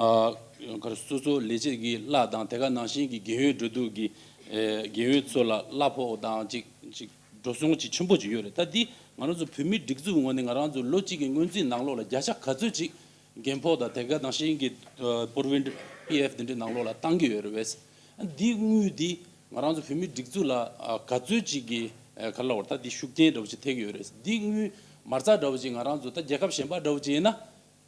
ཨ་ག་རེ། སོ་སོ་ལས་བྱེད་ཀྱི་གླ་དང་། དེ་ག་ནང་བཞིན་གྱི་རྒན་ཡོལ་འགྲོ་དུས་ཀྱི་ཨེ་རྒན་ཡོལ་ཚོ་ལ་གླ་ཕོགས་དང་ཅིག་ཅིག་འགྲོ་སོང་ཅིག་ཆེན་པོ་ཅིག་ཡོད་རེད། ད་འདི་ང་རང་ཚོ་བོད་མིའི་སྒྲིག་འཛུགས་ངོས་ནས་ང་རང་ཚོ་ལོ་གཅིག་གི་སྔོན་རྩིས་ནང་ལོགས་ལ་བརྒྱ་ཆ་ག་ཚོད་ཅིག་རྒན་ཕོགས་དང་དེ་ག་ནང་བཞིན་གྱི་ཨ་provident P F དེ་འདྲའི་ནང་ལོགས་ལ་བཏང་གི་ཡོད་རེད་བས། འདི་དངུལ་འདི་ང་རང་ཚོ་བོད་མིའི་སྒྲིག་འཛུགས་ལ་ཨ་ག་ཚོད་ཅིག་གི་ཨ་ག་རེ་ལབ་དགོས་རེད། ད་འདི་ཤུགས་རྐྱེན་འདྲ་བོ་ཅིག་ཐེབས་ཀྱི་ཡོད་རེད། འདི་དངུལ་མ་རྩ་འདྲ་བོ་ཅིག་ང་རང་ཚོ་ད་རྒྱལ་ཁབ་གཞན་པ་འདྲ་བོ་ཅིག་ཡིན་ན།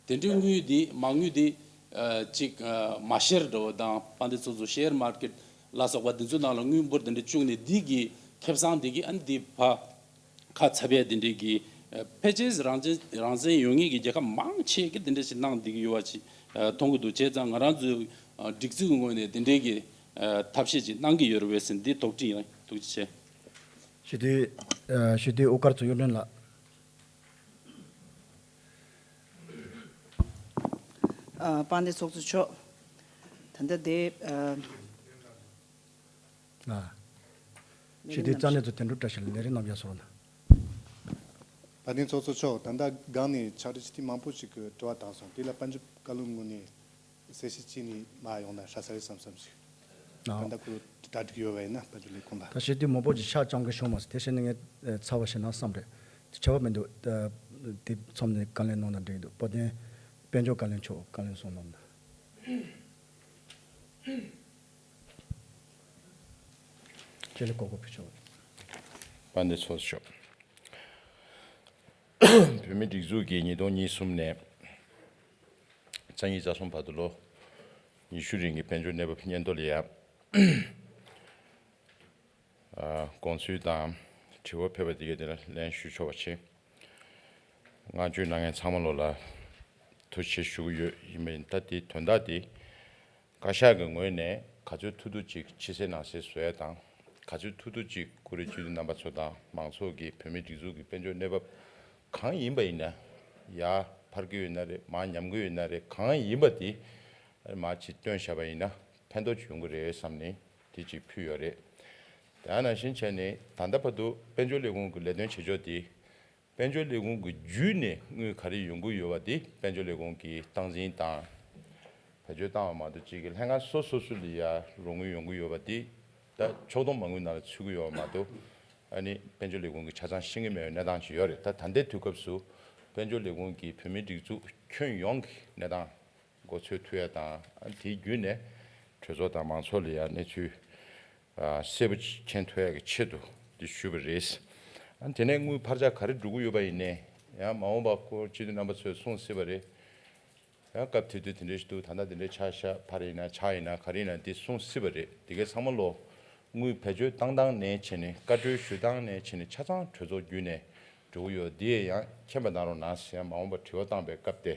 དེ་འདྲའི་དངུལ་འདི་མ་དངུལ་འདི་ཨ་ཅིག་ཨ་མ་ཤེར་འདྲ་བོ་དང་། དཔལ་ལྡན་ཚོགས་གཙོ་ཤེར་མར་ཀེཊ་ལ་སོགས་པ་འདི་ཚོའི་ནང་ལ་དངུལ་འབོར་དེ་འདྲ་བཅུག་ནས་འདི་གི་ཁེ་བཟང་འདི་གི་ཨ་ནི་འདི་ཕར་ཁ་ཚ་བའི་དེ་འདྲའི་གི་ཨ་ཕལ་ཆེར་རང་བཙན་རང་བཙན་ཡོད་མཁན་གྱི་རྒྱལ་ཁབ་མང་ཆེ་གིས་དེ་འདྲ་ཞིག་གནང་བསྡད་ཀྱི་ཡོད་པ་ཅིག་ཨ་མཐོང་གི་འདུག་བྱས་ཙང་ང་རང་ཚོའི་ཨ་སྒྲིག་འཛུགས་ཀྱི་ངོས་ནས་དེ་འདྲའི་གི་ཨ་ཐབས་ཤེས་ཅིག་གནང་གི་ཡོད་རེད་པས་ཟེར་འདི་དོགས་འདྲི་ཡིན། ཐུགས་རྗེ་ཆེ། ཞུ་དུས་ཨ་ཞུ་དུས་དབུ་དཀར་ཚོགས་གཡུ་སྒྲོན་ལགས། ཨ་དཔལ་ལྡན་ཚོགས་གཙོ་མཆོག་ད་ལྟ་དེ་ཨ་ཨ་ཞུ་དུས་རྩ་གནད་དུ་དོན་གྲུབ་བཀྲ་ཤིས་ལ་ལས་རིམ་རྣམས་ཡར་སོང་ན། དཔལ་ལྡན་ཚོགས་གཙོ་མཆོག་ད་ལྟ་སྒང་ནས་ཕྱག་བྲིས་ཅི་ཐུབ་མང་པོ་ཞིག་གི་དྲི་བ་བཏང་སོང་། དེ་ལ་དཔལ་འབྱོར་བཀའ་བློན་ངོས་ནས་གསལ་བཤད་ཅིག་ནས་མར་ཡོང་ན་ཧྲ་ས་རེད་བསམ་བསམ་ཞིག་ཨ། ད་ལྟ་ཁོ་གྲ་སྒྲིག་ཡོད་པ་ཡིན་ན་དཔལ་འབྱོར་ལས་ཁུངས་ལ། ད་བཤད་དུས་མང་པོ་ཅིག་ཆ་རྐྱང་གི་བྱུང་མ་སོང་། དེ་བྱས་ན་ངས་ཚར་བ་བྱས་ན་བསམ་རེད། དེ་བྱ་བ་མི་འདུག་ད་དེ་མཚམས་ནས་བཀའ་ལན་གནང་ན་འགྲིག་འདུག་དཔལ་ལྡན་དཔལ་འབྱོར་བཀའ་བློན་མཆོག་བཀའ་ལན་གསུང་གནང་ན། ལྕེ་ལེ་གོ་གོ་ཕུལ་ཆོག་དཔལ་ལྡན་ཚོགས་གཙོ་མཆོག་བོད་མིའི་སྒྲིག་འཛུགས་ཀྱིས་ཉིས་སྟོང་ཉེར་གསུམ་ནས་རྩ་གཉིས་རྩ་གསུམ་བར་དུ་ལོ་ཉི་ཤུ་རིང་གི་དཔལ་འབྱོར་གནས་བབ་སྙན་ཐོ་ལ་ཡ་ཨ་དགོངས་ཚུལ་དང་དྲི་བ་ཕེབས་པ་དེ་གའི་དེ་ལ་ལན་ཞུ་ཆོག་པ་བྱེད། བསྔགས་བརྗོད་གནང་མཁན་ཚང་མ་ལོ་ལ་ཐུགས་རྗེ་ཆེ་ཞུ་གི་ཡོད། ཡིན་པ་ཡིན་ད་དེ་དོན་དག་དེ་བཀའ་ཤག་གི་ངོས་ནས་ག་ཚོད་ཐུབ་ཐུབ་ཅིག་ཕྱི་གསལ་ནང་གསལ་བཟོ་ཡ་དང་། ག་ ག་ཚོད་ཐུབ་ཐུབ་ཅིག་ཀུ་རེ་སྤྱི་འཐུས་རྣམ་པ་ཚོ་དང་མང་ཚོགས་ཀྱིས་བོད་མིའི་སྒྲིག་འཛུགས་ཀྱི་དཔལ་འབྱོར་གནས་བབ་གང་ཡིན་པ་ཡིན་ན། ཡར་འཕར་གྱི་ཡོད་ན་རེད། མར་ཉམས་ཀྱི་ཡོད་ན་རེད། གང་ཡིན་པ་དེ་མར་ཅིག་བཏོན་བཞག་པ་ཡིན་ན་ཕན་ཐོགས་ཅིག་ཡོང་གི་རེད་བསམ་ནས་དེ་ཅིག་ཕུལ་ཡོད་རེད། དེ་ནང་བཞིན་བྱས་ནས་ད་ལྟ་བར་དུ་དཔལ་འབྱོར་ལས་ཁུངས་ཀྱི་ལས་དོན་བྱེད་ཕྱོགས་དེ། དཔལ་འབྱོར་ལས་ཁུངས་ཀྱི་བརྒྱུད་ནས་དངུལ་ག་རེ་ཡོང་གི་ཡོད་པ་དེ་དཔལ་འབྱོར་ལས་ཁུངས་ཀྱིས་སྟངས་འཛིན་དང་། བེད་སྤྱོད་བཏང་བ་མ་གཏོགས་གཅིག་གི་ལྷན་ཁང་སོ་སོ་སོ་ལ་ཡ་རོགས་དངུལ་ཡོང་གི་ཡོད་པ་དེ་ད་ཕྱོགས་བསྡོམས་མ་དངུལ་ནང་ལ་ཚུད་ཀྱི་ཡོད་པ་མ་གཏོགས། ཨ་ནི་དཔལ་འབྱོར་ལས་ཁུངས་ཀྱིས་ཆ་ཚང་ཤེས་ཀྱི་མེད་པའི་གནས་སྟངས་ཅིག་ཡོད་རེད། ད་ད་ལྟའི་དུས་སྐབས་སུ་དཔལ་འབྱོར་ལས་ཁུངས་ཀྱིས་བོད་མིའི་སྒྲིག་འཛུགས་ཁྱོན་ཡོངས་ཀྱི་གནས་སྟངས་མགོ་ཚོད་ཐུབ་ཡ་དང་། ཨ་ནི་དེའི་བརྒྱུད་ནས་གྲོས་ཚོགས་དང་མང་ཚོགས་ལ་ཡ་གནས་ཚུལ་ཨ་གསལ་པོ་མཁྱེན་ཐུབ་ཡག་གི་ཆེད་དུ་འདི་ཞུས་པ་རེད། ཨ་དེ་ནས་དངུལ་འཕར་ཆག་ག་རེ་འགྲོ་གི་ཡོད་པ་ཡིན་ནའི་ཡང་མ་འོངས་པ་སྐོར་སྤྱི་འཐུས་རྣམ་པ་ཚོས་གསུངས་སྲིད་པ་རེད། ཡང་སྐབས་དེ་དུས་དེ་འདྲ་ཞིག་འདུག་ད་ལྟ་དེ་འདྲ་ཆགས་ཤག་འཕར་ཡིན་ན་ཆག་ཡིན་ན་ག་རེ་ཡིན་ན་འདི་གསུངས་སྲིད་པ་རེད། དེ་གའི་ཚང་མ་ལོ་དངུལ་བེད་སྤྱོད་བཏང་སྟངས་ནས་བྱས་ནས་བཀའ་འཁྲོལ་ཞུ་སྟངས་ནས་བྱས་ནས་ཆ་ཚང་གྲོས་ཚོགས་བརྒྱུད་ནས་འགྲོ་གི་ཡོད། འདི་ཡང་མཁྱེན་པ་གནང་རོགས་གནང་ཟེར། ཡང་མ་འོངས་པ་དྲི་བ་བཏང་པའི་སྐབས་དེ་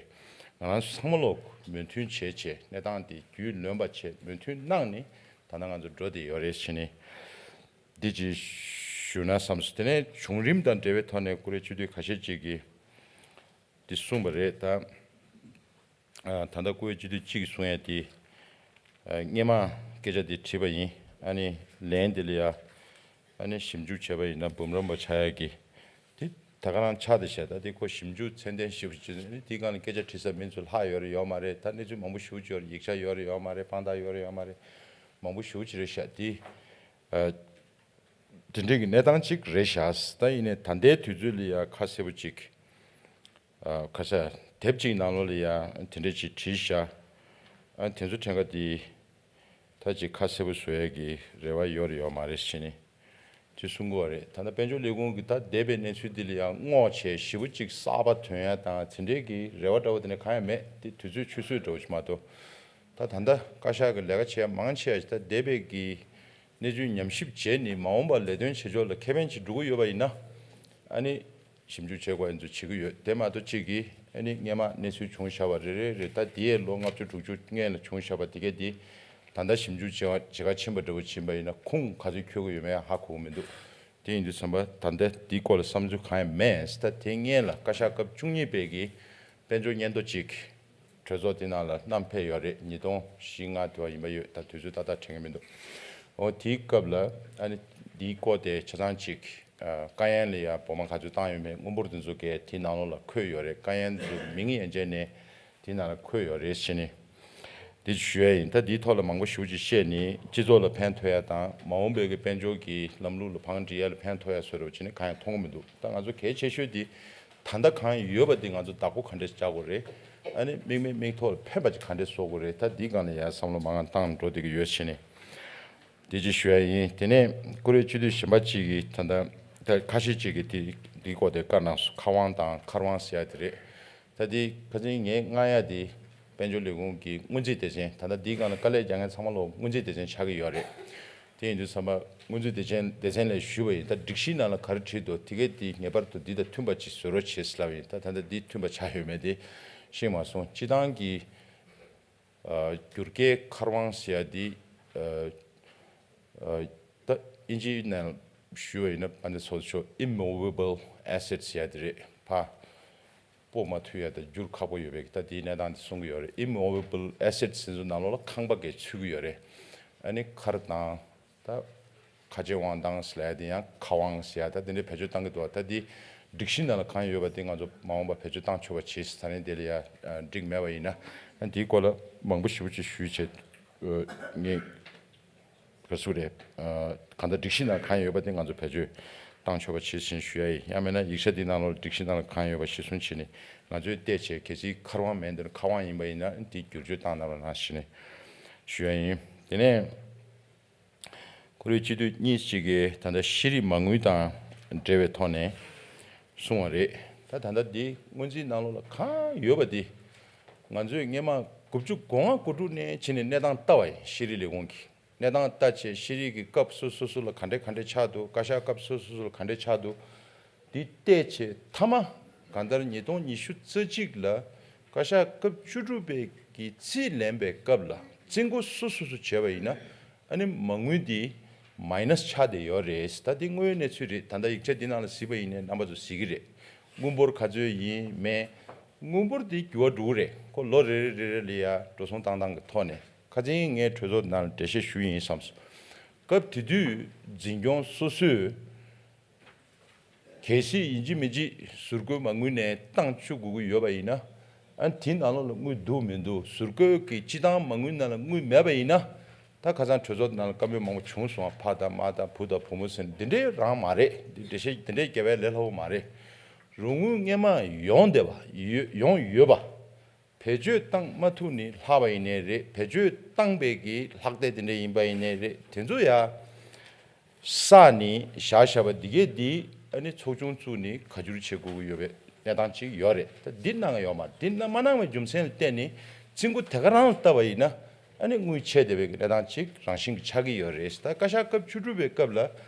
ང་རང་ཚོ་ཚང་མ་ལོ་མོས་མཐུན་བྱས་བྱས་གནས་སྟངས་དེ་རྒྱུས་ལོན་པ་བྱས་མོས་མཐུན་གནང་ནས་ད་ལྟ་ང་ཚོ་འགྲོ་བསྡད་ཡོད་རེད་ཟེར་ནས་འདི་ཅིག་ཞུ་ན་བསམས་སོང་། དེ་ནས་བྱུང་རིམ་དང་འབྲེལ་བའི་ཐོག་ནས་ཀུ་རེ་སྤྱི་འཐུས་ཁ་ཤས་ཅིག་གིས་འདི་གསུངས་པ་རེད། ད་ད་ལྟ་ཀུ་རེ་སྤྱི་འཐུས་གཅིག་གིས་གསུང་ཡ་དེ་སྔས་མ་སྐད་ཆ་དེ་དྲིས་པ་ཡིན། ཨ་ནི་ལན་དེ་ལ་ཡ་ཨ་ནི་ཞིབ་འཇུག་བྱས་པ་ཡིན་ན་འབུམ་རམས་པ་ཆགས་ཡ་གི་དེ་ད་ག་རང་ཆགས་བསྡད་ཤག་ད་དེ་ཁོ་ཞིབ་འཇུག་ཚད་ལྡན་ཞིབ་ཅིག་ནི་དེའི་སྒང་ལ་སྐད་ཆ་དྲི་ས་མི་ཚོ་ལྷག་ཡོད་རེད་ཡོད་མ་རེད། ད་གནས་ཚུལ་མང་པོ་ཞེ་པོ་ཅིག་ཡོད་རེད། ཡིག་ཆ་ཡོད་རེད་ཡོད་མ་རེད། དཔང་རྟགས་ཡོད་རེད་ཡོད་མ་རེད། མང་པོ་ཞེ་པོ་ཅིག་རེད་ཤག་དེ་དེ་འདྲའི་གི་གནས་སྟངས་ཅིག་རེད་ཤག་ད་ཡིན་ནའི་ད་ལྟའི་དུས་ཚོད་ལ་ཡ་ཁ་གསལ་པོ་ཅིག་ཁ་ཤས་དེབ་ཅིག་ནང་ལོགས་ལ་ཡ་དེ་འདྲ་ཅིག་བྲིས་ཤག་ཨ་དེ་ཚོ་ཕྲན་ཁ་དེ་ད་ཅིག་ཁ་གསལ་པོ་བཟོ་ཡས་ཀྱི་རེ་བ་ཡོད་རེད་ཡོད་མ་རེད་ཟེར་ནས་དེ་གསུང་གི་ཡོད་རེད། ད་ལྟ་དཔལ་འབྱོར་ལས་ཁུངས་ཀྱི་ད་འདས་པའི་གནས་ཚུལ་འདི་ལ་ཡང་བསྔོག་བྱས་ཞིབ་པོ་ཅིག་གསར་པ་ཐོན་ཡ་དང་དེ་འདྲའི་གི་རེ་བ་འདྲ་བོ་དེ་འདྲ་གང་ཡང་མེད། དེ་དུས་ཚོད་ཆུད་ཟོས་འདྲ་བོ་ཅིག་མ་གཏོགས། ད་ད་ལྟ་བཀའ་ཤག་གི་ལས་ཀ་བྱེད་ཡ་མང་ཆེ་བ་ཞིག་ད་འདས་པའི་གི་གནས་ཚུལ་ཉམས་ཞིབ་བྱས་ནས་མ་འོངས་པར་ལས་དོན་བྱེད་ཕྱོགས་ལ་ཁེ་ཕན་ཅིག་འགྲོ་གི་ཡོད་པ་ཡིན་ན། ཨ་ནི་ཞིབ་འཇུག་བྱེད་དགོས་ཡ་ཚོ་བྱེད་ཀྱི་ཡོད། དེ་མ་གཏོགས་གཅིག་གིས་ཨ་ནི་སྔས་མ་གནས་ཚུལ་བྱུང་བཞག་པ་རེ་རེ་རེ་ད་དེའི་ལོ་ལྔ་བཅུ་དྲུག་ཅུ་སྔོན་ལ་བྱུང་བཞག་པ་དེ་གས་དེ་ད་ལྟ་ཞིབ་འཇུག་བྱེད་བྱེད་ག་ཕྱིན་པ་འདྲ་བོ་ཕྱིན་པ་ཡིན་ན་ཁུངས་ག་ཚོད་འཁྱོལ་གྱི་ཡོད་མེད་ཧ་གོ་གི་མི་འདུག་དེ་ཡིན་དུས་ཙམ་པ་ད་ལྟ་དེའི་སྐོར་ལ་བསམ་ཚུལ་གང་ཡང་མེད། ད་དེ་སྔོན་ལ་བཀའ་ཤག་སྐབས་བཅུ་གཉིས་པའི་གི་དཔལ་འབྱོར་སྙན་ཐོ་གཅིག་གྲོས་ཚོགས་དེ་ནང་ལ་བསྣམས་ཕེབས་ཡོད་རེད། ཉིས་སྟོང་བཞི་ལྔ་དེ་བ་ཡིན་པ་ཡོད། ད་དུས་ཚོད་ཏག་ཏག་དྲན་གྱི་མི་འདུག་འོ་དེའི་སྐབས་ལ་ཨ་ནི་དེའི་སྐོར་དེ་ཆ་ཚང་གཅིག་ཨ་བཀའ་ཡན་ལ་ཡ་འབོ་མ་ག་ཚོད་བཏང་ཡོད་མེད་དངུལ་འབོར་དེ་ཚོ་གས་དེའི་ནང་ལོགས་ལ་འཁོད་ཡོད་རེད། བཀའ་ཡན་དེ་ཚོ་མིང་ཡན་ཆད་ནས་དེའི་ནང་ལ་འཁོད་ཡོད་རེད་ཟེར་ནས་དེ་ཞུ་ཡ་ཡིན། ད་དེའི་ཐོག་ལ་མང་པོ་ཞེ་པོ་ཅིག་བཤད་ནས་སྤྱི་ཚོགས་ལ་ཕན་ཐོགས་ཡ་དང་མ་འོངས་པའི་གི་དཔལ་འབྱོར་གྱི་ལམ་ལུགས་ལ་བང་སྒྲིག་ཡ་ལ་ཕན་ཐོགས་ཡ་བཟོ་འདྲ་བོ་བྱས་ནས་གང་ཡང་མཐོང་གི་མི་འདུག་ད་ང་ཚོ་གལ་ཆེ་ཤོས་དེ་ད་ལྟ་གང་ཡོད་པ་འདི་ང་ཚོ་བདག་པོ་ག་འདྲས་བྱ་དགོས་རེད། ཨ་ནི་དམིགས་མེད་དམིགས་ཐོག་ལ་ཕན་པ་ཅིག་ག་འདྲས་བཟོ་དགོས་རེད། ད་འདིའི་སྒང་ལ་ཡ་བསམ་བློ་མང་བ་བཏང་འགྲོ་བསྡད་ཀྱི་ཡོད་ཟེར་ནས་དེ་ཅིག་ཞུ་ཡ་ཡིན། དེ་ནས་ཀུ་རེ་སྤྱི་འཐུས་གཞན་པ་ཅིག་གིས་ད་ལྟ་ད་ཁ་ཤས་ཅིག་གིས་དེ་འདིའི་སྐོར་དེ་བཀའ་གནང་སོང་། མཁར་དབང་དང་མཁར་དབང་ཟེར་ཡ་དེ་རེད། ད་དེ་ཁ་སང་ངས་མངགས་ཡ་དེ་དཔལ་འབྱོར་ལས་ཁུངས་ཀྱི་སྔོན་རྩིས་སྡེ་ཚན། ད་ལྟ་འདིའི་སྒང་ལ་དཀའ་ལས་རྒྱག་མཁན་ཚང་མ་ལོ་སྔོན་རྩིས་སྡེ་ཚན་ཆགས་ཀྱི་ཡོད་རེད། དེ་ཡིན་དུས་ཙམ་པ་སྔོན་རྩིས་སྡེ་ཚན་སྡེ་ཚན་ལ་ཞུས་པ་ཡིན། ད་སྒྲིག་གཞི་ནང་ལ་ག་རེ་བྲིས་འདུག་དེ་གས་དེ་ངེས་པར་དུ་འདི་དང་མཐུན་པ་ཅིག་བཟོ་རོགས་བྱེད་ཟེར་ལབ་ཡིན། ད་ད་ལྟ་འདི་མཐུན་པ་ཆགས་ཡོད་མེད་དེ་ཤེས་མ་སོང་། སྤྱི་བཏང་གི་ཨ་བསྒྱུར་སྐྱེལ་མཁར་དབང་ཟེར་ཡ་འདི་ཨ་ཨ་ད་ཨིན་ཇིའི་ནང་ཞུས་པ་ཡིན་ན་ཨ་ནི་སོ་སོ་immovable assets ཟེར་ཡ་དེ་རེད། ཕ་སྤོ་མ་ཐུབ་ཡ་དང་བསྒྱུར་ཁག་པོ་ཡོད་པའི་ད་དེའི་གནས་སྟངས་དེ་གསུང་གི་ཡོད་རེད། immovable assets ཟེར་ཚོ་ནང་ལོགས་ལ་ཁང་པ་གས་ཚུད་ཀྱི་ཡོད་རེད། ཨ་ནི་མཁར་དང་ད་ཁ་ཆེ་དབང་ཐང་ཟེར་ཡ་དེ་ཡང་མཁར་དབང་ཟེར་ཡ་ད་དེ་འདྲའི་བེད་སྤྱོད་བཏང་གི་འདུག་ད་དེ་སྒྲིག་གཞི་ནང་ལ་གང་ཡོད་པ་དེ་ང་ཚོ་མ་འོངས་པ་བེད་སྤྱོད་བཏང་ཆོག་པ་བྱེད་ཟེར། ད་རིང་དེ་ལ་ཡ་འགྲིག་མེད་པ་ཡིན་ན་ཨ་དེའི་སྐོར་ལ་མང་པོ་ཞེ་པོ་ཅིག་ཞུས་བྱས་ངས། ག་ཟེར་རེད། ཨ་གང་ལྟར་སྒྲིག་གཞི་ནང་གང་ཡོད་པ་དེ་ང་ཚོ་བེད་སྤྱོད་བཏང་ཆོག་པ་བྱེད་ཟེར་ཞུ་ཡ་ཡིན། ཡང་མིན་ན་ཡིག་ཆ་འདི་ནང་ལོགས་སྒྲིག་གཞི་ནང་ལ་གང་ཡོད་པ་གཞིར་བཟུང་བྱས་ནས་ང་ཚོས་བལྟས་བྱས་གལ་སྲིད་མཁར་དབང་མིན་འདུག་ན་མཁར་དབང་ཡིན་པ་ཡིན་ན་འདི་བསྒྱུར་བཅོས་བཏང་གནང་རོགས་གནང་ཞེས་ནས་ཞུ་ཡ་ཡིན། དེ་ནས་ཁོ་རའི་སྤྱི་འཐུས་གཉིས་ཅིག་གིས་ད་ལྟ་ཤེས་རིག་མ་དངུལ་དང་འབྲེལ་བའི་ཐོག་ནས་གསུངས་པ་རེད། ད་ད་ལྟ་འདི་སྔོན་རྩིས་ནང་ལོགས་ལ་གང་ཡོད་པ་འདི་ང་ཚོས་སྔས་མ་དགུ་བཅུ་གོ་ལྔ་གོ་དྲུག་ནས་བྱས་ནས་གནས་སྟངས་ལྟ་བ་ཡིན། ཤེས་རིག་ལས་ཁུངས་ཀྱི། གནས་སྟངས་ལྟ་བྱས་ཤེས་རིག་གི་སྐབས་སོ་སོ་སོ་ལ་ག་འདྲས་ག་འདྲས་ཆགས་འདུག་བཀའ་ཤག་སྐབས་སོ་སོ་སོ་ལ་ག་འདྲས་ཆགས་འདུག་འདི་བལྟས་བྱས་མཐའ་མ་གང་ལྟར་ཉིས་སྟོང་ཉི་ཤུ་རྩ་གཅིག་ལ་བཀའ་ཤག་སྐབས་བཅུ་དྲུག་པའི་གི་རྩིས་ལེན་པའི་སྐབས་ལ་རྩིས་འགོ་སོ་སོ་སོ་བྱས་པ་ཡིན་ན་ཨ་ནི་མ་དངུལ་འདི་ མའི་ནས་ཆགས་བསྡད་ཡོད་རེད། ད་འདི་དངོས་ཡོད་གནས་ཚུལ་རེད། ད་ལྟ་ཡིག་ཆ་འདི་ནང་ལ་གཟིགས་པ་ཡིན་ནའི་རྣམ་པ་ཚོ་གཟིགས་ཀྱི་རེད། དངུལ་འབོར་ག་ཚོད་ཡིན་མེད། དངུལ་འབོར་འདི་འགྱུར་བ་འགྲོ་གི་རེད། ཁོ་ལོ་རེ་རེ་རེ་རེ་ལ་ཡ་འགྲོ་སོང་བཏང་སྟངས་ཀྱི་ཐོག་ནས། ཁ་སང་ངས་གྲོས་ཚོགས་ནང་ལ་འགྲེལ་བཤད་ཞུས་ཡིན་བསམ་སོང་། སྐབས་དེ་དུས་འཛིན་སྐྱོང་སོ་སོས། གལ་སྲིད་ཡིན་གཅིག་མིན་གཅིག་ཟུར་བཀོལ་མ་དངུལ་ནས་བཏང་བཅུག་དགོས་ཀྱི་ཡོད་པ་ཡིན་ན། ཨ་དེའི་ནང་ལོགས་ལ་དངུལ་འདུག་མི་འདུག་ཟུར་བཀོལ་གྱི་སྤྱི་བཏང་མ་དངུལ་ནང་ལ་དངུལ་མེད་པ་ཡིན་ན། ད་ཁ་སང་གྲོས་ཚོགས་ནང་ལ་བཀའ་མོལ་མང་པོ་བྱུང་སོང་། ཕ་དང་མ་དང་བུ་དང་བུ་མོ་ཟེར་ནས་འདི་འདྲའི་རང་མ་རེད། འདི་འགྲེལ་བཤད་འདི་འདྲའི་རྒྱབ་པ་ལས་སླ་པོ་མ་རེད། རོགས་དངུལ་སྔོན་མ་ཡོང་བསྡད་པ་ཡོད་ཡོང་ཡོད་པ། བེད་སྤྱོད་བཏང་མ་ཐུབ་ནི་ལྷག་པ་ཡིན་ནའི་རེད། བེད་སྤྱོད་བཏང་པའི་གི་ལྷག་བསྡད་དེ་འདྲ་ཡིན་པ་ཡིན་ནའི་རེད། དེ་ཚོ་ཡ་བསགས་ནི་བཞག་བཞག་པ་འདི་གས་འདི་ཨ་ནི་ཚོགས་ཆུང་བཙུགས་ནི་ག་འགྱུར་བྱེད་དགོས་ཀྱི་ཡོད་པའི་གནས་སྟངས་ཅིག་ཡོད་རེད། ད་འདི་གནང་ཡོད་མ་རེད། འདི་གནང་མ་གནང་བའི་རྒྱུ་མཚན་ལ་བརྟེན་ནས་རྩིས་འགོ་དེ་ག་རང་ལ་བལྟ་བ་ཡིན་ན། ཨ་ནི་དངུལ་ཆད་བསྡད་པའི་གི་གནས་སྟངས་ཅིག་རང་བཞིན་གྱི་ཆགས་ཀྱི་ཡོད་རེད། ད་བཀའ་ཤག་སྐབས་བཅུ་དྲུག་པའི་སྐབས་ལ་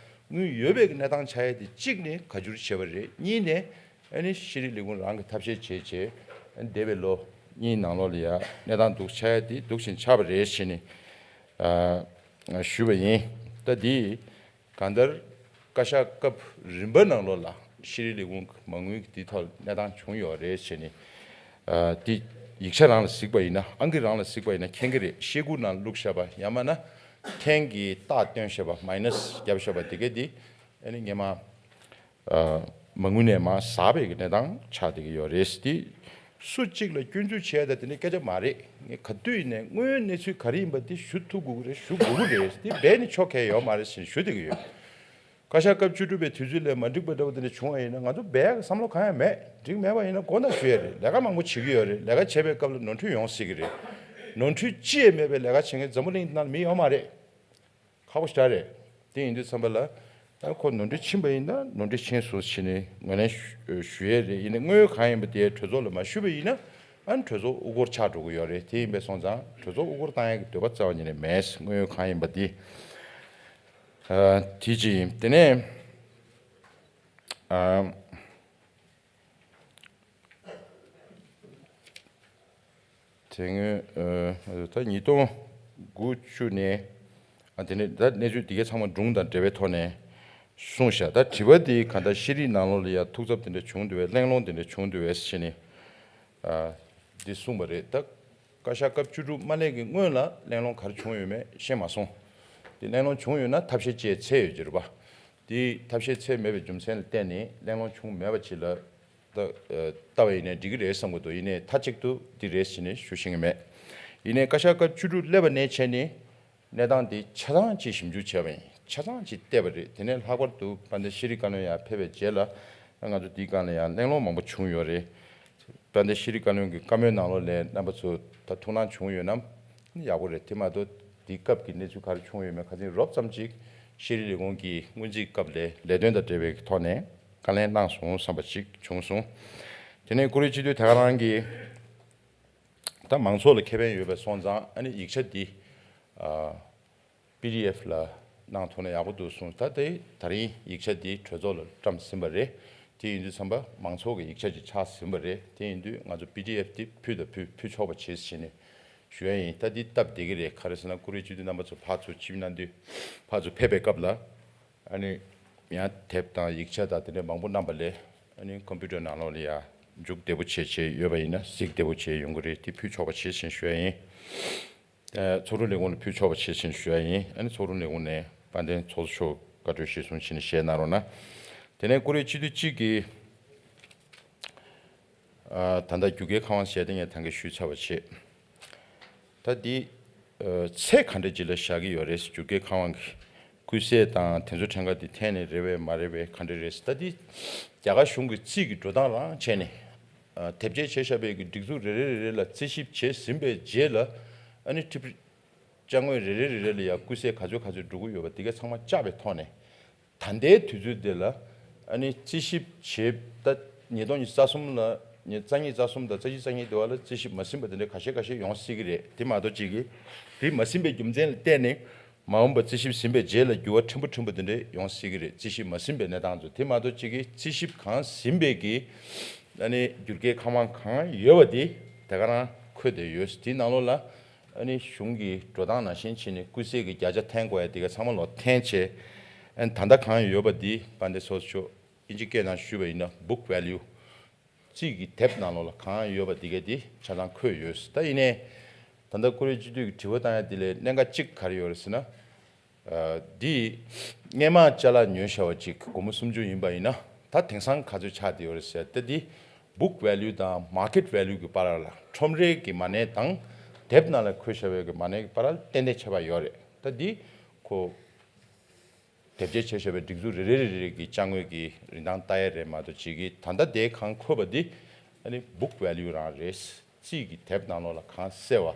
དངུལ་ཡོད་པའི་གི་གནས་སྟངས་ཆགས་ཡས་དེ་གཅིག་ནས་ག་འགྱུར་བྱས་པ་རེད། གཉིས་ནས། ཨ་ནི་ཤེས་རིག་ལས་ཁུངས་རང་གི་ཐབས་ཤེས་བྱས་བྱས། ཨ་ནི་འདས་པའི་ལོ་གཉིས་ནང་ལོགས་ལ་ཡ་གནས་སྟངས་སྡུག་ཆགས་ཡ་དེ་སྡུག་ཅིང་ཆགས་པ་རེད་ཟེར་ནས། ཨ་ཞུས་པ་ཡིན། ད་འདི་གང་ལྟར་བཀའ་ཤག་སྐབས་རིམ་པ་ནང་ལོགས་ལ་ཤེས་རིག་ལས་ཁུངས་མ་དངུལ་གྱི་འདི་ཐོག་གནས་སྟངས་བྱུང་ཡོད་རེད་ཟེར་ནས། ཨ་འདི་ཡིག་ཆ་རང་ལ་གཟིགས་པ་ཡིན་ན། ཨང་ཀི་རང་ལ་གཟིགས་པ་ཡིན་ན་མཁྱེན་གྱི་རེད། ཤེལ་སྒོ་ནང་བླུགས་བཞག་པ་ཡང་མིན་ན་ཐེངས་ཀྱི་རྟགས་སྟོན་བཞག་པ། མའི་ནས་བརྒྱབ་བཞག་པ་དེ་གས་འདི་ཨ་ནི་སྔོན་མ། ཨ་མ་དངུལ་ནས་མར་ཟགས་པའི་གི་གནས་སྟངས་ཆགས་བསྡད་ཀྱི་ཡོད་རེད། དེ་སུ་གཅིག་ལ་སྐྱོན་འཛུགས་བྱས་དང་དེ་འདྲའི་སྐད་ཆ་མ་རེད། ངས་ག་དུས་ཡིན་ནའི་དངོས་ཡོད་གནས་ཚུལ་ག་རེ་ཡིན་པ་དེ་ཞུ་ཐུབ་དགོས་ཀྱི་རེད། ཞུ་དགོས་ཀྱི་རེད། དེ་སྦས་ནས་ཆོག་གི་ཡོད་མ་རེད་ཟེར་ནས་ཞུ་བསྡད་ཀྱི་ཡོད། བཀའ་ཤག་སྐབས་བཅུ་དྲུག་པའི་དུས་ཚོད་ལས་མ་འགྲིག་པ་འདྲ་བོ་དེ་འདྲ་བྱུང་བ་ཡིན་ན་ང་ཚོ་སྦས་ཀྱི་བསམ་བློ་གང་ཡང་མེད། འགྲིག་མེད་པ་ཡིན་ན་དགོངས་དག་ཞུ་ཡ་རེད། ལས་ཀ་མང་པོ་བྱེད་ཀྱི་ཡོད་རེད། ལས་ཀ་བྱེད་པའི་སྐབས་ལ་ནོར་འཁྲུལ་ཡོང་སྲིད་ཀྱི་རེད། ནོར་འཁྲུལ་ཅི་ཡང་མེད་པའི་ལས་ཀ་བྱེད་མཁན་འཛམ་བུ་གླིང་འདི་ནང་ལ་མི་ཡོད་མ་རེད། ཁག་པོ་ཞེ་དྲག་རེད། དེ་ཡིན་དུས་ཙམ་པ་ལ། ཨ་ཁོ་ནོར་འཁྲུལ་ཕྱིན་པ་ཡིན་ན་ནོར་འཁྲུལ་ཕྱིན་སོང་ཟེར་ནས་ངོས་ལེན་ཞུ་ཞུ་ཡས་རེད། ཡིན་ནའི་དངོས་ཡོད་གང་ཡིན་པ་དེ་གྲོས་ཚོགས་ལ་མ་ཞུས་པ་ཡིན་ན། ཨ་ནི་གྲོས་ཚོགས་དབུ་སྐོར་ཆགས་འགྲོ་གི་ཡོད་རེད། དེ་ཡིན་པས་སོང་ཙང་གྲོས་ཚོགས་དབུ་སྐོར་བཏང་ཡས་ཀྱི་འདོད་པ་རྩ་བ་ཉིད་ནས་མེད། དངོས་ཡོད་གང་ཡིན་པ་དེ། ཨ་དེ་གཅིག་ཡིན། དེ་ནས། ཨ། དེ་སྔོན་ཨ་ད་ཉིས་སྟོང་དགུ་བཅུ་ནས། ཨ་དེ་ནས་ད་གནས་ཚུལ་འདི་གའི་ཚང་མ་སྒྲུང་དང་འབྲེལ་བའི་ཐོག་ནས་གསུངས་བཞག། ད་དྲི་བ་འདི་གང་ལྟར་ཤེས་རིག་ནང་ལོགས་ལ་ཡང་ཐུགས་འཚབ་དེ་འདྲ་བྱུང་འདུག་བས། གླེང་སློང་དེ་འདྲ་བྱུང་འདུག་བས་ཟེར་ནས། ཨ་འདི་གསུངས་པ་རེད། ད་བཀའ་ཤག་སྐབས་བཅུ་དྲུག་མ་སླེབས་ཀྱི་སྔོན་ལ་གླེང་སློང་ག་རེ་བྱུང་ཡོད་མེད་ཤེས་མ་སོང་། དེ་གླེང་སློང་བྱུང་ཡོད་ན་ཐབས་ཤེས་བཅས་ཚད་ཡོད་ཀྱི་རེད་པ། དེ་ཐབས་ཤེས་ཚད་མེད་པའི་རྒྱུ་མཚན་ལ་བརྟེན་ནས་གླེང་སློང་བྱུང་མེད་པ་ཅིག་ལ་ལྟ་ལྟ་བ་ཡིན་ནའི་འགྲིག་གི་རེད་བསམ་གྱི་འདུག། ཡིན་ནའི་མཐའ་གཅིག་ཏུ་འདི་རེད་ཟེར་ནས་ཞུ་ཤེས་ཀྱི་མེད། ཡིན་ནའི་བཀའ་ཤག་སྐབས་བཅུ་དྲུག་སླེབས་པ་ནས་བྱས་ནས་གནས་སྟངས་འདི་ཆ་ཚང་ཅིག་ཞིབ་འཇུག་བྱས་པ་ཡིན། ཆ་ཚང་ཅིག་བལྟས་པ་རེད། དེ་ནས་ལྷག་པར་དུ་དཔལ་ལྡན་ཤེས་རིག་བཀའ་བློན་ཡར་ཕེབས་པའི་རྗེས་ལ་ང་ཚོ་འདིའི་སྒང་ལ་ཡང་གླེང་སློང་མང་པོ་བྱུང་ཡོད་རེད། དཔལ་ལྡན་ཤེས་རིག་བཀའ་བློན་གྱི་བཀའ་མོལ་ནང་ལོགས་ལ་རྣམ་པ་ཚོ་ད་ཐུགས་སྣང་བྱུང་ཡོད་ན་ཡག་པོ་རེད། དེ་མ་གཏོགས་དེའི་སྐབས་ཀྱི་གནས་ཚུལ་ག་རེ་བྱུང་ཡོད་མེད་ཁ་སང་རོབ་ཙམ་ཅིག་ཤེས་རིག་ལས་ཁུངས་ཀྱི་སྔོན་རྩིས་སྐབས་ལས་ལས་དོན་དང་འབྲེལ་བའི་ཐོག་ནས་བཀའ་ལན་གནང་སོང་བསམ་པ་ཅིག་བྱུང་སོང་། དེ་ནས་བཀུར་འོས་སྤྱི་འཐུས་དེ་ག་རང་གིས་ད་མང་ཚོགས་ལ་ཁེ་ཕན་ཡོད་པ་སོང་ཙང་ཨ་ནི་ཡིག་ཆ་འདི་ཨ། པི་ཌི་ཨེཕ་ལ་གནང་ཐུབ་ན་ཡག་པོ་འདུག་གསུངས། ད་ལྟའི་ད་རིང་ཡིག་ཆ་འདི་གྲོས་ཚོགས་ལ་བཀྲམ་ཟིན་པ་རེད། དེ་ཡིན་དུས་ཙམ་པ་མང་ཚོགས་ཀྱི་ཡིག་ཆ་ཅིག་ཆགས་ཟིན་པ་རེད། དེ་ཡིན་དུས་ང་ཚོ་པི་ཌི་ཨེཕ་འདི་ཕུལ་དང་ཕུལ་ཕུལ་ཆོག་པ་བྱེད་ཟེར་ནས་ཞུ་ཡ་ཡིན། ད་འདི་སྟབས་བདེ་གི་རེད། ག་རེ་ཟེར་ན་བཀུར་འོས་སྤྱི་འཐུས་རྣམ་པ་ཚོ་ཕར་ཚུར་ཕྱིན་གནང་དུས་ཕར་ཚུར་ཕེབས་པའི་སྐབས་ལ་ཨ་ནི་ཡང་དེབ་དང་ཡིག་ཆ་དང་དེ་འདྲ་མང་པོ་བསྣམས་པ་ལས་ཨ་ནི་ཀམ་པུ་ཊར་ནང་ལོགས་ལ་ཡ་འཇུག་བདེ་པོ་བྱས་བྱས་ཡོད་པ་ཡིན་ན་གཟིགས་བདེ་པོ་བྱས་ཡོང་གི་རེད། དེ་ཕུལ་ཆོག་པ་བྱེད་ཟེར་ནས་ཞུ་ཡ་ཡིན། ཚོགས་དྲུང་ལས་ཁུངས་ལ་ཕུལ་ཆོག་པ་བྱེད་ཟེར་ཞུ་ཡ་ཡིན། ཨ་ནི་ཚོགས་དྲུང་ལས་ཁུངས་ནས་དཔལ་ལྡན་ཚོགས་གཙོ་མཆོག་བཀའ་འཁྲོལ་གཞིར་བཟུང་བྱས་ནས་བཞེས་གནང་རོགས་གནང་། དེ་ནས་བཀུར་འོས་སྤྱི་འཐུས་གཅིག་གིས་ཨ་ད་ལྟ་བརྒྱུད་འགན་ཁང་དབང་ཞལ་དེ་ངས་ད་གིན་ཞུས་ཚར་བ་བྱས། ད་འདི་ཨ་ཚད་ག་འདྲ་ཅིག་ལ་བཞག་གི་ཡོད་རེད། བརྒྱུད་འགན་ཁང་དབང་གི་སྐུལ་སྲིད་དང་དེ་ཚོ་ཁྲིམས་ཁང་འདི་འཐེན་ནས་རེད་པས་མ་རེད་པས་ག་འདྲ་རེད། ད་འདི་རྒྱ་གར་གཞུང་གི་རྩིས་ཀྱི་འགྲོ་སྟངས་རང་བྱས་ནས། ཨ་དེབ་སྐྱེལ་བྱས་བཞག་པའི་གི་སྒྲིག་འཛུགས་རེ་རེ་རེ་རེ་ལ་རྩིས་ཞིབ་བྱས་ཟིན་པའི་རྗེས་ལ་ཨ་ནི་ཁྲི་ཅང་ངོས་རེ་རེ་རེ་རེ་ལ་ཡང་སྐུལ་སྲིད་ག་ཚོད་ག་ཚོད་འགྲོ་གི་ཡོད་པ་དེ་ག་ཚང་མ་བཅག་པའི་ཐོག་ནས་ད་ལྟའི་དུས་ཚོད་འདི་ལ་ཨ་ནི་རྩིས་ཞིབ་བྱས། ད་ཉིས་སྟོང་ཉི་ཤུ་རྩ་གསུམ་ལ་ཉི་རྩ་གཉིས་རྩ་གསུམ་དང་རྩ་བཞི་རྩ་གཉིས་དེ་བ་ལ་རྩིས་ཞིབ་མ་ཟིན་པ་དེ་འདྲ་ཁ་ཤས་ཁ་ཤས་ཡོང་སྲིད་ཀྱི་རེད། དེ་མ་གཏོགས་གཅིག་གིས་དེ་མ་ཟིན་པའི་རྒྱུ་མཚན་ལ་བརྟེན་ནས། མ་འོངས་པ་རྩིས་ཞིབ་ཟིན་པའི་རྗེས་ལ་འགྱུར་བ་ཕྲན་བུ་ཕྲན་བུ་དེ་འདྲ་ཡོང་སྲིད་ཀྱི་རེད། རྩིས་ཞིབ་མ་ཟིན་པའི་གནས་སྟངས་ཚོ། དེ་མ་གཏོགས་གཅིག་གིས་རྩིས་ཞིབ་གང་ཟིན་པའི་གི་ཨ་ནི་བརྒྱུད་འགན་ཁང་དབང་གང་ཡོད་པ་དེ་དེ་ག་རང་འཁོད་བསྡད་ཡོད། དེའི་ནང་ལོགས་ལ་ ཨ་ནི་གཞུང་གི་འགྲོ་སྟངས་ནང་བཞིན་བྱས་ནས་སྐུལ་སྲིད་ཀྱི་བརྒྱ་ཆ་འཐེན་དགོས་ཡ་དེ་ག་ཚང་མ་ལོག་འཐེན་བྱས། ཨ་ནི་ད་ལྟ་གང་ཡོད་པ་འདི་དཔལ་ལྡན་ཚོགས་གཙོ་མཆོག་དབྱིན་ཇི་སྐད་ནང་ཞུས་པ་ཡིན་ན་book value རྩིས་ཀྱི་དེབ་ནང་ལོགས་ལ་གང་ཡོད་པ་འདི་ག་འདི་ཆ་ཚང་འཁོད་ཡོད། ད་ཡིན་ནའི་ད་ལྟ་ཀུ་རེ་སྤྱི་འཐུས་ཀྱི་དྲི་བ་བཏང་ཡ་འདི་ལས་གནད་འགག་གཅིག་ག་རེ་ཡོད་རེད་ཟེར་ན། འདི་སྔས་མ་ཅ་ལག་ཉོས་བཞག་པ་ཅིག་སྒོར་མོ་སུམ་ཅུ་ཡིན་པ་ཡིན་ན། ད་དེང་སང་ག་ཚོད་ཆགས་བསྡད་ཡོད་རེད་ཟེར་ཏེ། འདི་book value དང་market value གི་བར་ལ་ཁྲོམ་རའི་གི་མ་གནས་དང་དེབ་ནང་ལ་འཁོད་བཞག་པའི་གི་མ་གནས་གི་བར་ལ་ཏན་ཏན་ཁྱད་པར་ཡོད་རེད། ད་འདི་ཁོ་དེབ་སྐྱེལ་བྱས་བཞག་པའི་སྒྲིག་འཛུགས་རེ་རེ་རེ་རེ་གི་ཅ་དངོས་ཀྱི་རིན་ཐང་ལྟ་ཡ་རེད་མ་གཏོགས་ཅིག་གི་ད་ལྟ་དེ་གང་འཁོད་པ་འདི་ཨ་ནི་book value རང་རེད། རྩིས་ཀྱི་དེབ་ནང་ལོགས་ལ་གང་གསལ་བ་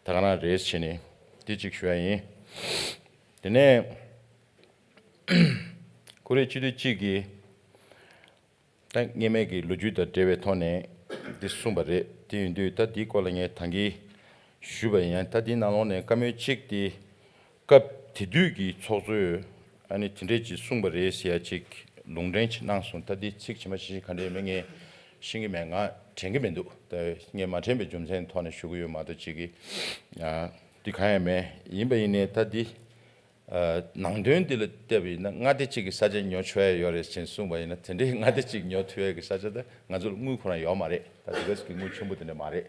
ད་ག་རང་རེད་བྱས་ནས་འདི་གཅིག་ཞུ་ཡ་ཡིན། དེ་ནས་ཀུ་རེ་སྤྱི་འཐུས་གཅིག་གིས་ད་སྔས་མའི་གི་ལོ་རྒྱུས་དང་འབྲེལ་བའི་ཐོག་ནས་འདི་གསུངས་པ་རེད། དེ་ཡིན་དུས་ད་འདིའི་སྐོར་ལ་ངས་ད་གིན་ཞུས་པ་ཡིན། ད་འདི་ནང་ལོགས་ནས་བཀའ་མོལ་གཅིག་དེ་སྐབས་དེ་དུས་ཀྱི་ཚོགས་གཙོས་ཨ་ནི་དེ་འདྲས་ཅིག་གསུངས་པ་རེད་ཟེར་ཡ་ཅིག་ལུང་འདྲེན་ཅིག་གནང་སོང་། ད་འདི་ཚིག་ཇི་མ་ཇི་བཞིན་ག་འདྲས་ཡིན་མིན་ངས་ཤེས་ཀྱི་མེད། ང་དྲན་གྱི་མི་འདུག་ད་ངས་མ་དྲན་པའི་རྒྱུ་མཚན་ཐོག་ནས་ཞུ་གི་ཡོད་མ་གཏོགས་ཅིག་གི་ཨ་འདི་གང་ཡང་མེད། ཡིན་པ་ཡིན་ནའི་ད་འདི་ཨ་ནང་དོན་འདི་ལ་བལྟས་པ་ཡིན་ན་མངའ་སྡེ་གཅིག་གི་ས་ཆ་ཉོ་ཆོག་ཡ་ཡོད་རེད་ཅེས་གསུངས་པ་ཡིན་ན། དེ་འདྲའི་མངའ་སྡེ་གཅིག་ཉོ་ཐུབ་ཡ་གི་ས་ཆ་ད་ང་ཚོ་ལ་དངུལ་ཁོ་རང་ཡོད་མ་རེད། ད་དེ་ག་ཙམ་གྱི་དངུལ་ཆེན་པོ་དེ་འདྲ་མ་རེད།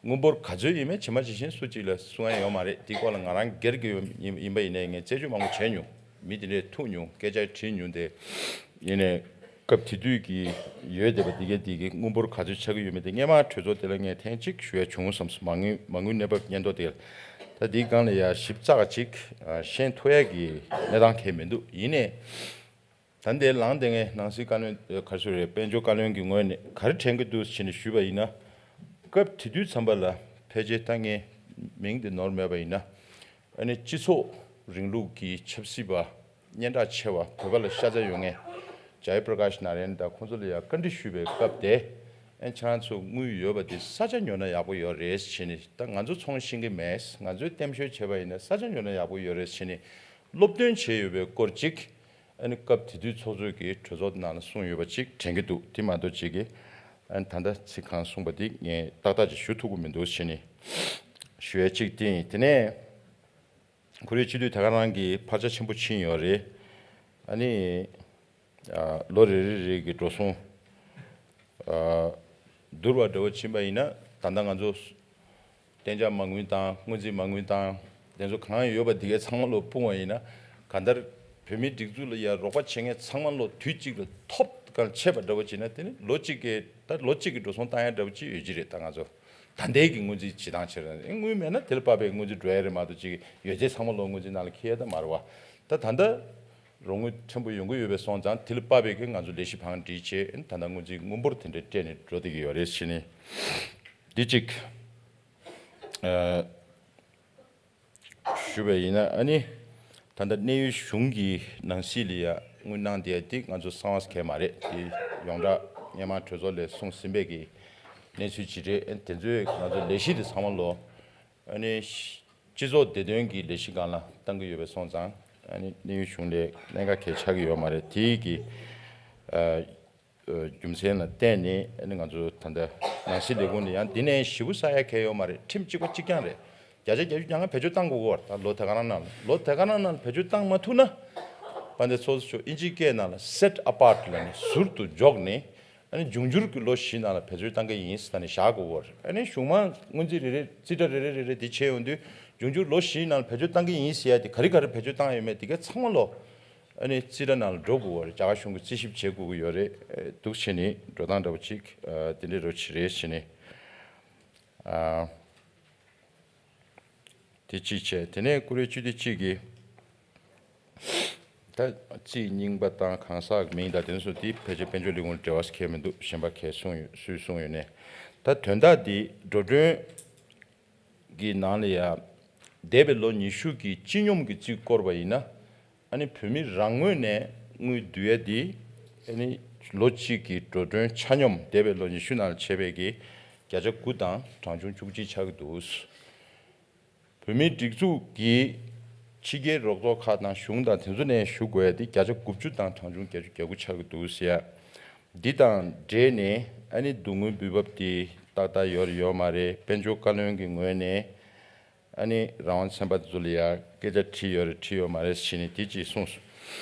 དངུལ་འབོར་ག་ཚོད་ཡིན་མིན་ཇི་མ་ཇི་བཞིན་སུ་གཅིག་ལ་གསུང་ཡ་ཡོད་མ་རེད། དེའི་སྐོར་ལ་ང་རང་སྒེར་གྱི་ཡིན་ཡིན་པ་ཡིན་ནའི་ངས་རྩད་གཅོད་མང་པོ་བྱས་མྱོང་། མི་དེ་འདྲས་ཐུག་མྱོང་། སྐད་ཆ་དྲིས་མྱོང་། དེ་ཡིན་ནའི་སྐབས་དེ་དུས་ཀྱི་ཡོད་བསྡད་པ་དེ་གའི་དེ་གའི་དངུལ་འབོར་ག་ཚོད་ཆགས་ཀྱི་ཡོད་མེད་དེ་སྔས་མ་གྲོས་ཚོགས་དེ་ལ་ངས་ཐེངས་གཅིག་ཞུ་ཡ་བྱུང་བསམ་སོང་། མ་དངུལ་མ་དངུལ་གནས་བབ་སྙན་ཐོ་དེ་ལ། ད་དེའི་སྒང་ལ་ཡ་ཞིབ་ཚགས་ཅིག་ཤེས་ཐུབ་ཡ་གི་གནས་སྟངས་གང་མི་འདུག་ཡིན་ནའི། ད་ལྟའི་ལངས་དེ་ངས་ནང་སྲིད་བཀའ་བློན་ག་རེ་ཟེར་རེད། དཔལ་འབྱོར་བཀའ་བློན་གྱི་ངོས་ནས་ག་རེ་དྲན་གྱི་འདུག་ཟེར་ནས་ཞུས་པ་ཡིན་ན། སྐབས་དེ་དུས་ཙམ་པ་ལ་ཕལ་ཆེར་ད་ངས་མིང་དེ་ནོར་མེད་པ་ཡིན་ན། ཨ་ནི་སྤྱི་ཚོགས་རིང་ལུགས་ཀྱི་ཆབ་སྲིད་པ་སྙན་གྲགས་ཆེ་བ་བོད་པ་ལ་ཤ་ཚ་ཡོད་མཁན་ཇའི་པྲ་ཀཱཤ་ནཱ་ར་ཡན་དང་ཁོང་ཚོ་ལ་ཡང་བཀའ་འདྲི་ཞུས་པའི་སྐབས་དེ། ཨ་ནི་ཁྱེད་རང་ཚོ་དངུལ་ཡོད་པ་དེ་ས་ཆ་ཉོ་ན་ཡག་པོ་ཡོད་རེད་ཟེར་ནས། ད་ང་ཚོ་ཚོང་ཤེས་ཀྱི་མེད། ང་ཚོས་གཏམ་ཤོད་བྱས་པ་ཡིན་ན་ས་ཆ་ཉོ་ན་ཡག་པོ་ཡོད་རེད་ཟེར་ནས་སློབ་སྟོན་བྱས་ཡོད་པའི་སྐོར་ཅིག་ཨ་ནི་སྐབས་དེ་དུས་ཚོགས་གཙོས་ཀྱི་གྲོས་ཚོགས་ནང་ལ་གསུངས་ཡོད་པ་ཅིག་དྲན་གྱི་འདུག་དེ་མ་གཏོགས་ཅིག་གིས་ཨ་ནི་ད་ལྟ་ཚིག་གང་གསུངས་པ་དེ་ངས་ཏག་ཏག་ཅིག་ཞུ་ཐུབ་ཀྱི་མི་འདུག་ཟེར་ནས་ཞུ་ཡ་གཅིག་དེ་ཡིན། དེ་ནས་ཁོ་རའི་སྤྱི་འཐུས་ད་ག་རང་གི་འཕར་ཆ་ཆེན་པོ་ཕྱིན་ཡོད་རེད། ཨ་ནི་ཨ་ལོ་རེ་རེ་རེ་གི་འགྲོ་སོང་ཨ་བསྡུར་བ་འདྲ་བོ་ཕྱིན་པ་ཡིན་ན། ད་ལྟ་ང་ཚོ་གཏན་འཇགས་མ་དངུལ་དང་སྔོན་རྩིས་མ་དངུལ་དང་དེ་ཚོ་གང་ཡོད་པ་འདི་གའི་ཚང་མ་ལོ་སྤུངས་པ་ཡིན་ན། གང་ལྟར་བོད་མིའི་སྒྲིག་འཛུགས་ལ་ཡ་རོགས་པ་བྱེད་མཁན་ཚང་མ་ལོ་དུས་གཅིག་ལ་ཐོབ་གང་ཆད་པ་འདྲ་བོ་བྱས་ན། དེ་ནི་ལོ་གཅིག་གི་ད་ལོ་གཅིག་གི་འགྲོ་སོང་བཏང་ཡ་འདྲ་བོ་ཅིག་ཡོད་ཀྱི་རེད། ད་ང་ཚོ་ད་ལྟའི་གི་སྔོན་རྩིས་བྱེད་སྟངས་བྱས་ན། དངུལ་མེད་ན་དེ་ལ་དཔག་པའི་སྔོན་རྩིས་འགྲོ་ཡ་རེད་མ་གཏོགས་ཅིག་ཡོད་ཚད་ཚང་མ་ལོ་སྔོན་རྩིས་ནང་ལ་འཁྱེར་ཡ་ད་མ་རེད་བ། ད་ད་ལྟ་རོགས་དངུལ་ཕྲན་བུ་ཡོང་གི་ཡོད་པའི་སོང་ཙང་དེ་ལ་དཔག་པའི་གི་ང་ཚོ་ལས་གཞི་བང་སྒྲིག་བྱས། ད་ལྟ་སྔོན་རྩིས་དངུལ་འབོར་དེ་འདྲ་སྤྲད་ནས་འགྲོ་བསྡད་ཀྱི་ཡོད་རེད་ཟེར་ནས་འདི་གཅིག་ཨ་ཞུ་བ་ཡིན་ན། ཨ་ནི་ད་ལྟ་གནས་ཡུལ་གཞུང་གི་ནང་སྲིད་ལ་ཡ་དངུལ་གནང་བསྡད་ཡ་དེ་ང་ཚོ་གསང་བ་གང་ཡང་མ་རེད། དེ་ཡོངས་གྲགས་སྔས་མ་གྲོས་ཚོགས་ལས་གསུངས་ཟིན་པའི་གི་གནས་ཚུལ་ཅིག་རེད། ཨ་ནི་དེ་ཚོའི་ང་ཚོ་ལས་གཞི་དེ་ཚང་མ་ལོ་ཨ་ནི་སྤྱི་ཚོགས་བདེ་དོན་གྱི་ལས་གཞི་སྒང་ལ་གཏང་གི་ཡོད་པའི་སོང་ཙང་། ཨ་ནི་གནས་ཡུལ་གཞུང་ལ་གནད་འགག་གང་ཡང་ཆགས་ཀྱི་ཡོད་མ་རེད། དེའི་གི་ཨ་རྒྱུ་མཚན་ལ་བརྟེན་ནས། ཨ་ནི་ང་ཚོ་ད་ལྟ་ནང་སྲིད་ལས་ཁུངས་ནས་ཡང་འདི་ནས་ཞེ་པོ་ཟ་ཡ་གང་ཡང་ཡོད་མ་རེད། ཁྲིམས་གཅིག་པ་གཅིག་རྐྱང་རེད། བརྒྱ་ཆ་བརྒྱད་ཅུ་གྱ་ལྔ་བེད་སྤྱོད་བཏང་དགོས་ཀྱི་ཡོད་རེད། ད་ལོ་དེ་ག་རང་ནང་ལ། ལོ་དེ་ག་རང་ནང་ལ་བེད་སྤྱོད་བཏང་མ་ཐུབ་ན། དཔལ་ལྡན་ཚོགས་གཙོ་མཆོག་དབྱིན་ཇིའི་སྐད་ནང་ལ་set apart ལབ་ནས་ཟུར་དུ་འཇོག་ནས། ཨ་ནི་འབྱུང་འགྱུར་གྱི་ལོ་བཞི་ནང་ལ་བེད་སྤྱོད་བཏང་གི་ཡིན་ཟེར་ནས་བཞག་དགོས་ཀྱི་ཡོད་རེད། ཨ་ནི་གཞུང་མང་སྔོན་རྩིས་རེ་རེ་རྩིས་ཁྲ་རེ་རེ་རེ་རེ་དེ་བྱས་ཡོང་དུས། འབྱུང་འགྱུར་ལོ་བཞིའི་ནང་ལ་བེད་སྤྱོད་བཏང་གི་ཡིན་ཟེར་ཡ་དེ་ག་རེ་ག་རེ་བེད་སྤྱོད་བཏང་ཡོད་མེད་དེ་ག་ཚང་མ་ལོ་ཨ་ནི་རྩིས་ཁྲ་ནང་ལ་འགྲོ་དགོས་ཀྱི་ཡོད་རེད། རྒྱ་གར་གཞུང་གིས་རྩིས་ཞིབ་བྱེད་དགོས་ཀྱི་ཡོད་རེད། འདུག་བྱས་ནས་འགྲོ་སྟངས་འདྲ་པོ་ཅིག་ཨ་དེ་འདྲའི་རོ་ཆེ་རེད་བྱས་ནས་ཨ་དེ་གཅིག་བྱས། དེ་ནས་ཀུ་རེ་སྤྱི་འཐུས་གཅིག་གིས། ད་རྩིས་རྙིང་པ་དང་གང་ཟག་མིང་དང་དེ་ཚོ་དེ་ཕལ་ཆེར་དཔལ་འབྱོར་ལས་ཁུངས་འབྲེལ་བ་གང་ཡང་མི་འདུག་གཞན་པ་གང་གསུངས་ཡོད། སུས་གསུངས་ཡོད་ནའི། ད་དོན་དག་འདི་འགྲོ་གྲོན་གྱི་ནང་ལ་ཡ་འདས་པའི་ལོ་ཉི་ཤུ་གི་སྤྱི་སྙོམས་ཀྱི་རྩིས་བསྐོར་བ་ཡིན་ན། ཨ་ནི་བོད་མི་རང་ངོས་ནས་དངུལ་བསྡུ་ཡ་འདི་ཨ་ནི་ལོ་གཅིག་གི་འགྲོ་གྲོན་ཆ་སྙོམས་འདས་པའི་ལོ་ཉི་ཤུ་ནང་ལ་བྱས་པའི་གི་བརྒྱ་ཆ་དགུ་དང་གྲངས་ཆུང་བཅུ་གཅིག་ཆགས་ཀྱི་འདུག་བོད་མིའི་སྒྲིག་འཛུགས་ཀྱིས་ཕྱི་རྒྱལ་རོགས་ཚོགས་ཁག་དང་གཞུང་དང་དེ་ཚོ་ནས་ཞུ་དགོས་ཡ་དེ་བརྒྱ་ཆ་དགུ་བཅུ་དང་གྲངས་ཆུང་བརྒྱད་ཅུ་གྱ་དགུ་ཆགས་ཀྱི་འདུག་ཟེར་ཡ། འདི་དང་འབྲེལ་ནས་ཨ་ནི་བསྡུ་དངུལ་འབུལ་འབབ་དེ་ཏག་ཏག་ཡོད་རེད་ཡོད་མ་རེད། དཔལ་འབྱོར་བཀའ་བློན་གྱི་ངོས་ནས་ ཨ་ནི་རང་དབང་ཚན་པ་ཚོ་ལ་ཡ་སྐད་ཆ་དྲིས་ཡོད་རེད་དྲིས་ཡོད་མ་རེད་ཟེར་ནས་དེ་གཅིག་གསུངས་སོང་།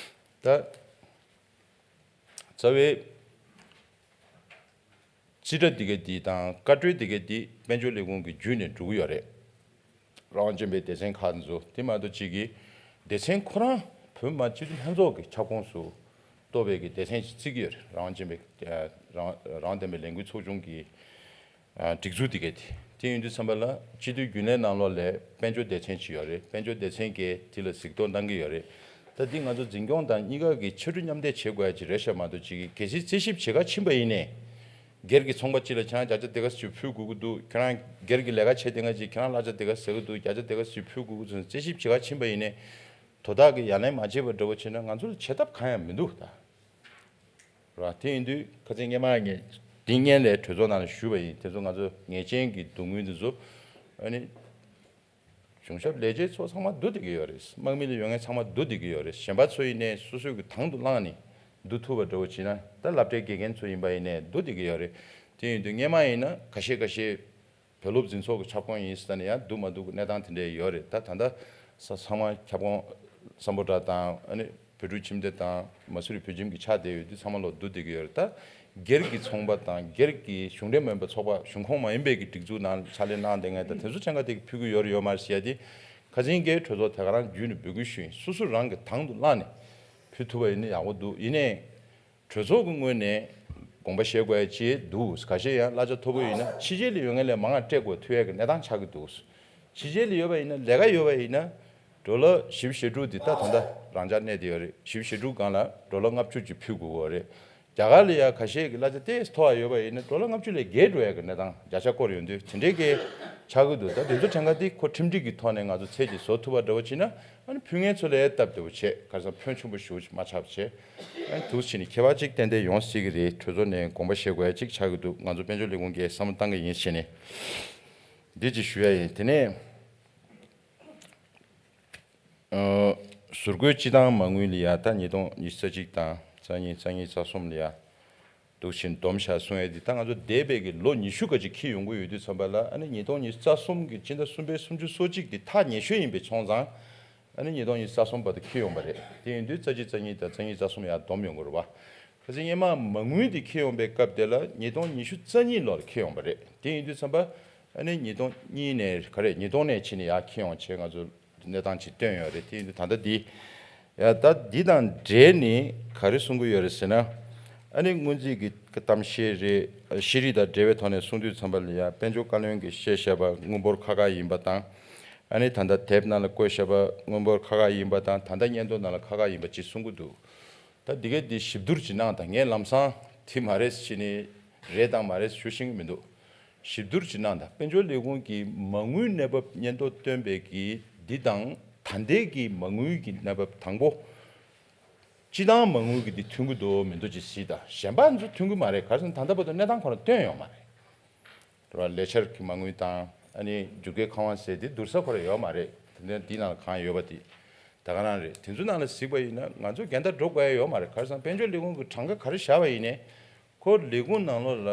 ད་རྩ་བའི་རྩིས་ཁྲ་འདི་ག་འདི་དང་བཀའ་འཁྲོལ་འདི་ག་འདི་དཔལ་འབྱོར་ལས་ཁུངས་ཀྱི་བརྒྱུད་ནས་འགྲོ་གི་ཡོད་རེད། རང་དབང་ཅན་པའི་སྡེ་ཚན་ཁག་ཚོ་དེ་མ་གཏོགས་གཅིག་གིས་སྡེ་ཚན་ཁོ་རང་བོད་མི་མང་སྤྱི་འཐུས་ལྷན་ཚོགས་ཀྱི་ཁྱབ་ཁོངས་སུ་གཏོགས་པའི་གི་སྡེ་ཚན་ཞིག་བརྩི་གི་ཡོད་རེད། རང་དབང་ཅན་པའི་རང་རང་དབང་ལྡན་པའི་ལས་འགུལ་ཚོགས་ཆུང་གི་སྒྲིག་འཛུགས་དེ་ག་དེ་དེ་ཡིན་དུས་ཙམ་པ་ལ་སྤྱི་འཐུས་རྒྱུན་ལས་ནང་ལོགས་ལ་དཔལ་འབྱོར་སྡེ་ཚན་ཅིག་ཡོད་རེད། དཔལ་འབྱོར་སྡེ་ཚན་གྱིས་དེ་ལ་གཟིགས་རྟོག་གནང་གི་ཡོད་རེད། ད་འདི་ང་ཚོ་འཛིན་སྐྱོང་དང་གཉིས་ཀ་གི་ཕྱར་གྲུ་མཉམ་འདེགས་བྱེད་དགོས་ཡ་ཅིག་རེད་ཤག་མ་གཏོགས་ཅིག་གལ་སྲིད་རྩད་ཞིབ་བྱེད་ག་ཕྱིན་པ་ཡིན་ནའི་སྒེར་གྱི་ཚོང་པ་གཅིག་ལ་ཁྱེད་རང་བརྒྱ་ཆ་དེ་ག་ཅིག་ཕུལ་དགོས་ཀྱི་འདུག་ཁྱེད་རང་སྒེར་གྱི་ལས་ཀ་བྱེད་དེ་འདྲ་ཅིག་ཁྱེད་རང་གླ་ཆ་དེ་ག་ཟ་གི་འདུག་བརྒྱ་ཆ་དེ་ག་ཅིག་ཕུལ་དགོས་ཀྱི་འདུག་ཟེར་ནས་རྩད་ཞིབ་བྱེད་ག་ཕྱིན་པ་ཡིན་ནའི་དོ་བདག་གིས་ཡ་ལན་མ་བྱས་པ་འདྲ་བོ་བྱས་ན་ང་ཚོ་ལ་བྱེད་ཐབས་གང་ཡང་མི་འདུག་ད། རེད་བ། དེ་ཡིན་དུས་ཁ་སང་སྔོན་མ་ངས་འདི་སྔོན་ལ་གྲོས་ཚོགས་ནང་ལ་ཞུས་པ་ཡིན། དེ་ཚོ་ང་ཚོ་ངེས་ཅན་གྱི་སྡུག་བསྔལ་འདི་ཚོ་ཨ་ནི་གཞུང་ཞབས་ལས་བྱེད་ཚོ་ཚང་མ་བསྡུ་བསྡད་ཀྱི་ཡོད་རེད། དམག་མི་ལ་ཡོད་མཁན་ཚང་མ་བསྡུ་བསྡད་ཀྱི་ཡོད་རེད། གཞན་པ་ཚོ་ཡིན་ནའི་སོ་སོའི་གི་དང་དུ་བླངས་ནས་བསྡུ་ཐུབ་པ་འདྲ་བོ་བྱས་ན། ད་སློབ་གྲྭའི་དགེ་རྒན་ཚོ་ཡིན་པ་ཡིན་ནའི་བསྡུ་བསྡད་ཀྱི་ཡོད་རེད། དེ་ཡིན་དུས་སྔོན་མ་ཡིན་ན་ཁ་ཤས་ཁ་ཤས་བོད་སློབ་འཛིན་ཚོགས་ཀྱི་ཁྱབ་ཁོངས་ཡིན་ཟེར་ནས་ཡང་བསྡུ་མ་བསྡུ་གི་གནས་སྟངས་དེ་འདྲས་ཡོད་རེད། ད་ད་ལྟ་ས་ཚང་མ་ཁྱབ་ཁོངས་སམ་བྷོ་ཊ་དང་ཨ་ནི་བོད་ཕྲུག་ཁྱིམ་སྡེ་དང་མ་སུ་རི་བོད་ཁྱིམ་གྱི་ཆ་དེ་ཡོད་དུས་ཚང་མ་ལོག་བསྡུ་བསྡད་ཀྱི་ཡོད་རེད། ད་སྒེར་གྱི་ཚོང་པ་དང་སྒེར་གྱི་གཞུང་འབྲེལ་མིན་པ་ཚོགས་པ་གཞུང་ཁོངས་མ་ཡིན་པའི་གི་སྒྲིག་འཛུགས་ནང་ཕྱག་ལས་གནང་བསྡད་མཁན་དང་དེ་ཚོ་ཕྲན་ག་དེ་ཕུལ་གྱི་ཡོད་རེད་ཡོད་མ་རེད་ཟེར་ཡ་དེ་ཁ་སང་གི་གྲོས་ཚོགས་དེ་ག་རང་བརྒྱུད་ནས་འབོད་སྐུལ་ཞུས་ཡིན། སོ་སོ་རང་གི་དང་དུ་བླངས་ནས་ཕུལ་ཐུབ་པ་ཡིན་ན་ཡག་པོ་འདུག་ཡིན་ནའི། གྲོས་ཚོགས་ཀྱི་ངོས་ནས་དགོངས་པ་བཞེས་དགོས་ཡ་ཅིག་འདུག་ཁ་ཤས་ཡང་གླ་ཆ་མཐོ་པོ་ཡིན་ན་ཕྱི་རྒྱལ་ལ་ཡོད་མཁན་ལས་མང་བ་སྤྲད་དགོས་ཐུག་ཡ་གི་གནས་སྟངས་ཆགས་ཀྱི་འདུག་ཕྱི་རྒྱལ་ལ་ཡོད་པ་ཡིན་ན་ལས་ཀ་ཡོད་པ་ཡིན་ན་ཌོ་ལར་བཞི་བཅུ་ཞེ་དྲུག་འདི་ད་ད་ལྟ་རང་འཇགས་གནས་བསྡད་ཡོད་རེད། བཞི་བཅུ་ཞེ་དྲུག་སྒང་ལ་ཌོ་ལར་ལྔ་བཅུ་ཅིག་ཕུལ་དགོས་ཀྱི་ཡོད་རེད། རྒྱ་གར་ལ་ཡ་ཁ་ཤས་ཀྱི་གླ་ཆ་ཏོག་ཙམ་མཐོ་བ་ཡོད་པ་ཡིན་ན་ཌོ་ལར་ལྔ་བཅུ་ལས་བརྒལ་འགྲོ་ཡ་གི་གནས་སྟངས་བརྒྱ་ཆ་སྐོར་ཡོང་དུས་དེ་འདྲའི་གི་ཆགས་ཀྱི་འདུག་ད་དེ་ཚོ་ཕྲན་ག་དེ་ཁོ་ཁྲིམས་སྒྲིག་གི་ཐོག་ནས་ང་ཚོ་ཚད་ཅིག་བཟོ་ཐུབ་པ་འདྲ་བོ་བྱས་ན། ཨ་ནི་ཕུལ་མཁན་ཚོ་ལ་སྟབས་བདེ་པོ་བྱས། ག་རེ་ཟེར་ན་ཕོན་ཆེན་པོ་ཞེ་པོ་ཅིག་མ་ཆགས་པ་བྱས། ཨ་ནི་འདུག་བྱས་ནས་ཁྱད་པར་ཅིག་ཏན་ཏན་ཡོང་སྲིད་ཀྱི་རེད། གྲོས་ཚོགས་ནས་དགོངས་པ་བཞེས་དགོས་ཡ་ཅིག་ཆགས་ཀྱི་འདུག་ང་ཚོ་དཔལ་འབྱོར་ལས་ཁུངས་ཀྱིས་བསམ་བློ་བཏང་གི་ཡིན་བྱས་ནས་འདི་ཅིག་ཞུ་ཡ་ཡིན། དེ་ནས་ཨ་ཟུར་བཀོལ་སྤྱི་བཏང་མ་དངུལ་ལ་ཡ་ད་ཉིས་སྟོང་ཉི་ཤུ་རྩ་གཅིག་དང་རྩ་གཉིས་རྩ་གཉིས་རྩ་གསུམ་ལ་ཡ། འདུག་བཞིན་སྡོམ་བཞག་གསུང་ཡས་འདི་ད་ང་ཚོ་འདས་པའི་གི་ལོ་ཉི་ཤུ་ག་ཅིག་འཁེལ་ཡོང་གི་ཡོད་དུས་ཙམ་པ་ལ་ཨ་ནི་ཉིས་སྟོང་ཉི་ཤུ་རྩ་གསུམ་གི་སྤྱི་ཟླ་གསུམ་པའི་སུམ་ཅུ་སོ་གཅིག་འདི་ཐག་ཉེ་ཤོས་ཡིན་པའི་ཆོག་ཙང་ཨ་ནི་ཉིས་སྟོང་ཉི་ཤུ་རྩ་གསུམ་བར་དུ་འཁེལ་ཡོང་པ་རེད། དེ་ཡིན་དུས་རྩ་གཅིག་རྩ་གཉིས་དང་རྩ་གཉིས་རྩ་གསུམ་ཡར་སྡོམ་ཡོང་གི་རེད་བ། ཁ་སང་སྔོན་མ་མ་དངུལ་འདི་འཁེལ་ཡོང་པའི་སྐབས་དེ་ལ་ཉིས་སྟོང་ཉི་ཤུ་རྩ་གཉིས་ལོར་འཁེལ་ཡོང་པ་རེད། དེ་ཡིན་དུས་ཙམ་པ་ཨ་ནི་ཉིས་སྟོང་གཉིས་ནས་ག་རེ་ཉིས་སྟོང་ནས་ཕྱིན་ནས་ཡར་འཁེལ་ཡོང་བྱས་ང་ཚོ་གནས་སྟངས་ཅིག་བཏོན་ཡོད་རེད། དེ་ཡིན་དུས་ད་ལྟ་འདི་ཡ་ད་འདི་དང་འབྲེལ་ནས་ག་རེ་གསུང་གི་ཡོད་རེད་ཟེར་ན། ཨ་ནི་སྔོན་རྩིས་ཀྱི་གཏམ་བཤད་རེད། ཤེས་རིག་དང་འབྲེལ་བའི་ཐོག་ནས་གསུང་དུས་ཙམ་པ་ལ་ཡ་དཔལ་འབྱོར་བཀའ་བློན་གྱིས་བཤད་བཞག་པ་དངུལ་འབོར་ཁག་ཁག་ཡིན་པ་དང་། ཨ་ནི་ད་ལྟ་དེབ་ནང་ལ་བཀོད་བཞག་པ་དངུལ་འབོར་ཁག་ཁག་ཡིན་པ་དང་ད་ལྟ་སྙན་ཐོ་ནང་ལ་ཁག་ཁག་ཡིན་པ་ཅིག་གསུང་གི་འདུག་ད་འདི་གས་འདི་ཞིབ་བསྡུར་ཅིག་གནང་དང་། ངས་ལམ་སང་དེ་མ་རེད་ཟེར་ནས་རེད་དང་མ་རེད་ཞུ་ཤེས་ཀྱི་མི་འདུག་ཞིབ་བསྡུར་ཅིག་གནང་དང་། དཔལ་འབྱོར་ལས་ཁུངས་ཀྱིས་མ་དངུལ་གནས་བབ་སྙན་ཐོ་བཏོན་པའི་གི་འདི་དང་ད་ལྟའི་གི་མ་དངུལ་གྱི་གནས་བབ་དང་པོ། སྤྱི་བཏང་མ་དངུལ་གྱི་འདི་མཐུན་གྱི་འདུག་མི་འདུག་ཅིག་གཟིགས་དང་། གཞན་པ་ཚོ་མཐུན་གྱི་མ་རེད། ག་རེ་ཟེར་ན་ད་ལྟ་བར་དུ་གནས་སྟངས་ཁོ་རང་བཏོན་ཡོད་མ་རེད། རེད་བ། ལས་འཆར་གྱི་མ་དངུལ་དང་ཨ་ནི་འཇུག་སྐལ་ཁང་བ་ཟེར་འདི་བསྡུར་ས་ཁོ་རང་ཡོད་མ་རེད། དེ་འདི་ནང་ལ་གང་ཡོད་པ་དེ་ད་ག་རང་རེད། དེ་ཚོ་ནང་ལ་གཟིགས་པ་ཡིན་ན་ང་ཚོ་འགལ་ཟླ་འགྲོ་དགོས་ཡ་ཡོད་མ་རེད། ག་རེ་ཟེར་ན་དཔལ་འབྱོར་ལས་ཁུངས་ཀྱི་གྲངས་ཀ་ག་རེ་བཞག་པ་ཡིན་ནའི་ཁོ་ལས་ཁུངས་ནང་ལོགས་ལ་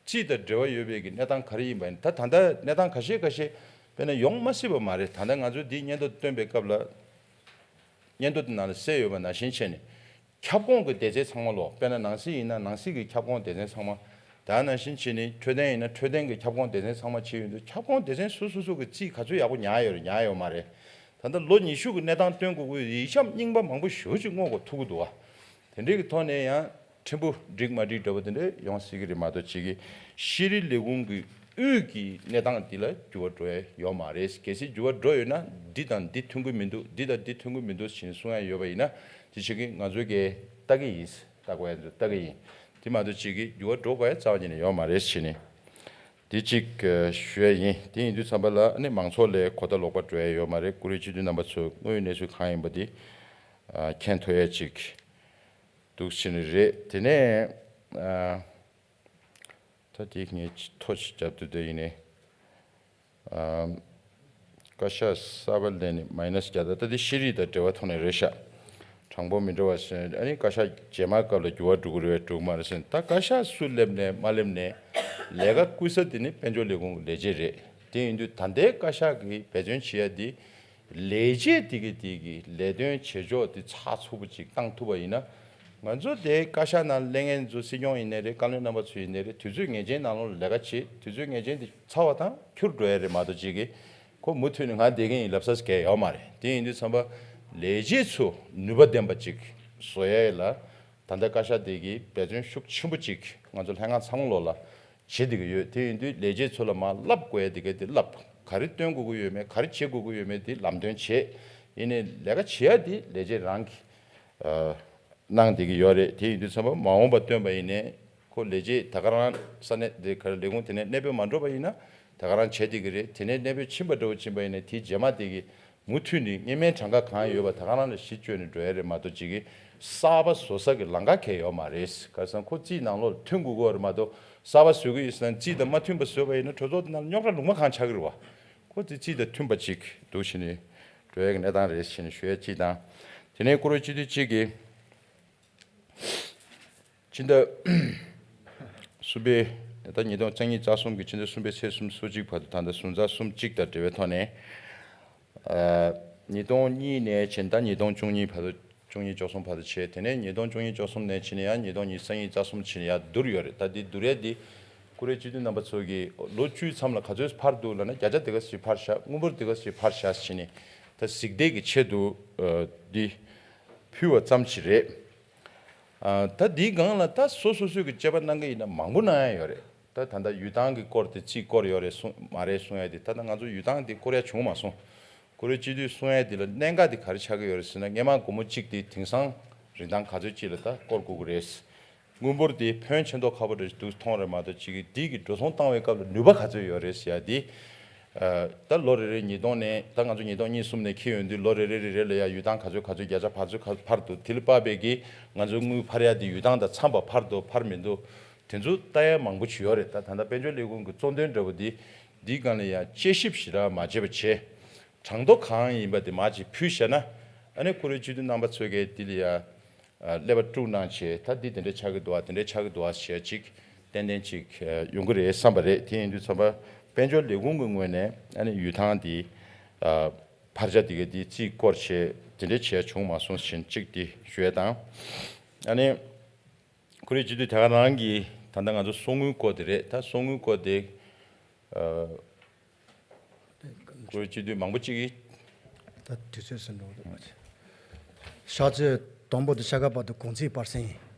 རྩིས་དང་འབྲེལ་བ་ཡོད་པའི་གི་གནས་སྟངས་ག་རེ་ཡིན་པ་ཡིན་ད་ད་ལྟ་གནས་སྟངས་ཁ་ཤས་ཁ་ཤས་དཔེར་ན་ཡོང་མ་སྲིད་པ་མ་རེད། ད་ལྟ་ང་ཚོས་འདི་སྙན་ཐོ་བཏོན་པའི་སྐབས་ལ་སྙན་ཐོ་དེ་ནང་ལ་གསལ་ཡོད་པ་ནང་བཞིན་བྱས་ནས་ཁྱབ་ཁོངས་ཀྱི་སྡེ་ཚན་ཚང་མ་ལོག་དཔེར་ན་ནང་སྲིད་ཡིན་ན་ནང་སྲིད་ཀྱི་ཁྱབ་ཁོངས་སྡེ་ཚན་ཚང་མ། ད་ནང་བཞིན་བྱས་ནས་འཕྲོད་བསྟེན་ཡིན་ན་འཕྲོད་བསྟེན་གྱི་ཁྱབ་ཁོངས་སྡེ་ཚན་ཚང་མ་བྱས་ཡོང་དུས་ཁྱབ་ཁོངས་སྡེ་ཚན་སོ་སོ་སོ་གི་རྩིས་ག་ཚོད་ཡག་པོ་ཉར་ཡོད་རེད་ཉར་ཡོད་མ་རེད། ད་ལྟ་ལོ་ཉི་ཤུ་གི་གནས་སྟངས་སྟོན་དགོས་ཀྱི་ཡིག་ཆ་རྙིང་པ་མང་པོ་ཞེ་པོ་ཅིག་བསྔོག་དགོས་ཐུག་གི་འདུག་བ། དེ་འདྲའི་གི་ཐོག་ནས་ཡང་ཕྲན་བུ་འགྲིག་མ་འགྲིག་འདྲ་པོ་དེ་འདྲ་ཡོང་སྲིད་ཀྱི་རེད་མ་གཏོགས་ཅིག་གི་ཤེས་རིག་ལས་ཁུངས་ཀྱི་དབུས་ཀྱི་གནས་སྟངས་འདི་ལ་འགྱུར་བ་འགྲོ་ཡ་ཡོད་མ་རེད། གལ་སྲིད་འགྱུར་བ་འགྲོ་ཡོད་ན་འདི་དང་འདི་མཐུན་གྱི་མི་འདུག་འདི་དང་འདི་མཐུན་གྱི་མི་འདུག་ཞེས་གསུང་ཡ་ཡོད་པ་ཡིན་ན་དེ་ཆེད་ཀྱི་ང་ཚོ་གིས་ལྟ་གི་ཡིན། ལྟ་དགོས་ཡ་ཚོ་ལྟ་གི་ཡིན། དེ་མ་གཏོགས་ཅིག་གི་འགྱུར་བ་འགྲོ་དགོས་ཡ་རྩ་བ་ཉིད་ནས་ཡོད་མ་རེད་ཟེར་ནས་འདི་གཅིག་ཞུ་ཡ་ཡིན། དེ་ཡིན་དུས་ཙམ་པ་ལ་ཨ་ནི་མང་ཚོགས་ལ་གོ་བརྡ་ལོག་པ་འགྲོ་ཡ་ཡོད་མ་རེད། བཀུར་འོས་སྤྱི་འཐུས་རྣམ་པ་ཚོས་དངོས་ཡོད་གནས་ཚུལ་གང་ཡིན་པ་འདི་མཁྱེན་ཐུབ་ཡ་ཅིག་འདུག་ཟེར་ནི་རེད། དེ་ནས་ད་དེ་ངས་ཐོ་ཞིག་རྒྱབ་དུས་དེ་ཡིན་ནི། བཀའ་ཤག་གསར་པ་ལེན་ནས་མའི་ནས་བརྒྱ་དང་ད་ལྟ་ཤེས་རིག་དང་འབྲེལ་བ་ཐོག་ནས་རེད་ཤག་གྲངས་འབོར་མི་འདྲ་བ་ཞིག་ཨ་ནི་བཀའ་ཤག་རྗེས་མ་སྐབས་ལ་འགྱུར་བ་འགྲོ་གི་རེད་པས་འགྲོ་གི་མ་རེད་ཟེར་ནས། ད་བཀའ་ཤག་སུ་སླེབས་ནས་མ་སླེབས་ནས་ལས་ཀ་བསྐུལ་ས་དེ་ནི་དཔལ་འབྱོར་ལས་ཁུངས་ཀྱི་ལས་བྱེད་རེད། དེ་ཡིན་དུས་ད་ལྟའི་བཀའ་ཤག་གིས་འབད་བརྩོན་བྱེད་ཡ་དེ་ལས་བྱེད་དེ་གི་དེ་གི་ལས་དོན་བྱེད་ཕྱོགས་དེ་ཚགས་ཚུད་པོ་ཅིག་བཏང་ཐུབ་པ་ཡིན་ན། ང་ཚོ་དེ་བཀའ་ཤག་ནང་སླེབས་མཁན་ཚོ་སྲིད་སྐྱོང་ཡིན་ནའི་རེད། བཀའ་བློན་རྣམ་པ་ཚོ་ཡིན་ནའི་རེད། དུས་ཚོད་ངེས་ཅན་ནང་ལོགས་ལ་ལས་ཀ་བྱེད། དུས་ཚོད་ངེས་ཅན་དེ་ཚར་བ་དང་འཁྱུར་འགྲོ་ཡ་རེད་མ་གཏོགས་ཅིག་གི་ཁོ་མུ་མཐུད་ནས་ང་བསྡད་མཁན་ཡིན་ལབ་ས་གང་ཡང་ཡོད་མ་རེད། དེ་ཡིན་དུས་ཙམ་པ་ལས་བྱེད་ཚོ་ནུས་པ་ལྡན་པ་ཅིག་བཟོ་ཡ་ལ་ད་ལྟ་བཀའ་ཤག་དེ་གིས་འབད་བརྩོན་ཤུགས་ཆེན་པོ་ཅིག་ང་ཚོ་ལྷན་ཁང་ཚང་མ་ལོགས་ལ་བྱེད་བསྡད་ཀྱི་ཡོད། དེ་ཡིན་དུས་ལས་བྱེད་ཚོ་ལ་མར་བསླབ་དགོས་ཡ་དེ་ག་དེ་བསླབ། ག་རེ་སྟོན་དགོས་ཀྱི་ཡོད་མེད། ག་རེ་བྱེད་དགོས་ཀྱི་ཡོད་མེད་དེ་ལམ་སྟོན་བྱེད། ཡིན་ནའི་ལས་ཀ་བྱེད་ཡ་དེ་ལས་བྱེད་རང་གིས་ཨ་གནང་བསྡད་ཀྱི་ཡོད་རེད། དེ་ཡིན་དུས་ཙམ་པ་མ་འོངས་པ་སྟོན་པ་ཡིན་ནའི་ཁོ་ལས་བྱེད་ད་ག་རང་ས་གནས་དེ་ག་རེ་ལས་ཁུངས་དེ་ནས་གནས་སྤོས་མ་འགྲོ་བ་ཡིན་ན་ད་ག་རང་བྱེད་བསྡད་ཀྱི་རེད། དེ་ནས་གནས་སྤོས་ཕྱིན་པ་འདྲ་བོ་ཕྱིན་པ་ཡིན་ནའི་དེའི་རྗེས་མ་དེ་གི་མུ་མཐུད་ནས་སྔོན་མའི་གྲངས་ཀ་གང་ཡོད་པ་ད་ག་རང་ལ་གཞི་བཅོལ་ནས་འགྲོ་ཡ་རེད་མ་གཏོགས་ཅིག་གི་གསར་པ་བཟོ་ས་གི་ལམ་ཁ་གང་ཡང་ཡོད་མ་རེད། ག་རེ་ཟེར་ན་ཁོ་རྩིས་ནང་ལོགས་ལ་མཐུན་དགོས་ཀྱི་ཡོད་རེད་མ་གཏོགས། གསར་པ་བཟོ་གི་ཡོད་ཟེར་ན་རྩིས་དང་མ་མཐུན་པ་བཟོས་པ་ཡིན་ན་གྲོས་ཚོགས་དེ་ནང་ལ་རྙོག་དྲ་ལུང་པ་གང་ཆགས་ཀྱི་རེད་བ། ཁོ་རྩིས་རྩིས་དང་མཐུན་པ་ཅིག་འདུག་བྱས་ནས་འགྲོ་ཡ་གི་གནས་སྟངས་རེད་ཟེར་ནས་ཞུ་ཡ་གཅིག་དང་། དེ་ནས་བཀུར་འོས་སྤྱི་འཐུས་གཅིག་གིས་ཕྱི་ཟླ་གསུམ་པའི་ད་ཉིས་སྟོང་རྩ་གཉིས་རྩ་གསུམ་གྱི་ཕྱི་ཟླ་གསུམ་པའི་ཚེས་སུམ་ཅུ་སོ་གཅིག་བར་དུ་ད་ལྟ་ཟུར་འཛར་གསུམ་གཅིག་དང་འབྲེལ་བའི་ཐོག་ནས། ཉིས་སྟོང་གཉིས་ནས་བྱས་ད་ཉིས་སྟོང་བཅུ་གཉིས་བར་དུ། བཅུ་གཉིས་བཅུ་གསུམ་བར་དུ་བྱས། དེ་ནས་ཉིས་སྟོང་བཅུ་གཉིས་བཅུ་གསུམ་ནས་བྱས་ནས་ཡང་ཉིས་སྟོང་ཉི་ཤུ་རྩ་གཉིས་རྩ་གསུམ་བྱས་ནས་ཡང་བསྡུར་ཡོད་རེད། ད་འདི་བསྡུར་ཡས་འདི་བཀུར་འོས་སྤྱི་འཐུས་རྣམ་པ་ཚོ་གིས་ལོ་བཅུའི་མཚམས་ལ་ག་ཚོད་འཕར་འདུག་ལབ་ན་བརྒྱ་ཆ་དེ་ག་ཞིག་འཕར་བཞག་དངུལ་འབོར་དེ་ག་ཞིག་འཕར་བཞག་བྱས་ནས་ད་གཟིགས་འདེགས་ཀྱི་ཆེད་དུ་འདི་ཕུལ་བ་ཙམ་ཞིག་རེད། ད་འདིའི་སྒང་ལ་ད་སོ་སོ་སོས་ཀྱི་དཔྱད་པ་གནང་གི་ཡིན་ན་མང་པོ་གནང་ཡ་ཡོད་རེད། ད་ད་ལྟ་ཡུལ་ཐང་གི་སྐོར་དེ་རྩིས་བསྐོར་ཡོད་རེད་གསུང་མ་རེད་གསུང་ཡ་དེ་ད་ལྟ་ང་ཚོ་ཡུལ་ཐང་དེ་བསྐོར་ཡ་བྱུང་མ་སོང་། བཀུར་འོས་སྤྱི་འཐུས་གསུང་ཡ་དེ་ལ་གནད་འགག་དེ་ག་རེ་ཆགས་ཀྱི་ཡོད་རེད་ཟེར་ན་སྔས་མ་སྒོར་མོ་གཅིག་དེ་དེང་སང་རིན་ཐང་ག་ཚོད་ཅིག་ལ་ད་བསྐོར་དགོས་ཀྱི་རེད། དངུལ་འབོར་དེ་ཕོན་ཆེ་མདོག་ཁ་པོ་རེད་འདུག་མཐོང་རེད་མ་གཏོགས་ཅིག་གིས་འདི་གི་འགྲོ་སོང་བཏང་བའི་སྐབས་ལ་ནུས་པ་ག་ཚོད་ཡོད་རེད་ཟེར་ཡ་དེ། ད་ལོ་རེ་རེ་ཉིས་སྟོང་ནས་ད་ང་ཚོ་ཉིས་སྟོང་གཉིས་གསུམ་ནས་འཁྱེར་ཡོང་དུས་ལོ་རེ་རེ་རེ་རེ་ལ་ཡ་ཡུལ་ཐང་ག་ཚོད་ག་ཚོད་བརྒྱ་ཆ་ག་ཚོད་ག་འཕར་འདུག་དེ་ལ་དཔག་པའི་གི་ང་ཚོའི་དངུལ་འཕར་ཡ་དེ་ཡུལ་ཐང་དང་འཚམ་པ་འཕར་འདུག་འཕར་མི་འདུག་དེ་ཚོ་ལྟ་ཡ་མང་པོ་ཅིག་ཡོད་རེད། ད་ད་ལྟ་དཔལ་འབྱོར་ལས་ཁུངས་ཀྱི་གཙོ་འདོན་འདྲ་བོ་འདི་འདིའི་སྒང་ལ་ཡང་དཔྱད་ཞིབ་ཞེ་དྲག་མ་བྱས་པ་བྱས། གྲངས་ཐོ་གང་ཡིན་པ་དེ་མར་ཅིག་ཕུལ་བཞག་ན། ཨ་ནི་བཀུར་འོས་སྤྱི་འཐུས་རྣམ་པ་ཚོས་ཀྱིས་འདི་ལ་ཡང་ཀླད་པ་དཀྲུགས་གནང་བྱས་ད་འདི་དེ་འདྲ་ཆགས་ཀྱི་འདུག་ཨ་དེ་འདྲ་ཆགས་ཀྱི་འདུག་ཨ་ཞེས་ཅིག་ཏན་ཏན་ཅིག་ཡོང་གི་རེད་བསམ་པ་རེད། དེ་ཡིན་དུས་ཚང་མ་དཔལ་འབྱོར་ལས་ཁུངས་ཀྱི་ངོས་ནས་ཨ་ནི་ཡུལ་ཐང་འདི་འཕར་ཆ་འདི་ག་འདི་རྩིས་སྐོར་བྱས་དེ་འདྲ་བྱས་བྱུང་མ་སོང་ཞེས་ཅིག་འདི་ཞུ་ཡས་དང་། ཨ་ནི། ཁོ་རེ་སྤྱི་འཐུས་དེ་ག་རང་གིས་ད་ལྟ་ང་ཚོ་གསོག་དངུལ་སྐོར་དེ་རེད། ད་གསོག་དངུལ་སྐོར་དེ་ཨ་ཁོ་རེ་སྤྱི་འཐུས་མང་པོ་གཅིག་གིས། ད་དུས་ཚོད་ཟིན་འགྲོ་གི་འདུག་པ་ཆེ། ཤག་ཚོད་དང་པོ་དེ་ཤ་ཁ་བར་དུ་གུང་ཚིགས་བར་གསེང་ཡིན།